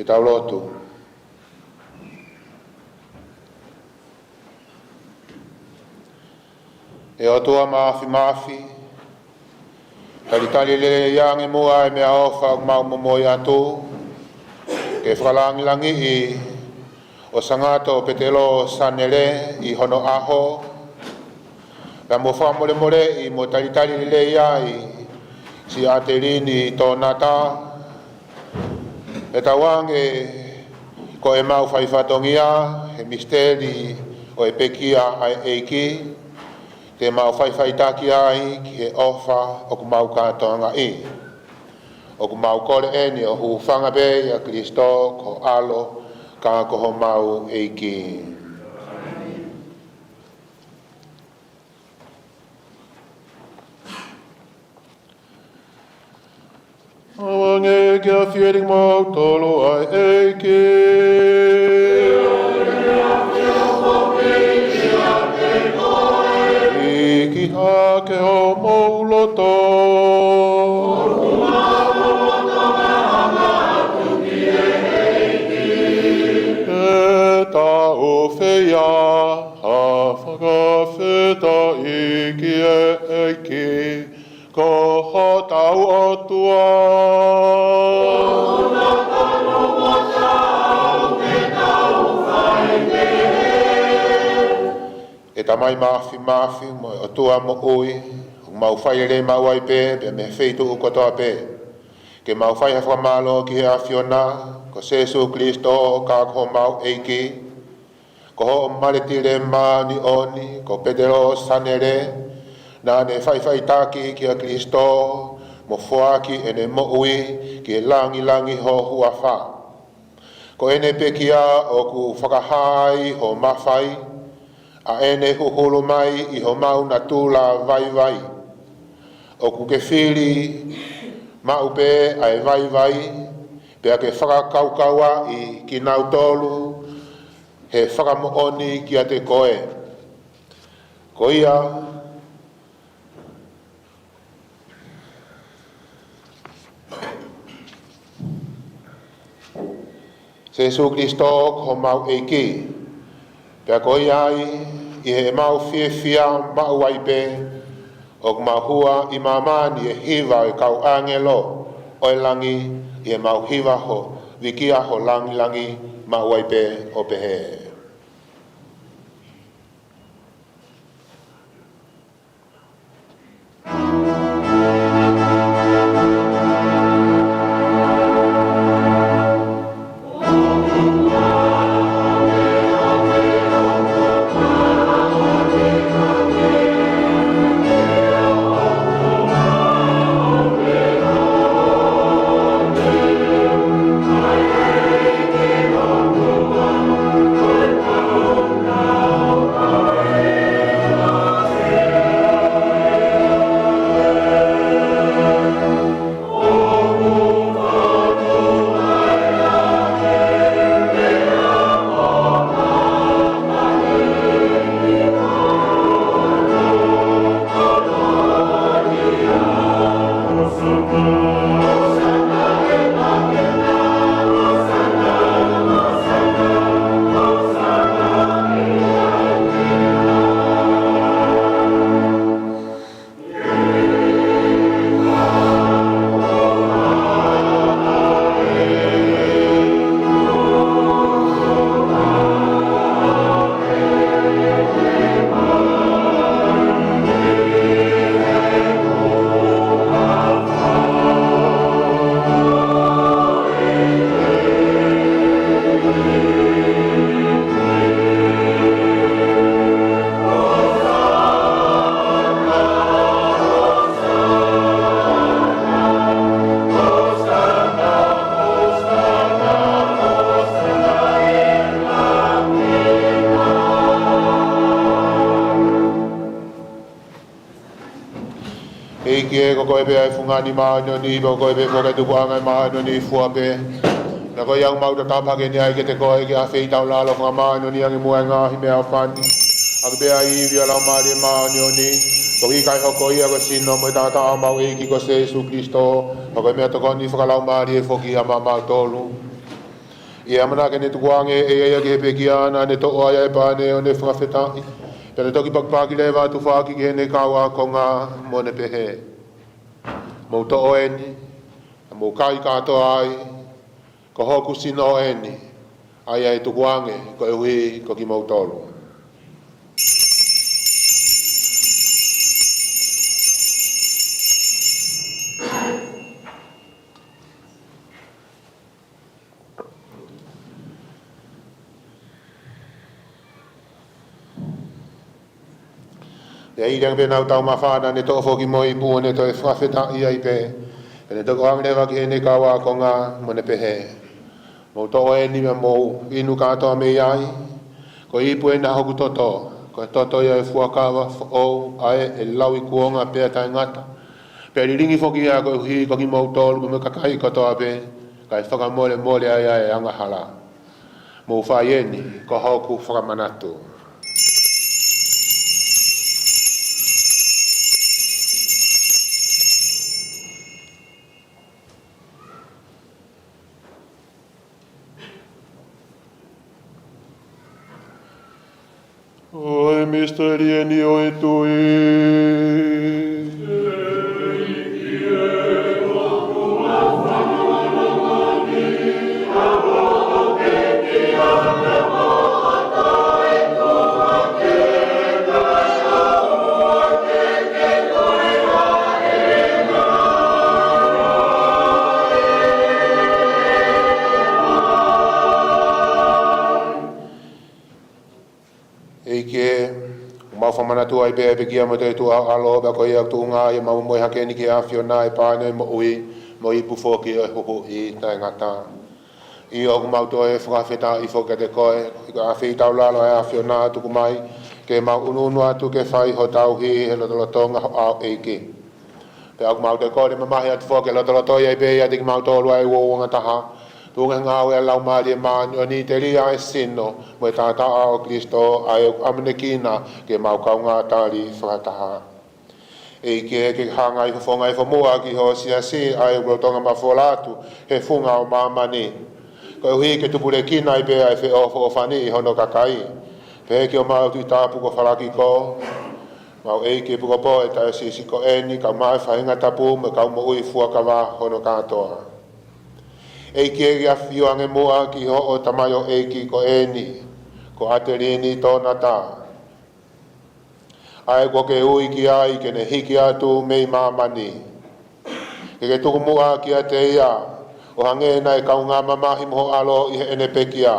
tau lotu. ʻE ʻOtua Māfimafi, talitali lelei ange muʻa e meʻaʻofa ʻoku mau momoi atu, ke fakalāngilangiʻi ʻo Sangato Petelo Sanele ʻi hono ʻaho, pea mo fakamolemoleʻi mo talitali lelei ai siʻa ʻAtelini Tonata, ʻe tauange ko ʻemau faifatongia he misiteli ʻo e pekia ʻa e ʻEiki, te mau faʻifaʻitaki ai ki he ʻofa ʻoku mau kātoangaʻi. ʻOku mau kole eni ʻo hūfanga pē ʻia Kalaisi ko ho ʻAlo ka ko homau ʻEiki. ʻOange ke ʻafio ʻiate kimoutolu ʻa e ʻEiki. ʻIki hake homou loto. Ke tau fai ha fakafetaʻi ki he ʻEiki. Ko hotau ʻOtua. ʻE Tamai Māfimafi mo e ʻOtua moʻui, ʻoku mau fai lelei maʻu ai pē, pea mei he feituʻu kotoa pē, ke mau fai ha fakamālō ki he ʻAfiona, ko Sēsū Kalaisi, ka ko homau ʻEiki, ko hoʻo maletile māʻoniʻoni, ko Petelo Sanele, naʻa ne faʻifaʻitaki kia Kalaisi, mo foaki ʻene moʻui ki he langilangi ho huafa. Ko ʻene pekia ʻoku fakahā ai ho mafai, ʻa ʻene huhulu mai ʻi homau natula vaivai. ʻOku ke fili maʻu pē ʻa e vaivai, pea ke fakakaukauaʻi kinautolu he fakamoʻoni kiate koe. Ko ia, Sēsū Kalaisi ko homau ʻEiki, pea ko ia ai ʻi heʻemau fiefia maʻu ai pē, ʻoku mau hua ʻi māmani ʻi he hiva ʻo e kau ʻāngelo ʻo e langi, ʻi heʻemau hiva ho, vikia ho langilangi maʻu ai pē ʻo pehē. ʻEiki ē, ko koe pē ʻa e fungani māʻoniʻoni, pea ko koe pē foki ʻa e tupuʻanga ʻo e māʻoniʻoni fua pē. Pea ko ia ʻoku mau tatapa hake ni ai kiate koe, ke ʻafeitaulalo fakamāʻoniʻoni ange muʻa ʻa e ngaahi meʻaʻofa ni, ʻaki pē ʻa e ivi ʻo e Laumālie Māʻoniʻoni, koeʻuhi kae hoko ia ko e sino mo e taʻataʻa ʻo homau ʻEiki ko Sēsū Kalaisi, pea ko e meʻatokoni fakalaumālie foki ʻa mautolu. ʻI he ʻamanaki ke ne tukuange ʻe ia ia ki he pekia, naʻa ne toʻo ai ʻa e pane ʻo ne fakafetaʻi, pea ne toki pakipaki leva ʻo tufa ʻaki ki heʻene kau ākonga, mo ne pehē: Mou toʻo eni, mou kai kātoa ai, ko hoku sino eni, ʻa ia ʻe tukuange koeʻuhi ko kimoutolu. Pea ʻi he ʻikai pē nau taumafa, naʻa ne toʻo foki mo e ipu ʻo ne toe fakafetaʻi ai pē, pea ne toki ʻoange leva ki heʻene kau ākonga, mo ne pehē: Mou toʻo eni pea mou inu kātoa mei ai. Ko e ipu eni ʻa hoku toto, ko e toto ia ʻo e fuakava foʻou, ʻa ē ʻe lauikuonga pea taʻengata, pea lilingi foki ia koeʻuhi ko kimoutolu pea mo e kakai kotoa pē, kae fakamolemole ai ʻa e angahala. Mou fai eni ko hoku fakamanatu. ʻA e misiteli eni ʻo e tui. Manatuʻi pē ʻa e pekia mo e toetuʻu ʻa ho ʻAlo, pea ko ia ʻoku tuʻunga ai ʻemau momoʻi hake ni ki he ʻAfiona, ʻa e paʻanga ʻo e moʻui, mo e ipu foki ʻo e huhuʻi taʻengata. ʻIo, ʻoku mau toe fakafetaʻi foki kiate koe, ʻi he ʻafeitaulalo ʻa e ʻAfiona, tuku mai ke mau ʻunuʻunu atu ke fai ho tauhi he lotolotonga ho ʻao, ʻEiki. Pea ʻoku mau toe kole mamahi atu foki ke lotolotoi ai pē ʻiate kimautolu ʻa e uouangataha, tuʻunga he ngāue ʻa e Laumālie Māʻoniʻoni, telia ʻa e sino mo e taʻataʻa ʻo Kalaisi, ʻa ia ʻoku ʻamanekina ke mau kaungā tali fakataha. ʻEiki, ke ke hangai fofonga ʻi he fomuʻa ki ho siasi, ʻa ia ʻoku lolotonga mafola atu he funga ʻo māmani, koeʻuhi ke tupulekina ai pē ʻa e feʻofoʻofani ʻi hono kakai. Pehē ki homau Tuʻi Tapu ko Falakiko, mau ʻEiki, ʻEpikopō ʻo e taiosisi ko eni, kae ʻumaʻā e faʻahinga tapu mo e kau moʻui fuakava hono kātoa. ʻEiki, ke ke ʻafio ange muʻa ki hoʻo tamaioʻeiki ko eni, ko ʻAtelini Tonata, ʻa ia kuo ke ui ki ai ke ne hiki atu mei māmani. Ke ke tuku muʻa kiate ia, ʻo hangē naʻe kaungā mamahi mo ho ʻAlo ʻi heʻene pekia,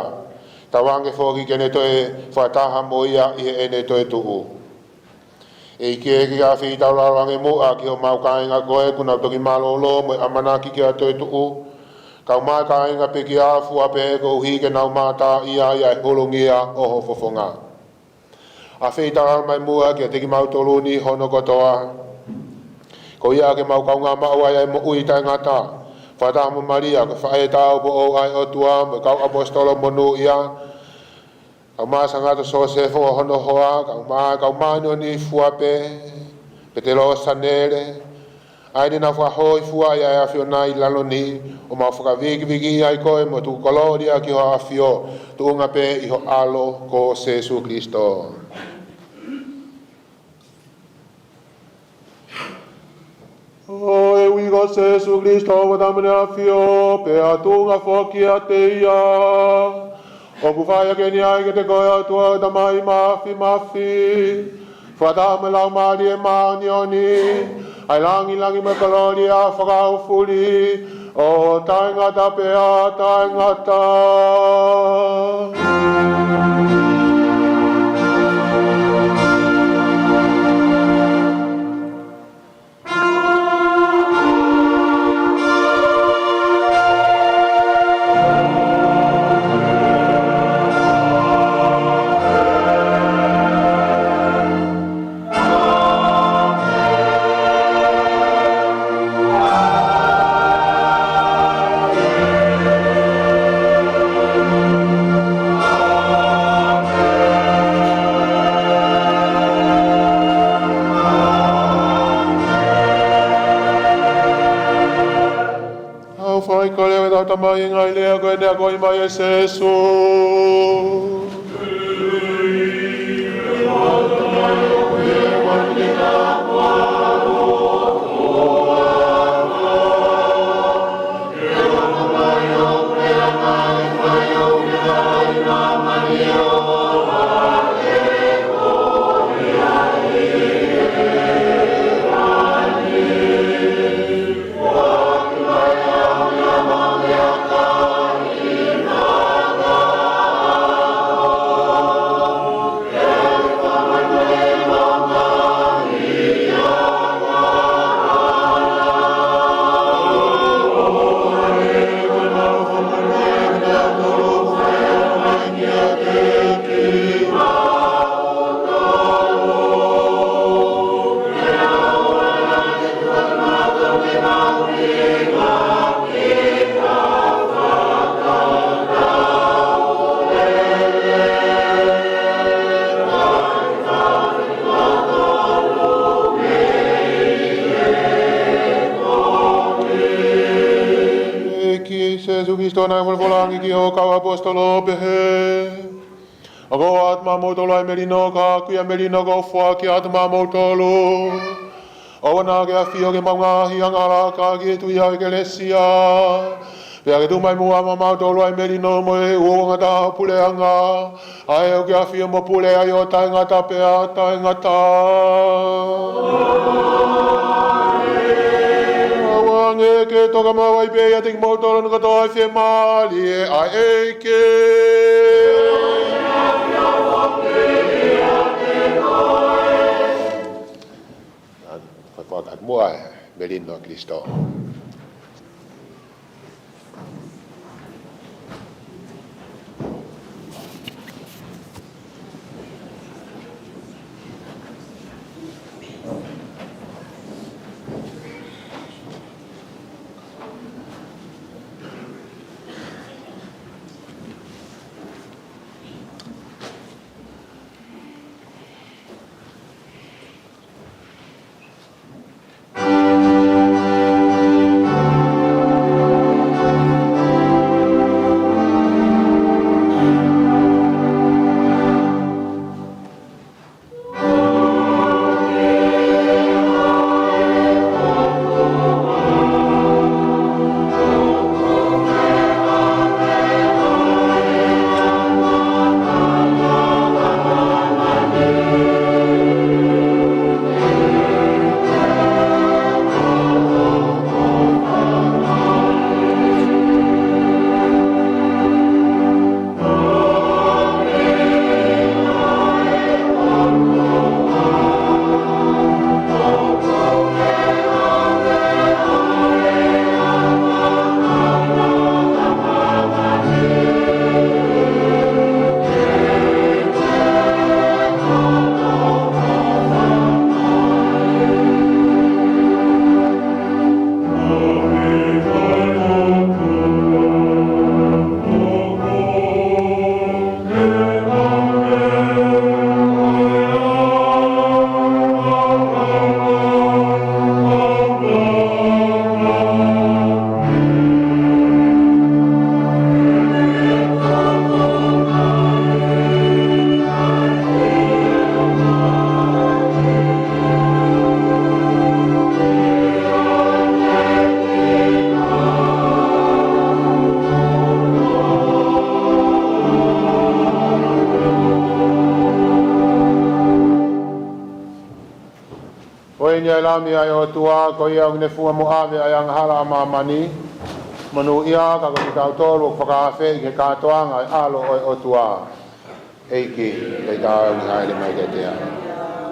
tauange foki ke ne toe fakataha mo ia ʻi heʻene toetuʻu. ʻEiki, ke ke ʻafeitaulalo ange muʻa ki homau kāinga ko ē kuo nau toki mālōlō mo e ʻamanaki ki ha toetuʻu, kae ʻumaʻā e kāinga pekia fua pē koeʻuhi ke nau mātā ʻi ai ʻa e hulungia ʻo ho fofonga. ʻAfeitaulalo mai muʻa kiate kimautolu ni hono kotoa, ko ia ke mau kaungā maʻu ai ʻa e moʻui taʻengata, fakataha mo Malia ko e faʻē tāupoʻou ʻa e ʻOtua, mo e kau ʻaposetolo monūʻia, kae ʻumaʻā Sangata Sosefo hono hoa, kae ʻumaʻā e kau māʻoniʻoni fua pē, Petelō Sanele, ʻa ia ne nau fakahōifua ai ʻa e ʻAfiona ʻi lalo ni, ʻo mau fakavikivikiʻi ai koe mo tuku kolōlia ki ho ʻAfio, tuʻunga pē ʻi ho ʻAlo ko Sēsū Kalaisi. ʻO e ui ko Sēsū Kalaisi, ʻo ʻomai ʻa e ʻAfio, pea tuʻunga foki kiate ia, ʻoku fai hake ni ai kiate koe ʻa e ʻOtua ko e Tamai Māfimafi, fakataha mo e Laumālie Māʻoniʻoni, ʻa e langilangi mo e kolōlia fakaʻaufuli, ʻo taʻengata pea taʻengata. ʻOfa ʻi he kole ʻo ʻetau Tamai ʻi he ngaahi lea ko eni naʻe akoʻi mai ʻe Sēsū. ʻEiki Sēsū Kalaisi, naʻe folofola ange ki hoʻo kau ʻaposetolo ʻo pehē: ʻOku ou ʻoatu maʻamoutolu ʻa e melino, ka ʻoku ʻikai ko e melino kuo u foaki atu maʻamoutolu. ʻOua naʻa ke ʻafio ki heʻemau ngaahi angahala, ka ki he tui ʻa e ʻEkelesia. Pea ke tuku mai muʻa maʻamoutolu ʻa e melino mo e uouangataha ʻo e puleʻanga, ʻa ia ʻoku ke ʻafio mo pule ai ʻo taʻengata pea taʻengata. ʻOua ange ke tokamāvae pē ʻiate kimoutolu hono kotoa ʻa e fiemālie ʻa e ʻEiki. Kae ʻumaʻā e melino ʻa Kalaisi. Ko eni ʻa e Lami ʻa e ʻOtua, ko ia ʻoku ne fua mo ʻave ʻa e angahala ʻa māmani. Monūʻia ka ko kitautolu ʻoku fakaafeʻi ki he kātoanga ʻo e ʻAlo ʻo e ʻOtua. ʻEiki, ʻikai te u ngaahi hāʻele mai kiate au,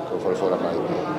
ka ke folofola mai pē.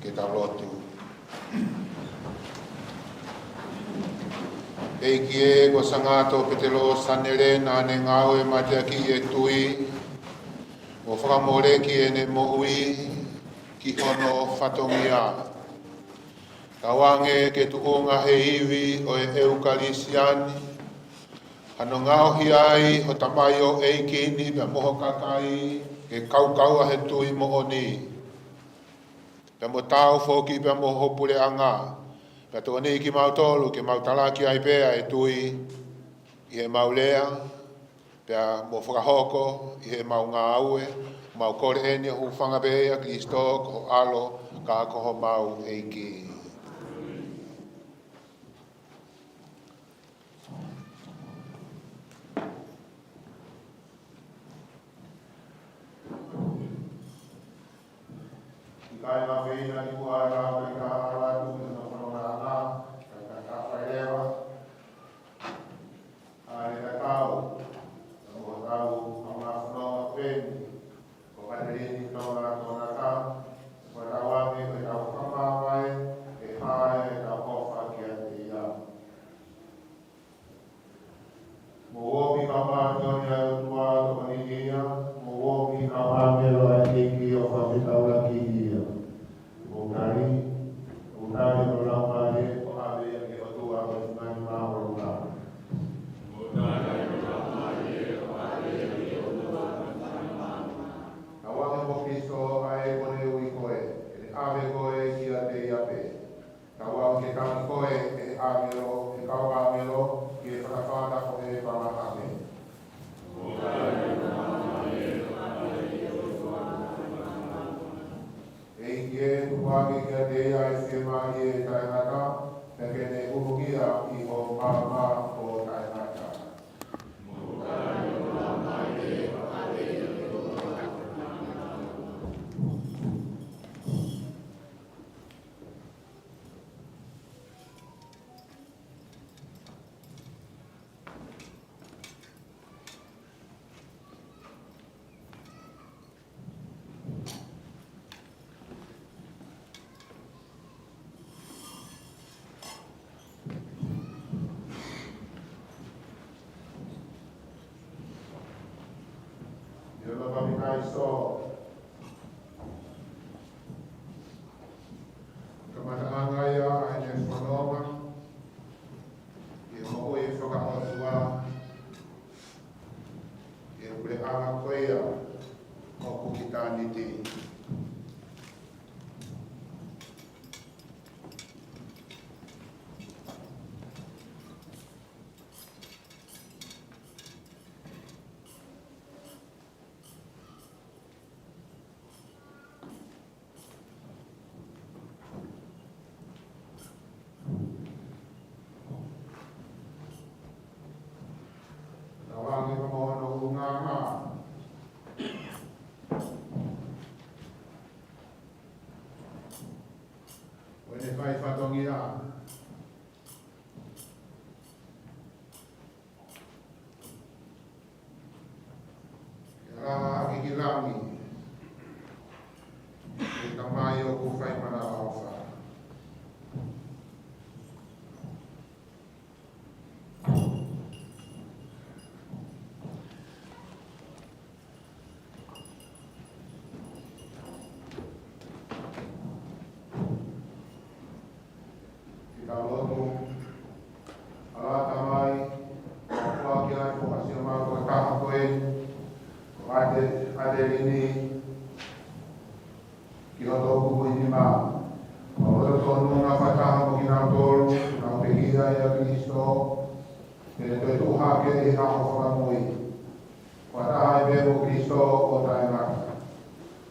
Ke tau lotu. ʻEiki ē, kuo sangato Petelo Sanele naʻa ne ngāue mateaki ʻi he tui, ʻo fakamoleki ʻene moʻui ki hono fatongia. Tauange ke tuʻunga he ivi ʻo e ʻEukalisiani, hano ngaohi ai ho tamaioʻeiki ni pea mo ho kakai ke kaukaua he tui moʻoni. Pea mo tau foki pea mo ho puleʻanga, pea tokoniʻi kimautolu ke mau talaki ai pē ʻa e tui ʻi heʻemau lea, pea mo fakahoko ʻi heʻemau ngāue. Mau kole eni ʻo hūfanga pē ʻia Kilisitō ko ho ʻAlo, ka ko homau ʻEiki. ʻIkai ngā feina ni kuo ʻai rā mai ka ala atu ki hono fononga ʻana, ka ka ka fai leva. ʻA e tatau, ka mo tau ka mā fononga peni, ko Katalini Tonga Tonaka, ko tau ame ko tau kamāvae, e hae e tau kofa ki a te ia. Mo omi ka mātoni ai o tua to ni ia, mo omi ka mā ʻāngelo ʻa e ʻEiki ʻo fakafetaulaki ia. Mou tali, mou tali ʻo lau mai, ʻo ʻave ia ki he ʻOtua ko e Tamai Māʻolunga. Tauange mo Kalaisi ʻa ē kuo ne ui koe, ke ne ʻave koe kiate ia pē. Tauange ke taki koe ʻe he ʻāngelo, ʻe he kau ʻāngelo, ki he fatafata ko e palahame. ʻEiki ē, tuku ange kiate ia ʻa e fiemālie taʻengata, pea ke ne huluhia ʻi ho maama ʻo taʻengata. Ia, Lord, we praise you. Kamataʻanga ia ʻa ʻene fononga ʻi he moʻui fakaʻotua, ʻi he puleʻanga ko ia ʻoku ki tāniti. Tauange mo hono ʻulungaanga ʻo ʻene fai fatongia. Ke langa ʻaki ki langi ʻa e Tamai ʻoku fai manavaʻofa. Ke tau lotu. ʻAlā Tamai, ʻoku ʻoatu ʻa e fakaʻosi ʻa e maama ko e taha ko ē, ko ʻAte-, ʻAtelini, ki ho toʻukupu ʻi nima. Mau lototonu na fakataha mo kinautolu, nau pekia ʻia Kalaisi, pea toe tuʻu hake ʻi he ʻaho fakamui. Fakataha ai pē mo Kalaisi ʻo taʻengata.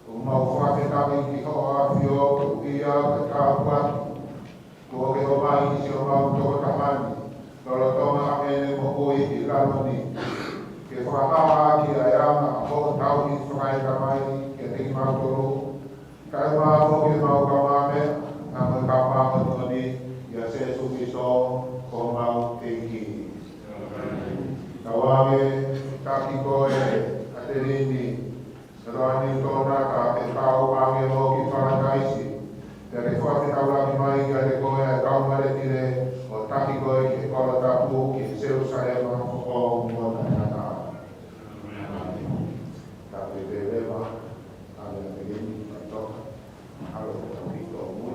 ʻOku mau fakafetaʻi ki hoʻo ʻAfio, ko ia ko e tāpuaki kuo ke ʻomai ki siʻomau tokotaha ni, lolotonga ʻene moʻui ʻi lalo ni. Ke fakahā ʻaki ʻa e anga hoʻo tauhi fakaetamai kiate kimautolu, kae ʻumaʻā foki ʻemau kaungāmeʻa, pea mo e kau māʻoniʻoni, ʻia Sīsū Kalaisi ko homau ʻEiki. Tauange, taki koe ʻAtelini, Loani Tonaka, ʻa e kau ʻāngelo ki Palataisi, pea ke fakafetaulaki mai kiate koe ʻa e kau male pile, ʻo taki koe ki he kolo tapu, ki Selūsalema foʻou mo taʻengata. Tāpuekina leva ʻa ʻAtelini, faitoka, ʻalu ʻo tau ki tōmui,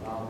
ʻalu.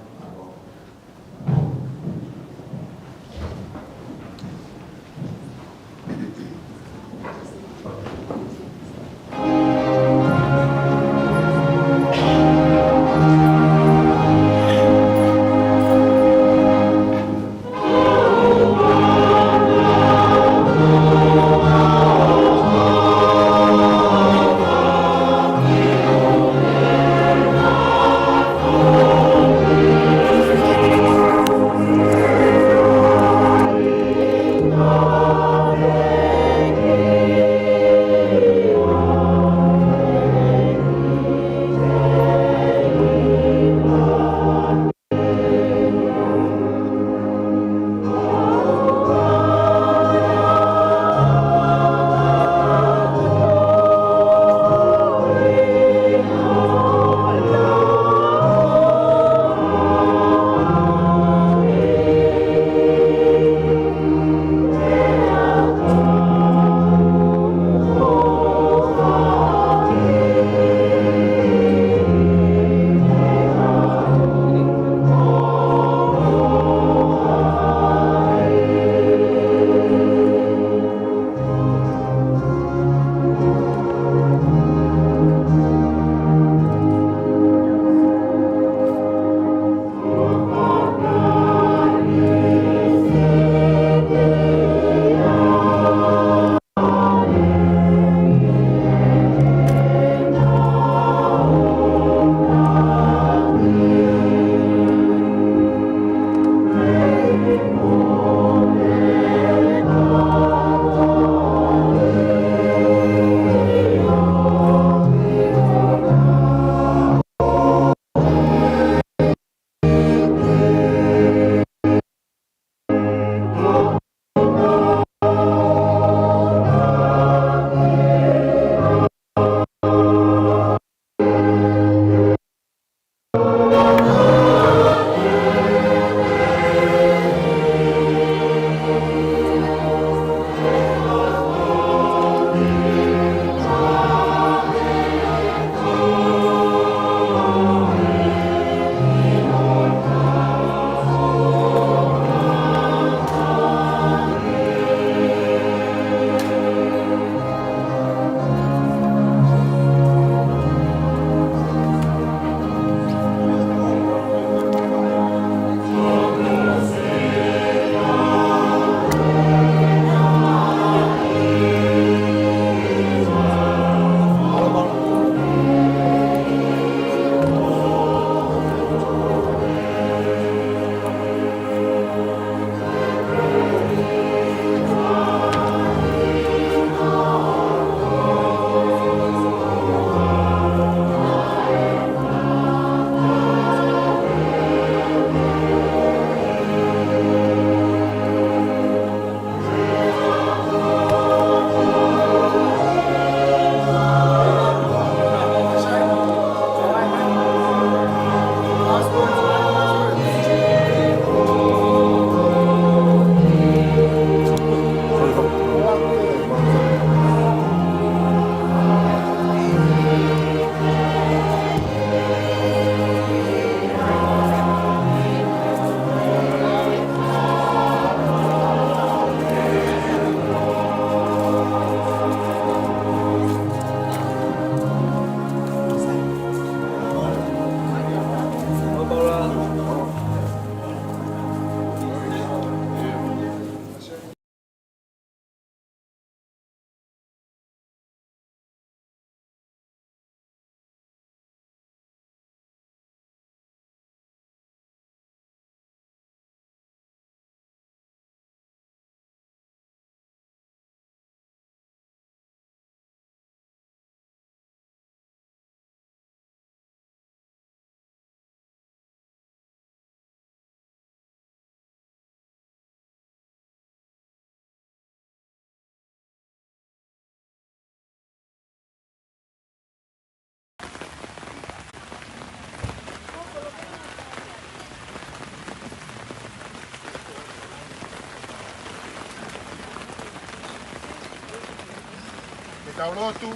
Lotu.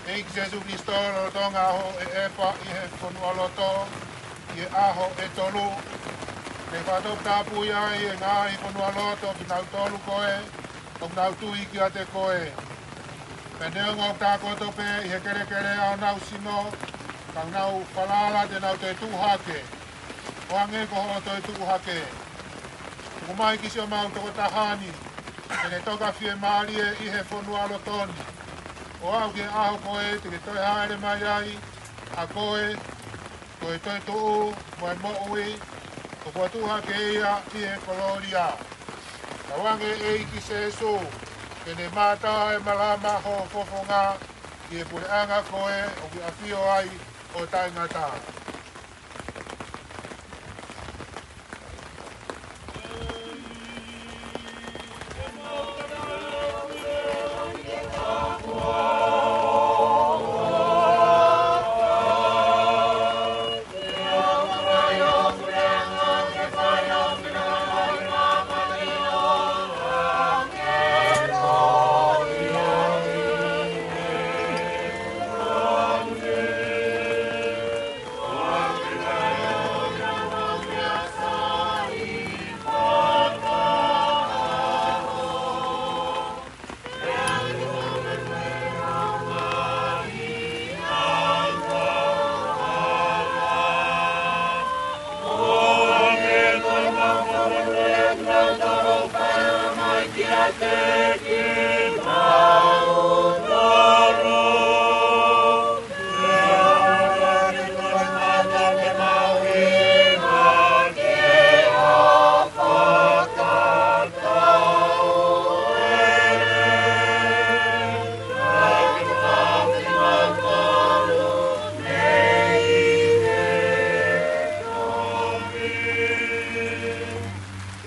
ʻEiki Sēsū Kalaisi, lolotonga ʻa hoʻo ʻeʻepa ʻi he fonualoto ʻi he ʻaho ʻe tolu, ke fakatoputapuʻi ai ʻe he ngaahi fonualoto kinautolu ko ē ʻoku nau tui kiate koe. Pea neongo ʻoku tākoto pē ʻi he kelekele ʻa honau sino, ka ʻoku nau falala te nau toe tuʻu hake, ʻo hangē ko hoʻo toe tuʻu hake. Tuku mai ki siʻomau tokotaha ni, ke ne toka fiemālie ʻi he fonualoto ni, ʻo aʻu ki he ʻaho ko ē te ke toe hāʻele mai ai ʻa koe, ko e toetuʻu mo e moʻui, ʻo kuo tuʻu hake ia ʻi he kolōlia. Tauange ʻEiki Sēsū, ke ne mātā e malama hoʻo fofonga ʻi he puleʻanga ko ē ʻoku ke ʻafio ai ʻo taʻengata.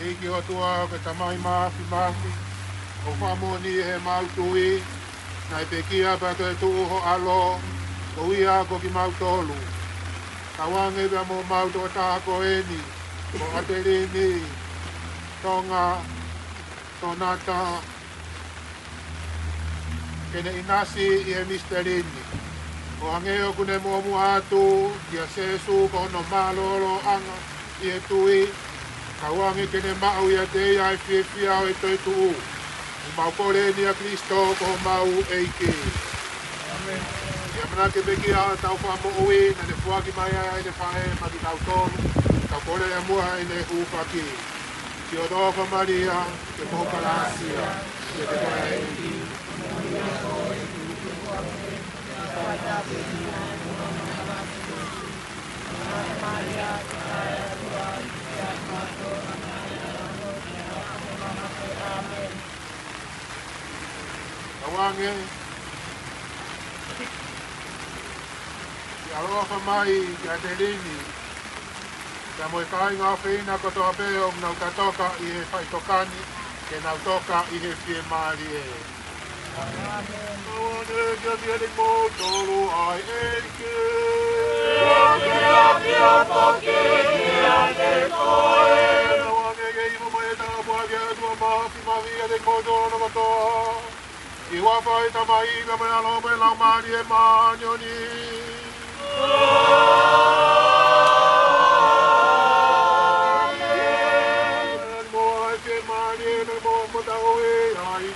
ʻEiki ʻOtua, ko e Tamai Māfimafi, ʻoku fakamoʻoni ʻi heʻemau tui naʻe pekia pea toetuʻu ho ʻAlo, ko ia ko kimautolu. Tauange pea mo homau tokotaha ko eni, ko ʻAtelini Tonga Tonata, ke ne ʻinasi ʻi he misiteli ni, ʻo hangē ʻoku ne muʻomuʻa atu kia Sēsū ko hono mālōlōʻanga ʻi he tui. Tauange ke ne maʻu ʻiate ia ʻa e fiefia ʻo e toetuʻu. ʻOku mau kole ni ʻia Kalaisi ko homau ʻEiki. ʻAmeni. ʻI he ʻamanaki pekia ʻa hotau Fakamoʻui, naʻa ne foaki mai ai ʻene faʻē maʻa kitautolu, tau kole ʻi muʻa ʻene hūfaki. Siʻoto ʻofa Malia, ke mo kalāsia, ke te koe ʻEiki. Tauange, ke ʻaloʻofa mai kia ʻAtelini, pea mo e kāinga ʻofeina kotoa pē ʻoku nau tatoka ʻi he faʻitoka ni, ke nau toka ʻi he fiemālie. Tauange ke ʻafio ʻiate kimoutolu ʻa e ʻEiki. Ke ʻafio foki ʻiate koe. Tauange ke hifo mai e tāpuaki ʻa e ʻOtua Māfimafi ʻiate kimoutolu hono kotoa. ʻI he huafa ʻo e Tamai, pea mo e ʻAlo, pea mo e Laumālie Māʻoniʻoni. ʻĀmeni. Mo e fiemālie, mo e mataʻu ʻa e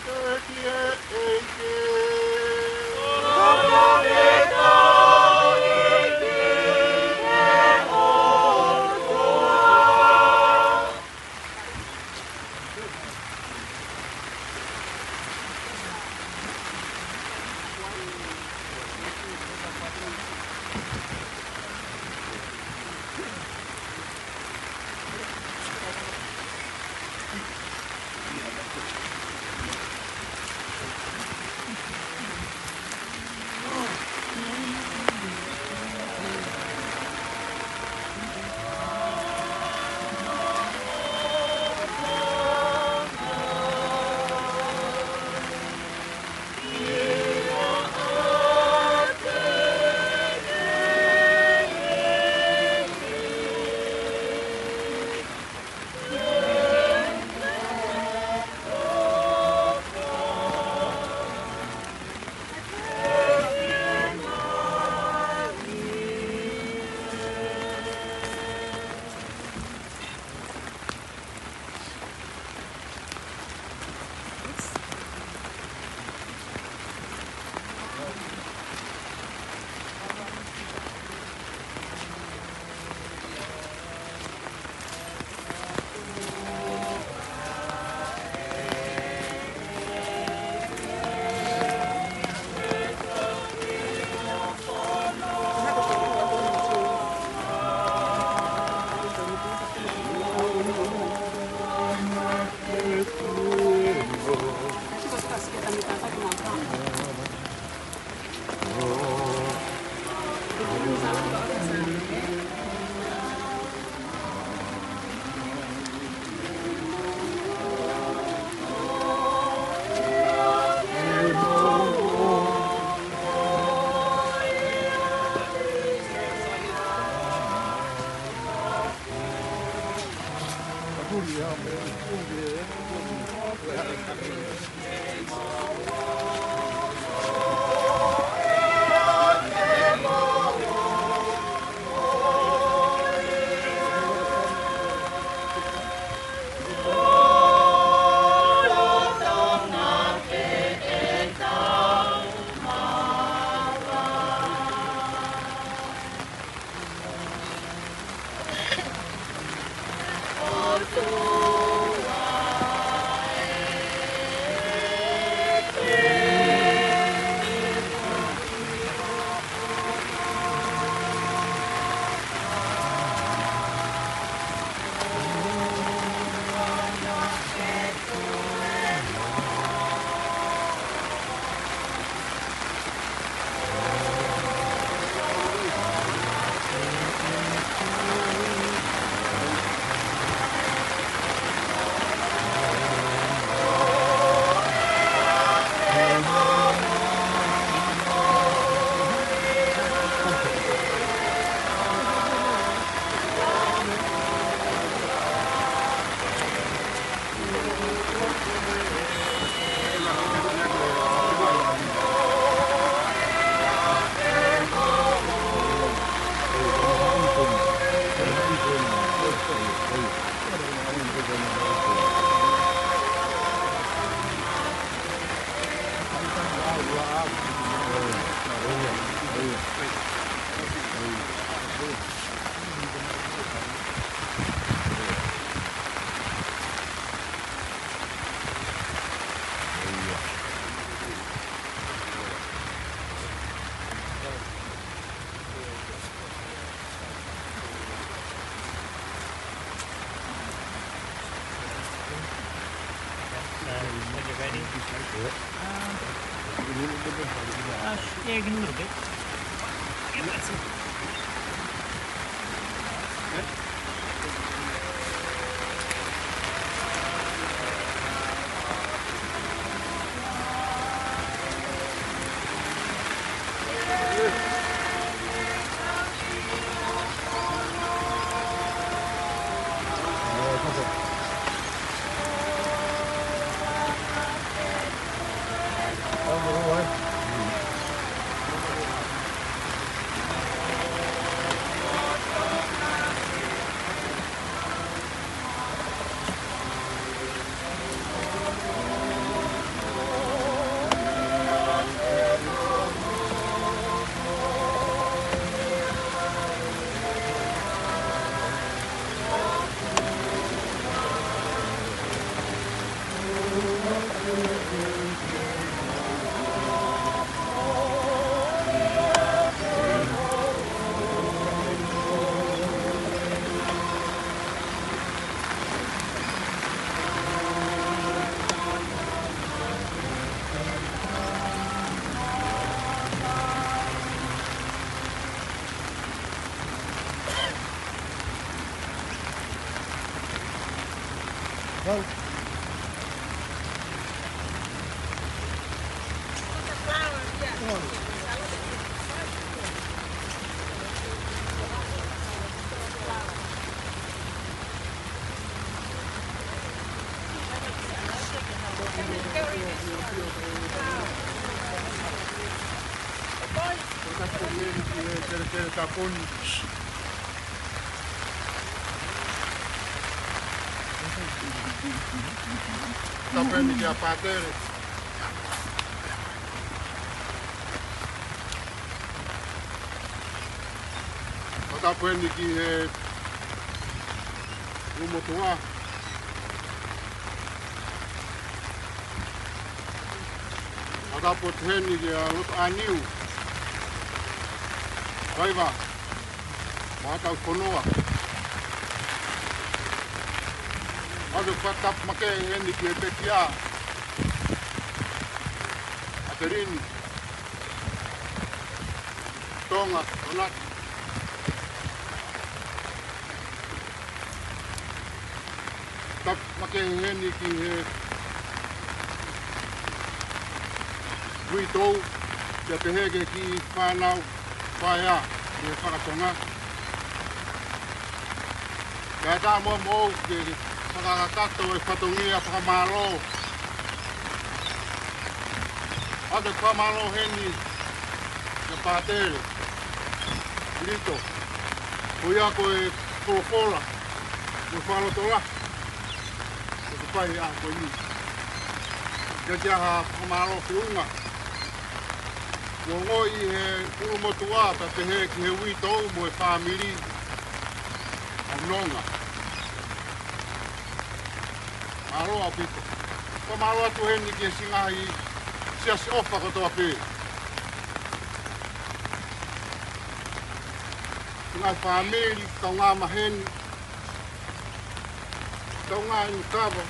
ʻEiki. Uh, when you're ready. Uh, yeah, you can a little bit. Tapu eni kia Pātele. Tapu eni ki he Umotoa. Tapu eni kia Loto Aniu. Kaiva. Mātau Konoa. Mātau fakatapu makehe eni ki he pekia. ʻAtelini. Tonga, Tonati. Tapu makehe eni ki he uitou, pea pehē ki he kiʻi fānau, paea, ki he fakatonga. Kae ʻatā mo au ke Fakakakato e fatongia fakamālō. ʻOatu e fakamālō heni kia Pātele Lito, ko ia ko e folofola mo e fakalotolahi ʻoku fai he ʻaho ko eni. Ke ʻoatu ha fakamālō feʻunga. Kuo ongoʻi ʻe he ʻulumotuʻa pea pehē ki he uitou mo e fāmili ʻa e nonga. Mālō ʻaupito. Fakamālō atu heni ki he siʻi ngaahi siasi ʻofa kotoa pē. Siʻi ngaahi fāmili, kaungā maheni, kaungā inu kava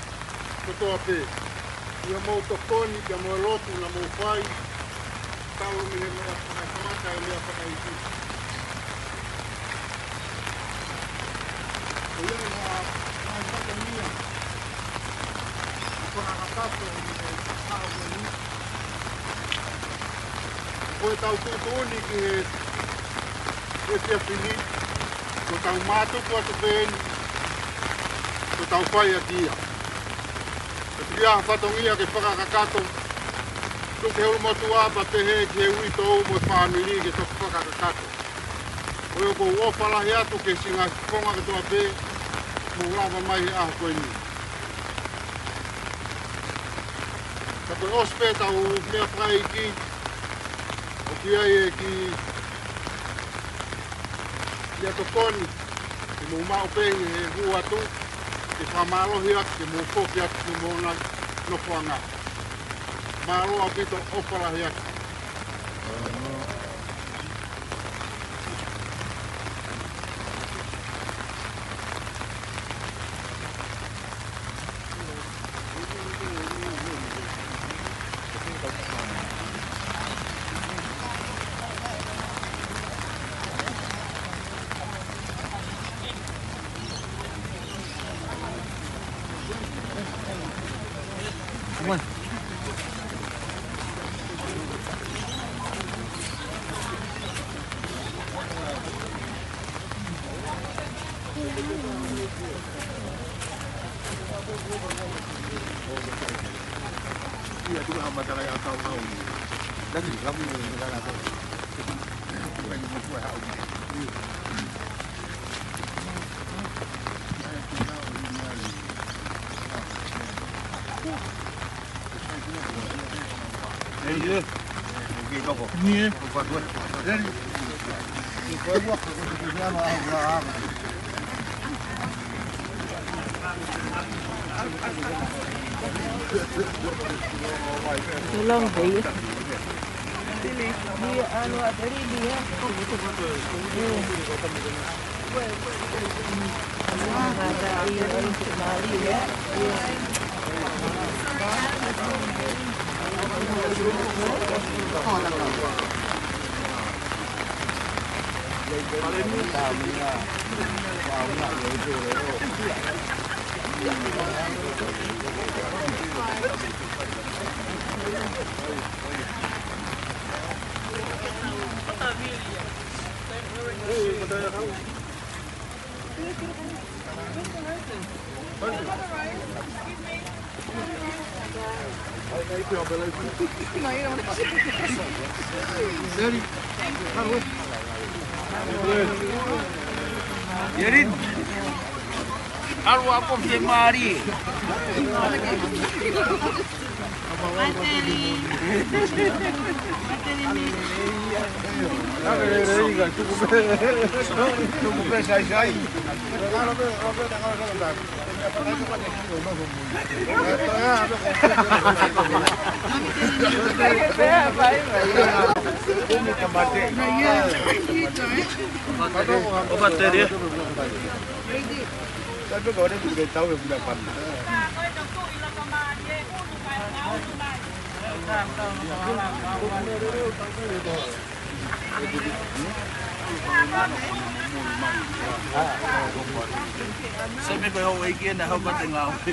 kotoa pē. ʻI hoʻomou tokoni, pea mo e lotu naʻa mou fai, talu mei he meʻa fakaekamata e meʻa fakaʻeiki. Ko ia ha, ha fatongia fakakakato ʻi he ʻaho ko eni. Ko ʻetau tuʻutuʻuni ki he efiafi ni, ko ʻetau mātuku atu pē eni, ko ʻetau fai ʻaki ia. Ko e tuʻu ia ha fatongia ke fakakakato, tuku ki he ʻulumotuʻa pea pehē ki he uitou mo e fāmili ke toki fakakakato. Ko ia ʻoku ou ʻofa lahi atu ki he siʻi ngaahi fofonga kotoa pē ʻoku mou lava mai he ʻaho ko eni. Ka ko e ʻosi pē ʻetau meʻa fakaʻeiki, ʻoku ʻi ai e kiʻi ia tokoni ke mou maʻu pē he hū atu, ke fakamālohi atu, ke mou foki atu ki homou ngaahi nofoʻanga. Mālō ʻaupito, ʻofa lahi atu. Too long, baby. Ierin, ʻalu ā koe ke mālie. Mateli. Mateli ni. Tuku pē sai sai. Sai pē ko e houʻeiki ena, hau pate ngāue.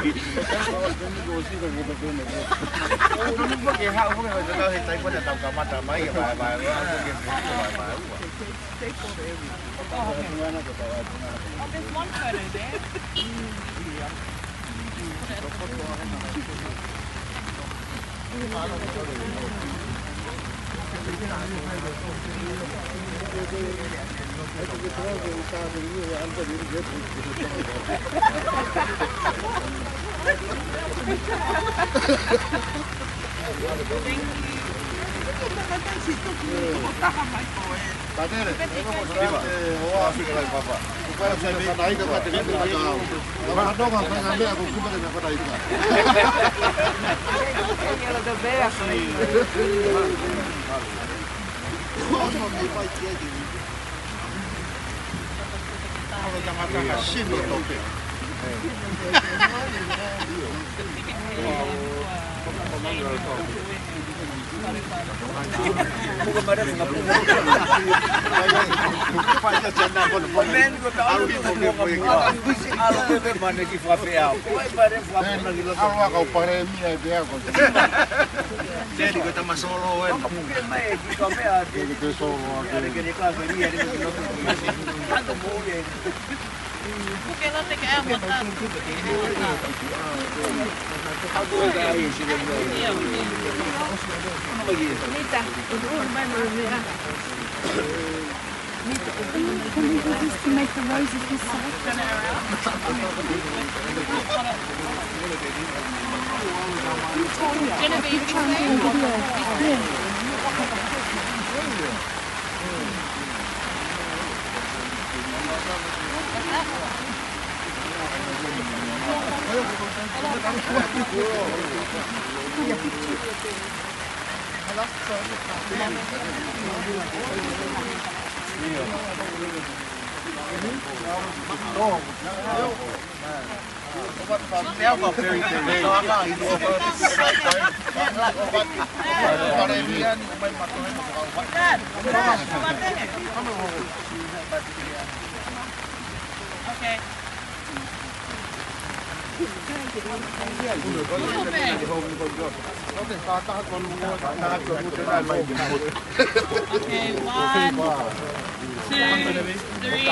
Oh, there's one photo there. Thank you. Tēnā, ʻoku ou fakaʻapaʻapa. Kuo pau ke fakaʻapaʻapa. Kuo pau ke fakaʻapaʻapa. Kuo pau ke fakaʻapaʻapa. Tēnā, ʻoku ou pare mia e pea ko. Tēnā, ko e tama solo ē. Tēnā, ko e solo ē. Can we just make the roses this side? Genevieve, you trying to do a video? Yeah. Okay. Okay, one, two, three.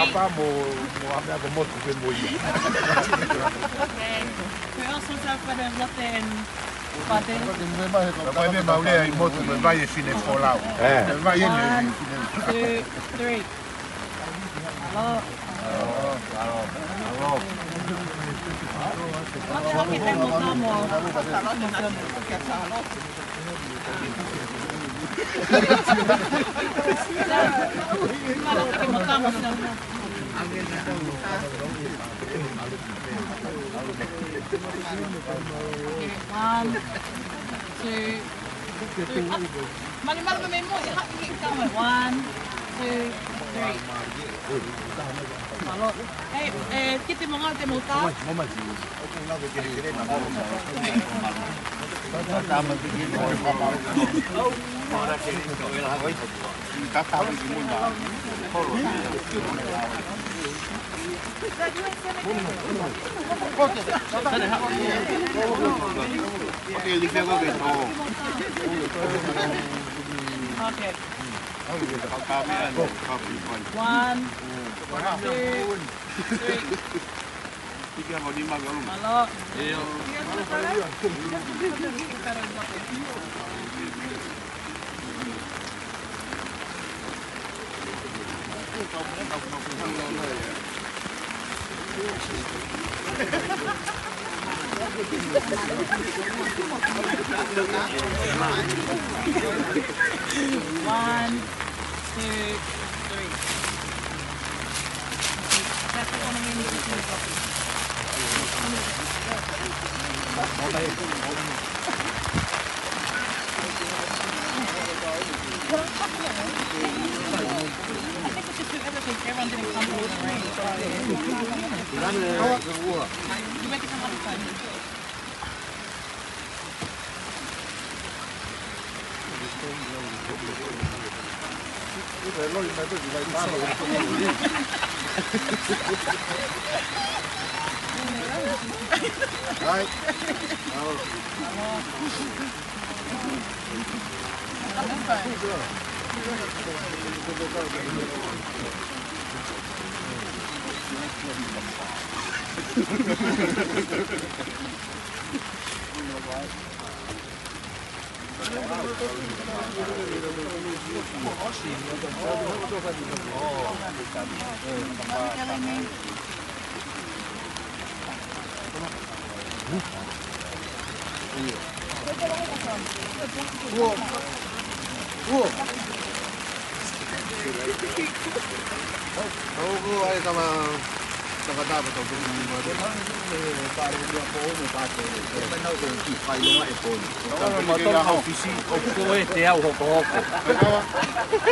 Okay. Who else wants to have a photo of Lotte and Pate? Ko e meʻa ʻoku lea ʻi motu, ko e vai e fine folau. Ko e vai ʻeni e fine. One, two, three. Alo. One, two, three. Mali, mali, mali, mali. One, two, Mālō. Hei, ē, Kiti, mo ngā te mou tā. Okay. One, two, three. Mālō. One, two, three. That's the one I'm gonna need to do. I think we should do everything. Everyone didn't come in the rain. You make it some other time. Right. Uo. Uo. Tau ko ai kama takatapa tau tau ni ma. Pare ni a po mo pa to. Ko me nau ko ki fai lo e po. Tau ma tau kau fisi o ko e te au hokohoko. Tau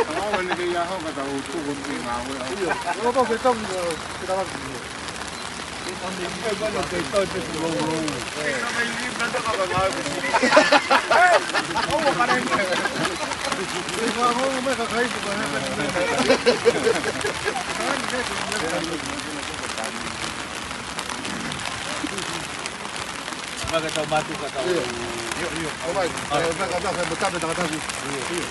ma tau ni ke ia ho ka tau tu ko ni ngāue. Ia. Ko ko ke tau ni ke tau. Maka tau matu ka tau. Io, io. Io, io. Maka tau, maka tau, maka tau. Io, io.